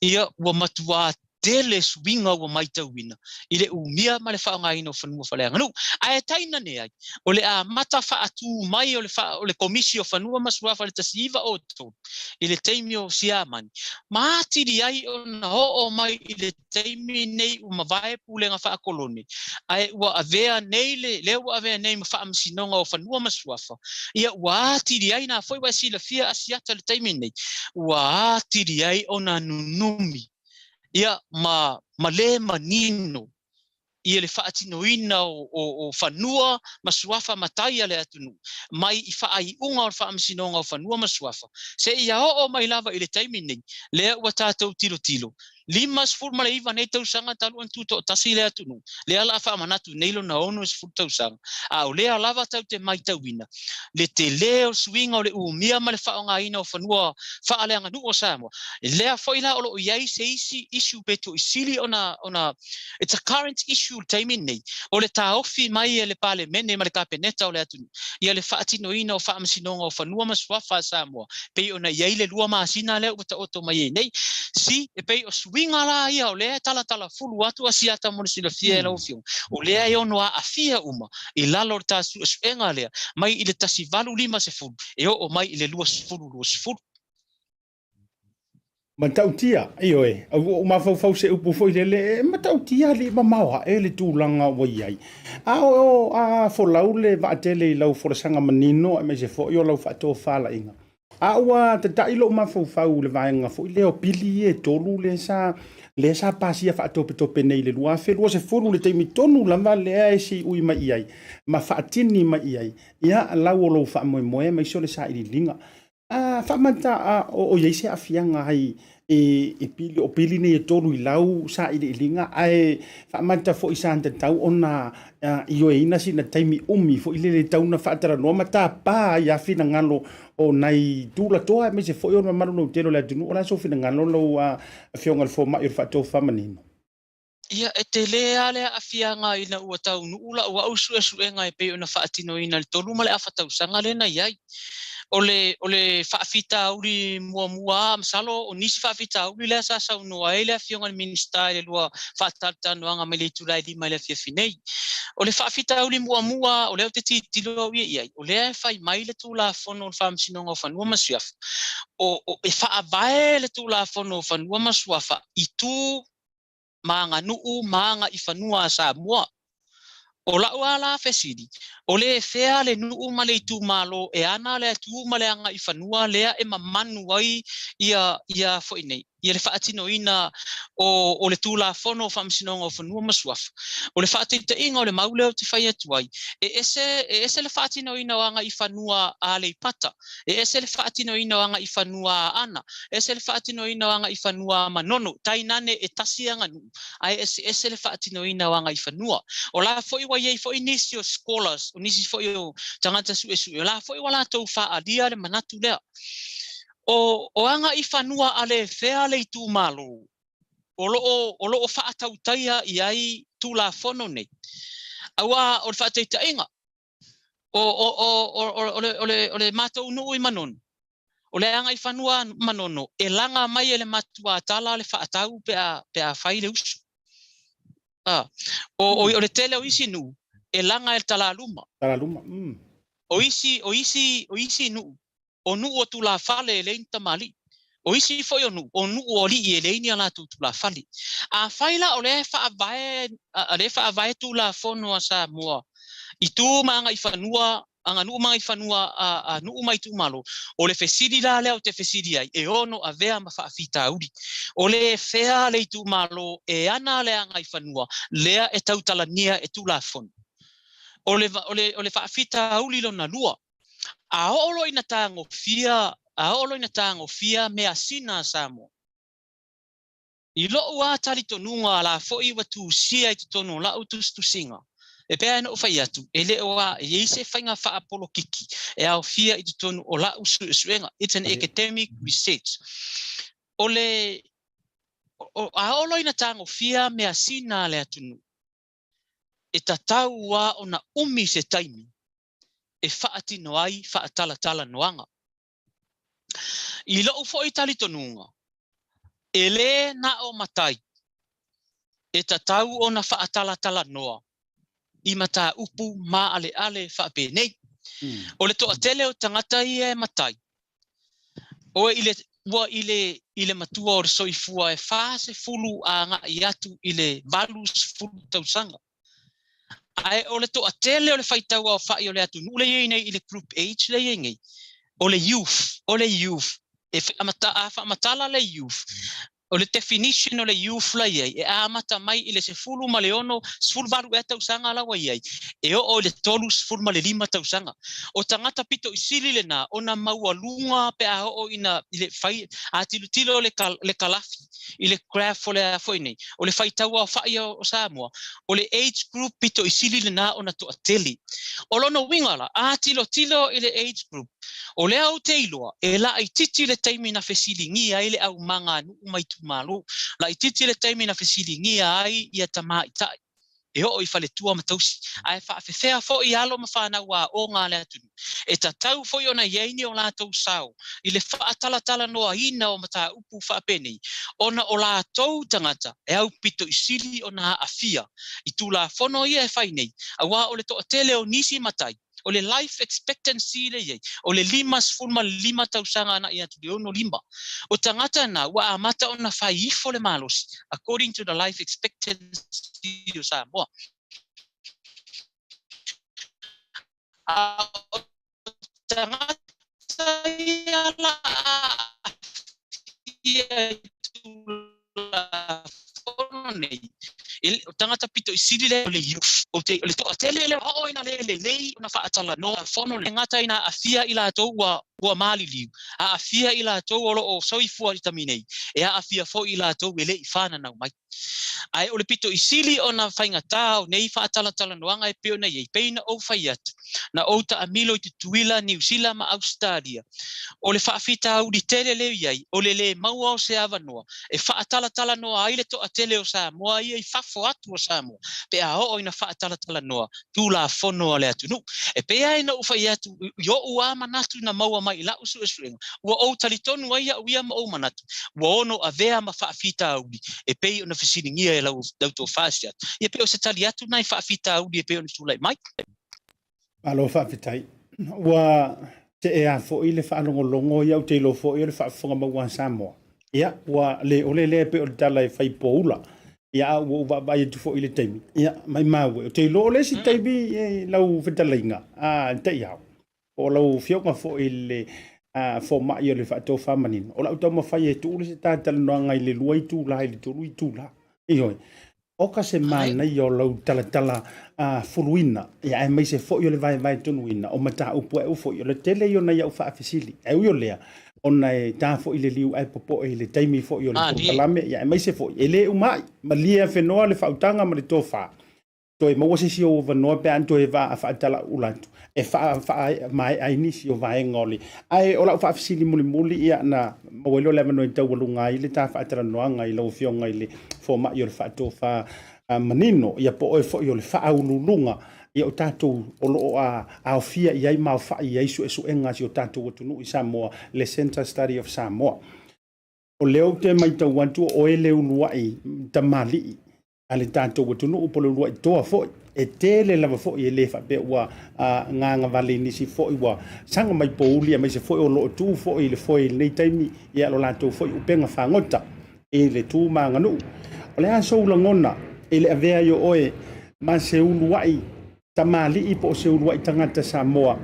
ia ua matuā tele suiga ua maitauina i le umia ma le faaaogaina o fanua faaleaganuu. Ae tainane ai, o le amata faatū mai o le, fa, o le Komisi o Fanua ma Suafa i le 1903 i le taimi o Siamani, ma atili ai ona oo mai i le taimi nei ua mavae pulega faakolone, ae ua avea nei le, lea ua avea nei ma Faamasinoga o Fanua ma Suafa, ia ua atili ai, na foi ua e silafia Asiata i le taimi nei, ua atili ai ona nunumi, ia ma, ma le manino ia le faatinoina o, o, o fanua ma suafa matai a le atunuu, mai i faaiuga o le Faamasinoga o Fanua ma Suafa, seia oo mai lava i le taimi nei, lea ua tatou tilotilo. 59 nei tausaga talu ona tutoatasi le atunuu, lea o le a faamanatu nei lona 60 tausaga, a o lea lava tatou te matauina le tele o le suiga o le umia ma le faaaogaina o fanua faaleaganuu o Samoa. Lea foi la o lo o i ai se isi issue pe to'i sili ona, ona, it's a current issue i le taimi lenei, o le taofi mai e le Palemene ma le Kapeneta o le atunuu ia le faatinoina o faamasinoga o fanua ma suafa a Samoa pei ona i ai le 2 masina lea ua taoto mai ai nei. Si, e pei o suiga la ia o lea e talatalafulu atu Asiata mo le silafia e lau Afioga, o lea e ono aafia uma i lalo o le ta suesuega lea mai i le 1850 e oo mai i le 2020. Matautia, ioe, ua ou mafaufau se upu foi lele, e matautia alii mamao ae le tulaga ua i ai. A o a folau le vaatele i lau folasaga manino aemaise foi o lau faatofalaiga. A ua tata'i lou mafaufau i le vaega foi lea o pili ia e tolu lea sa lea sa pasia faatopetope nei i le 2020 le taimi tonu lava lea e siui mai i ai ma faatini mai i ai ia lau o lou faamoemoe aemaise o le sailiiliga. A faamata a o i ai se aafiaga ai i pili o pili nei e tolu i lau sailiiliga ae faamata foi sa tatau ona ioeina sina taimi umi foi lele tau na faatalanoa ma tapa ai finagalo o nai tulatoa aemaise foi o le mamalu lautele o le atunuu. O le a sou finagalo lau Afioga i le Fomai o le Faatofa Manino? Ia, e tele lava le aafiaga ina ua taunuu lau au suesuega e pei ona faatinoina i le 3 ma le afa tausaga lea na i ai. O le, o le faafitauli muamua lava, masalo o nisi faafitauli lea sa saunoa ai le Afioga i le Minisita i le lua faatalatalanoaga mai le itula e 5 i le afiafi nei. O le faafitauli muamua o lea ou te tilotilo au ia i ai, o lea e fai mai le Tulafono o le Faamasinoga o Fanua ma Suafa, o, o, e faavae le Tulafono o Fanua ma Suafa i tu ma aganuu ma agaifanua a Samoa. O la'u lava la fesili, o le fea le nuu ma le itumalo e ana le tu ma le agaifanua lea e mamanu ai ia ia foi nei, ia le faatinoina o, o le Tulafono o Faamasinoga o Fanua ma Suafa? O le faataitaiga o le mau lea ou te fai atu ai, e ese, e ese le faatinoina o agaifanua a Aleipata, e ese le faatinoina o agaifanua a Aana, ese le faatinoina o agaifanua a Manono, tainane e tasi aganuu, ae eseese le faatinoina o agaifanua. O la foi ua i ai foi nisi o scholars, o nisi foi o tagata suesue, o la foi ua latou faaalia le manatu lea. O, o agaifanua a le fea le itumalo, o lo o, o lo o faatautaia i ai Tulafono nei. Aua o le faataitaiga, o, o, o, o, o, o, le, o, le, o le matou nuu i Manono, o le agaifanua Manono e laga mai e le matuatala le faatau pe a, pe a fai le usu. A, o, o, o le tele o isi nuu e laga e le talaluma. Talaluma. O isi, o isi, o isi nuu, o nuu o tulafale e leai ni tamalii. O isi foi o nuu, o nuu o alii e leai ni a latou tulafale. Afai la o lea e faavae, a lea e faavae Tulafono a Samoa i tu ma agaifanua, aganuu ma agaifanua a, a nuu ma itumalo, o le fesili la lea ou te fesili ai, e ono avea ma faafitauli. O le fea le itumalo e ana le agaifanua lea e tautalania e Tulafono? O le, o le, o le faafitauli lona lua, a oo loa ina tagofia, a oo loa ina tagofia measina a Samoa, i lo'u lava talitonuga la foi ua tusia i totonu o la'u tusitusiga, e pei ona ou fai atu, e le o a i ai se faiga faapolokiki e aofia i totonu o la'u suesuega, it's an academic research. O le, o, a oo loa ina tagofia measina a le atunuu, e tatau lava ona umi se taimi e faatino ai faatalatalanoaga. I lo'u foi talitonuga, e lē na o matai e tatau ona faatalatalanoa i mataupu maaleale faapenei. O le toatele o tagata ia e matai, o i le, ua i le, i le matua o le soifua e 40 agai atu i le 80 tausaga. Ae o le toatele o le faitau aofai o le atunuu lea e i ai nei i le group age lea e i ai nei, o le youth, o le youth, e a faamatala le youth. O le definition o le youth la i ai, e amata mai i le 16, 18 ea tausaga la ua i ai, e oo i le 35 tausaga. O tagata pito i sili lena ona maualuga pe a oo ina i le fai, a tilotilo le, le kalafi i le graph o le a foi nei, o le faitauaofai o Samoa, o le age group pito i sili lena ona toatele. O lona uiga la, a tilotilo i le age group, O lea ou te iloa, e laitiiti le taimi na fesiligia ai le aumaga a nuu ma itumalo, laitiiti le taimi na fesiligia ai ia tamaitai e oo i faletua ma tausi, ae faafefea foi alo ma fanau aoga a le atunuu. E tatau foi ona i ai ni o latou sao i le faatalatalanoaina o mataupu faapenei, ona o latou tagata e aupito i sili ona aafia i Tulafono ia e fai nei, aua o le toatele o nisi matai o le life expectancy lea e i ai, o le 55 tausaga agai atu i le 65. O tagata na ua amata ona fai ifo le malosi according to the life expectancy o Samoa. A o tagata ia la aafia i Tulafono nei, o tagata pito i sili lea o le youth, o te, o le toatele lea ua oo ina le lelei ona faatalanoa fono le gata ina aafia i latou ua, ua maliliu, aafia i latou o lo o soifua i le taimi nei, e aafia foi i latou e le i fananau mai. Ae o le pito i sili ona faigata o nei faatalatalanoaga e pei ona i ai, pei na ou fai atu, na ou taamilo i Tutuila, Niu Sila ma Ausetalia. O le faafitauli tele lea i ai, o le lē maua o se avanoa e faatalatalanoa ai le toatele o Samoa ia i fafo atu o Samoa pe a oo ina faatalatalanoa Tulafono a le atunuu. E pei lava ina ou fai atu i oʻu a manatu na maua mai i la'u suesuega, ua ou talitonu ai a'u ia ma ou manatu, ua ono avea ma faafitauli e pei ona fesiligia e lau tofa Asiata. Ia pei o se tali atu lena i faafitauli e pei ona tulai mai. Malo faafetai. Ua tea foi le faalogologo ia ou te iloa foi o le faafofoga maua a Samoa. Ia, ua le ole lea pei o le tala e fai poula. Ia, a ua ou vaavaai atu foi i le taimi. Ia, maimau e. Ou te iloa o le isi taimi e lau fetalaiga, a Ta'iao, po o lau afioga foi i le fomai o le faatofamanino, o lau taumafai e tuu le se ta talanoaga i le 2 itula i le 3 itula. Ioe. Oka se manaia o lau talatala fuluina, ia aemaise foi o le vaevae tonuina o mataupu ae foi o le tele ia o nai au faafesili. Ae ui o lea, ona e ta foi le liu ae popoe i le taimi foi o le polokalame, ia aemaise foi e le uma ai, malie afenoa le faautaga ma le tofa, toe maua se isi ou avanoa pe a na toe faatalaula atu e faamaea ai nisi o vaega o le. Ae o lau faafesili mulimuli, ia na maua ai loa le avanoa e taualuga ai le ta faatalanoaga i lau Afioga i le Fomai o le Faatofa Manino, ia po o oe foi o le faauluuluga ia o tatou o lo o aofia i ai ma aofai i ai suesuega a si o tatou atunuu i Samoa, le Centre Study of Samoa. O lea ou te matau atu o oe le uluai tamalii a le tatou atunuu po o le uluai toa foi. E tele lava foi e le faapea ua gagavale i nisi foi ua saga mai pouli aemaise foi o lo o tu foi i le foe i lenei taimi ia lo latou foi upega fagota i le tu ma aganuu. O le a sou lagona i le avea ai o oe ma se uluai tamalii po o se uluai tagata Samoa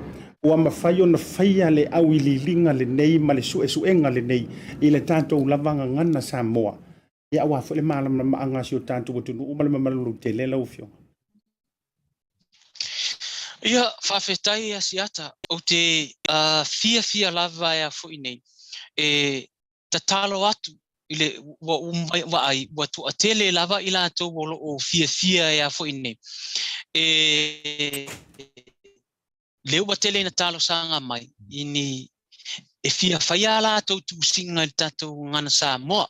ua mafai ona faia le auiliiliga lenei ma le suesuega lenei i le tatou lava gagana Samoa Ia aua foi le malamalamaaga a si o tatou atunuu ma le mamalu lautele lau Afioga. Ia, faafetai Asiata. Ou te fiafia lava e a foi nei e tatalo atu i le ua ou vaai ua toatele lava i latou o lo o fiafia e a foi nei e lea ua tele ina talosaga mai i ni e fia faia a latou tusiga i le tatou gagana Samoa.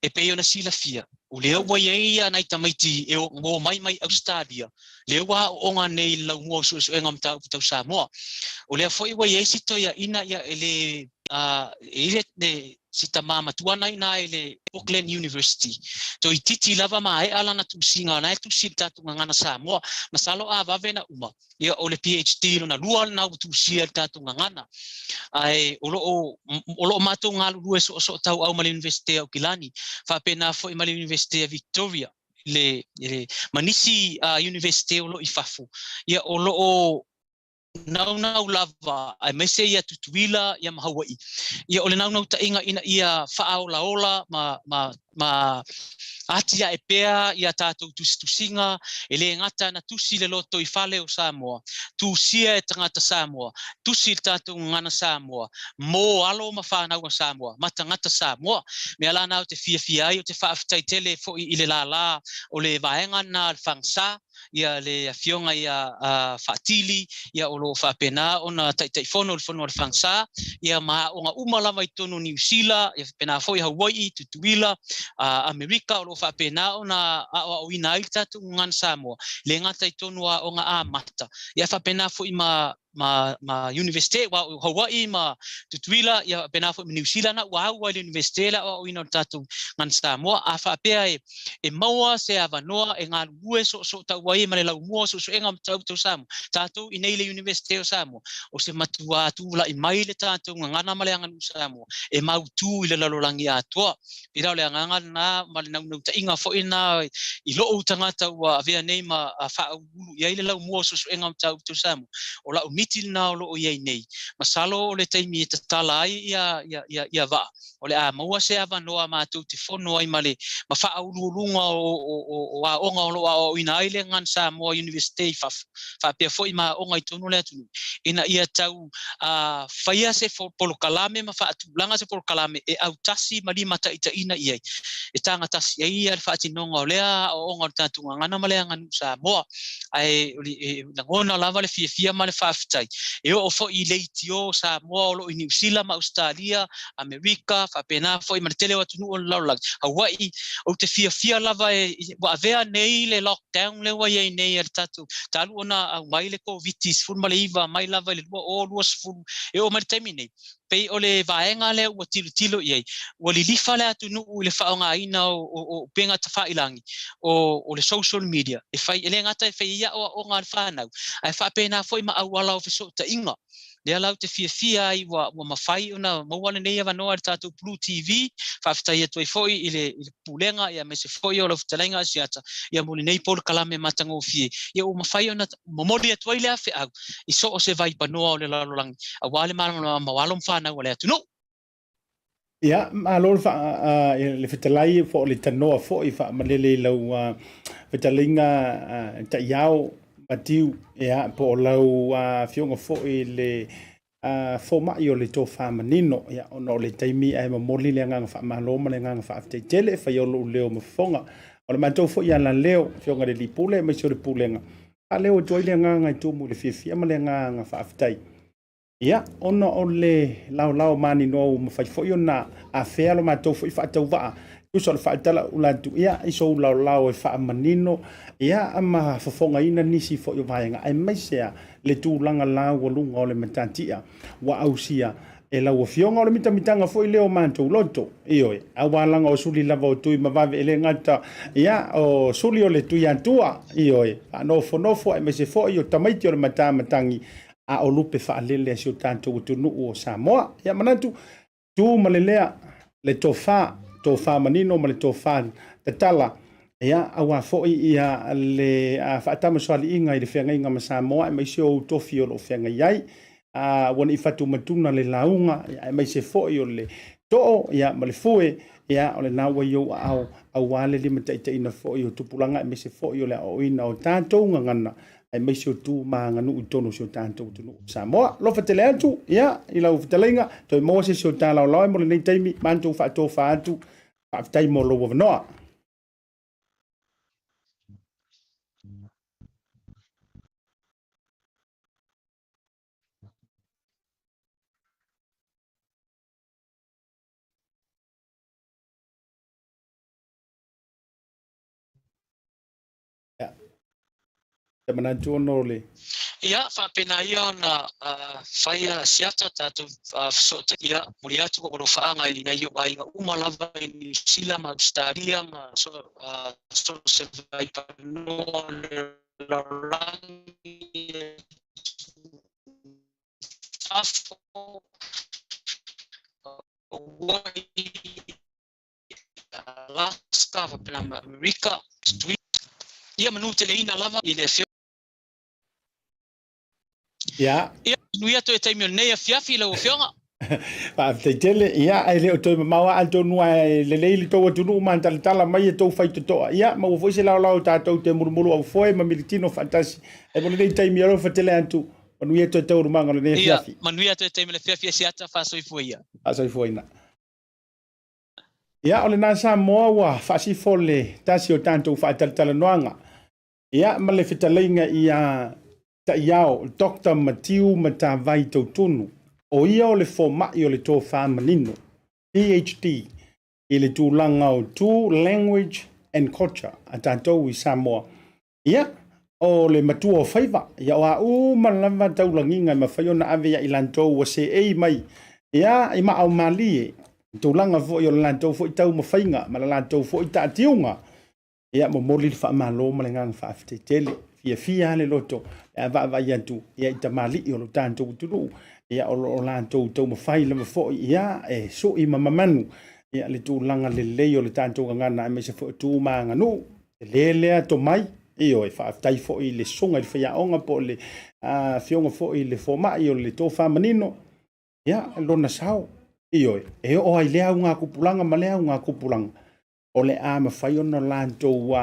E pei ona silafia, o lea ua i ai ia nai tamaiti e omai mai Ausetalia, lea ua aooga nei i le laumua o suesuega o mataupu tau Samoa. O lea foi ua i ai si toeaina ia e le e i ai si tama matua na ina i le Auckland University. Toeitiiti lava maea lana tusiga, na e tusi i le tatou gagana Samoa. Masalo a vave na uma, ia o le PhD lona lua lena ua tusia i le tatou gagana. Ae o lo o, o lo o matou galulue soosootauau ma le Iunivesite o Aukilani, faapena foi ma le Iunivesite a Victoria, le, le, ma nisi Iunivesite o lo o i fafo, ia o lo o. Naunau lava aemaise ia Tutuila ia ma Hauaʻi. Ia o le naunautaiga ina ia faaolaola ma ma ma atiae pea ia tatou tusitusiga e le gata na tusi le lotoifale o Samoa, tusia e tagata Samoa, tusi i le tatou gagana Samoa mo alo ma fanau a Samoa ma tagata Samoa. Mea la na ou te fiafia ai ou te faafetai tele foi i le lālā o le vaega lena a le FAGSA ia le Afioga ia Faatili, ia o lo o faapena ona Taitaifono i le Fono a le FAGSA, ia ma aoga uma lava i totonu o Niu Sila, ia faapena foi Hauai'i, Tutuila, Amerika, o lo o faapena ona aoaoina ai le tatou gagana Samoa, e le gata i totonu o aoga amata, ia faapena foi ma ma ma Iunivesite, aua o Haua'i ma Tutuila, ia faapena foi ma Niu Sila, na ua au ai le Iunivesite le aoaoina o le tatou gagana Samoa. A faapea e e maua se avanoa e galulue soosootau ai ma le laumua o suesuega o mataupu tau Samoa, tatou i nei i le Iunivesite o Samoa, o se matuā tulai mai le tatou gagana ma le aganuu Samoa e mautū i le lalolagi atoa. Pei la o le agaga lena ma le naunautaiga foi lena i lou tagata ua avea nei ma faauluulu i ai le laumua o suesuega o mataupu tau Samoa, o lau miti lena o lo o i ai nei. Masalo o le taimi e tatala ai ia vaa, o le a maua se avanoa matou te fono ai ma le ma faauluuluga o aoga o lo o aoaoina ai le Gagana Samoa Iunivesite i fafo, faapea foi ma aoga i totonu o le atunuu, ina ia tau faia se polokalame ma faatulaga se polokalame e autasi ma limataitaiina i ai, e tagatasi ai le faatinoga o lea aoaoga o le tatou gagana ma le aganuu Samoa. Ae e lagona lava le fiafia ma le faafetai e oo foi i leitio o Samoa o lo o i Niu Sila ma Ausetalia, Amerika, faapena foi ma le tele o atunuu o le lalolagi, Hawaii. Ou te fiafia lava e, ua avea nei le lockdown lea ua i ai nei a le tatou, talu ona aumai le Koviti-19 mai lava i le 2020 e oo mai le taimi nei, pei o le vaega lea ua tilotilo i ai, ua lilifa le atunuu i le faaaogaina o upega tafailagi, o le social media, e fai, e le gata e fai ai aoaoga a le fanau, ae faapena foi ma auala o fesootaiga. Lea la ou te fiafia ai ua mafai ona maua lenei avanoa e le tatou Blue TV, faafetai atu ai foi i le Pulega aemaise foi o lau fetalaiga Asiata mo lenei polokalame matagofie, ua mafai ona momoli atu ai lea feau i so o se vaipanoa o le lalolagi aua le malamalama o alo ma fanau a le atunuu. Ia, malo le fetalai po o le tanoa foi faamalele i lau fetalaiga Taiao Matiu, ia, po o lau afioga foi le fomai o le tofa manino, ia, ona o le taimi ae momoli le agaga faamalo ma le agaga faafetai tele e fai ai lou leo ma fofoga. O le matou foi alaleo, afioga i le Alii Pule aemaise o le Pulega, faaleo atu ai le agaga e tumu i le fiafia ma le agaga faafetai. Ia, ona o le laolao maninoa ua mafai foi ona afea lo matou foi faatauvaa, tusa o le faatalaula atu, ia, i sou laolao e faamanino, ia, ma fofogaina nisi foi o vaega, aemaise lava le tulaga laualuga o le matatia ua ausia e lau Afioga. O le mitamitaga foi lea o matou loto, ioe, aua laga o suli lava o tui ma vave, e le gata, ia, o suli o le Tuiatua, ioe, faanofonofo aemaise foi o tamaiti o le matamatagi, a o lupe faalele a si o tatou atunuu o Samoa. Ia manatu, tu ma le lea, le tofa, tofa manino ma le tofa tatala, ia, aua foi ia le faatamasoaliiga i le feagaiga ma Samoa aemaise o ou tofi o lo o feagai ai. Ua ne i fatumatuna le lauga, ia, aemaise foi o le too, ia, ma le fue, ia, o lena ua i ou aao, aua le limataitaiina foi o tupulaga aemaise foi o le aoaoina o tatou gagana aemaise o tu ma aganuu i totonu o si o tatou atunuu o Samoa. Alofa tele atu, ia, i lau fetalaiga, toe maua se isi o ta laolao mo lenei taimi, matou faatofa atu, faafetai mo lou avanoa. Ia. Te manatu ona o le. Ia, faapena ia ona faia siata tatou fesootai, ia, momoli atu ou alofaaga i nai ou aiga uma lava i Niu Sila ma Ausetalia ma so o se vaipanoa o le lalolagi e fafo, Hawaii, Alaska, faapena ma Amerika, Tutuila, ia manuteleina lava i le Afioga. Ia. Ia, manuia toe taimi o lenei afiafi lau Afioga. Faafetai tele. Ia, ae le o toe mamao lava atonu lava e lelei le tou atunuu ma talatala mai e tou faitotoa. Ia, maua foi se laolao tatou te mulumulu aufoe ma militino faatasi. Ae mo lenei taimi, alofa tele atu. Manuia toe taualumaga o lenei afiafi. Ia, manuia toe taimi o le afiafi Asiata, faasoifua ia. Faasoifuaina. Ia, o lena Samoa ua faasifo le tasi o tatou faatalatalanoaga. Ia, ma le fetalaiga ia Ta'iao, Doctor Matiu Matavai Tautunu, o ia o le fomai o le tofa manino, PHD, i le tulaga o tu, language and culture a tatou i Samoa. Ia, o le matua o faiva, ia o a uma lava taulagiga e mafai ona ave ia i latou ua seei mai, ia, i maau malie, i tulaga foi o le latou foi taumafaiga ma le latou foi taatiuga. Ia, momoli le faamalo ma le agaga faafetai tele. Fiafia lava le loto pe a vaavaai atu ia i tamalii o lo tatou atunuu, ia o lo o latou taumafai lava foi ia e sui ma mamanu ia le tulaga lelei o le tatou gagana aemaise foi o tu ma aganuu. Tele lea tomai, ioe, faafetai foi i le susuga i le faiaoga po o le afioga foi i le fomai o le tofa manino, ia lona sao, ioe, e oo ai lea augatupulaga ma lea augatupulaga. O le a mafai ona latou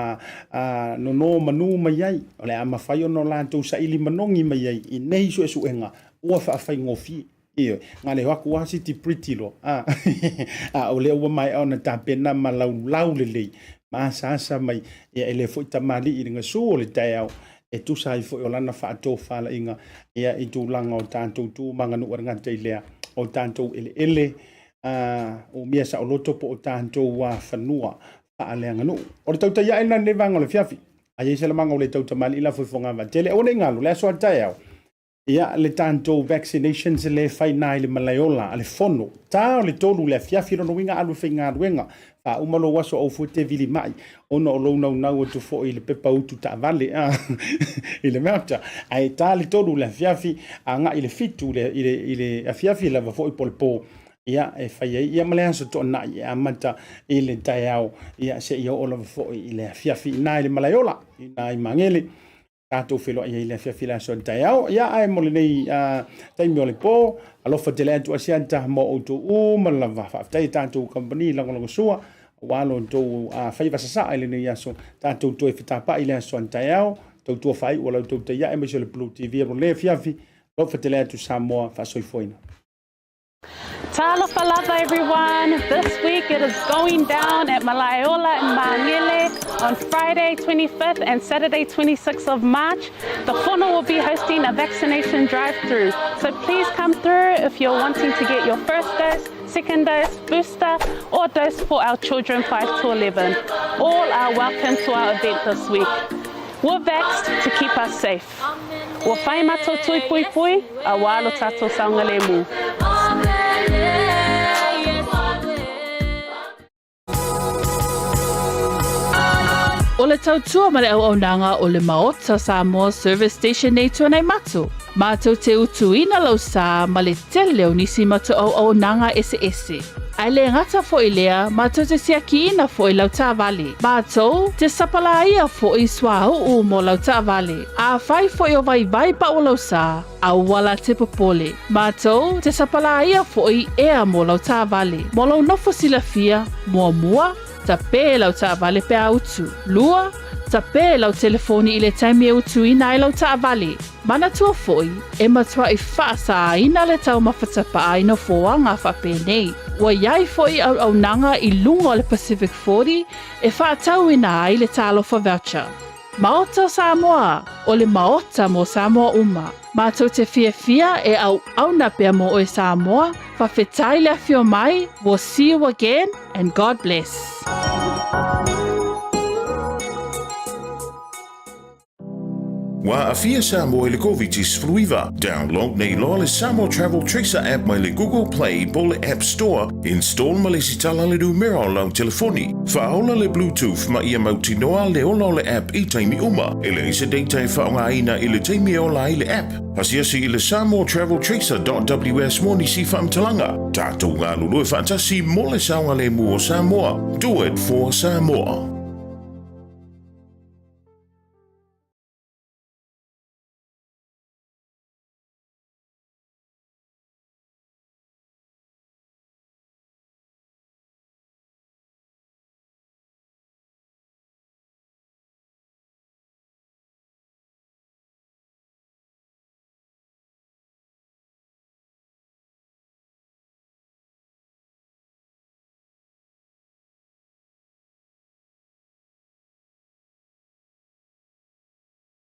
nono manu mai ai, o le a mafai ona latou saili manogi mai ai i nei suesuega ua faafaigofie. Ioe, na le o atu lava siti pretty loa, a, a o lea ua maea ona tapena ma laulau lelei ma asaasa mai, ia e le foi tamalii i le gasu o le taeao, e tusa ai foi o lana faatofalaiga ia i tulaga o tatou tu ma aganuu a le gata i lea, o tatou eleele umia saoloto po o tatou fanua faaleaganuu. O le tautai ae lena i lenei vaega o le afiafi. A i ai se lamaga ua le tau tamalii lafo i fogavaa-tele. Aua ne i galo, le aso a taeao, ia le tatou vaccinations lea e fai na i le malaeola a le fono. Ta o le 3 i le afiafi, lona uiga alu e faigaluega. Faauma lou aso aua fua te vili mai ona o lou naunau atu foi i le pepa utu taavale a i le maota. Ae ta le 3 i le afiafi, agai i le 7 i le afiafi lava foi po o le po, ia e fai ai ia ma le aso toanai e amata i le taeao ia seia oo lava foi i le afiafi i ina i le malaeola i ina i Magele. Tatou feiloai ai i le afiafi le aso a le taeao. Ia, ae mo lenei taimi o le po, alofa tele atu Asiata mo outou uma lava. Faafetai i tatou kamupani lagolagosua aua lo outou faiva sasaa i lenei aso. Tatou toe fetapa'i i le aso a le taeao. Tautua faaiu a la outou taiae aemaise o le Blue TV mo lenei afiafi. Alofa tele atu Samoa faasoifuaina. Talofa lava everyone! This week it is going down at Malaeola in Magele on Friday 25th and Saturday 26th of March. The Fono will be hosting a vaccination drive-through, so please come through if you're wanting to get your first dose, second dose, booster or dose for our children 5 to 11. All are welcome to our event this week. We're vaxxed to keep us safe. Ua whai matou tui puipui, a ua lo tatou saogalemu. O le tautua ma le auaunaga o le Maota Samoa Service Station nei Tuanaimato, matou te utuina lau sa ma le tele o nisi matou auaunaga eseese. Ae le gata foi lea, matou te siakiina foi lau taavale. Matou te sapalaia foi suauu mo lau taavale. Afai foi o vaivai pau lau sa, aua la te popole. Matou te sapalaia foi ea mo lau taavale. Mo lou nofo silafia, muamua, tapē lau taavale pe a utu. Lua, tapē lau telefoni i le taimi e utuina ai lau taavale. Manatua foi, e matuai faasāina le taumafa tapaa i nofoaga faapenei. Ua i ai foi auaunaga i luga o le Pacific 40 e faatauina ai le Talofa Voucher. Maota o Samoa, o le Maota mo Samoa uma. Matou te fiafia e auauna pea mo oe Samoa, fafetai le afio mai, we'll see you again and God bless. Ua aafia Samoa i le Koviti-19. Download nei loa le Samoa Travel Tracer app mai le Google Play po o le App Store, install ma lesitala le numera o lau telefoni. Faaola le Bluetooth ma ia mautinoa le ola o le app i taimi uma. E leai se data e faaaogaina i le taimi e ola ai le app. Asiasi i le samoatraveltracer.ws mo nisi faamatalaga. Tatou galulue faatasi mo le saogalemu o Samoa. Do it for Samoa.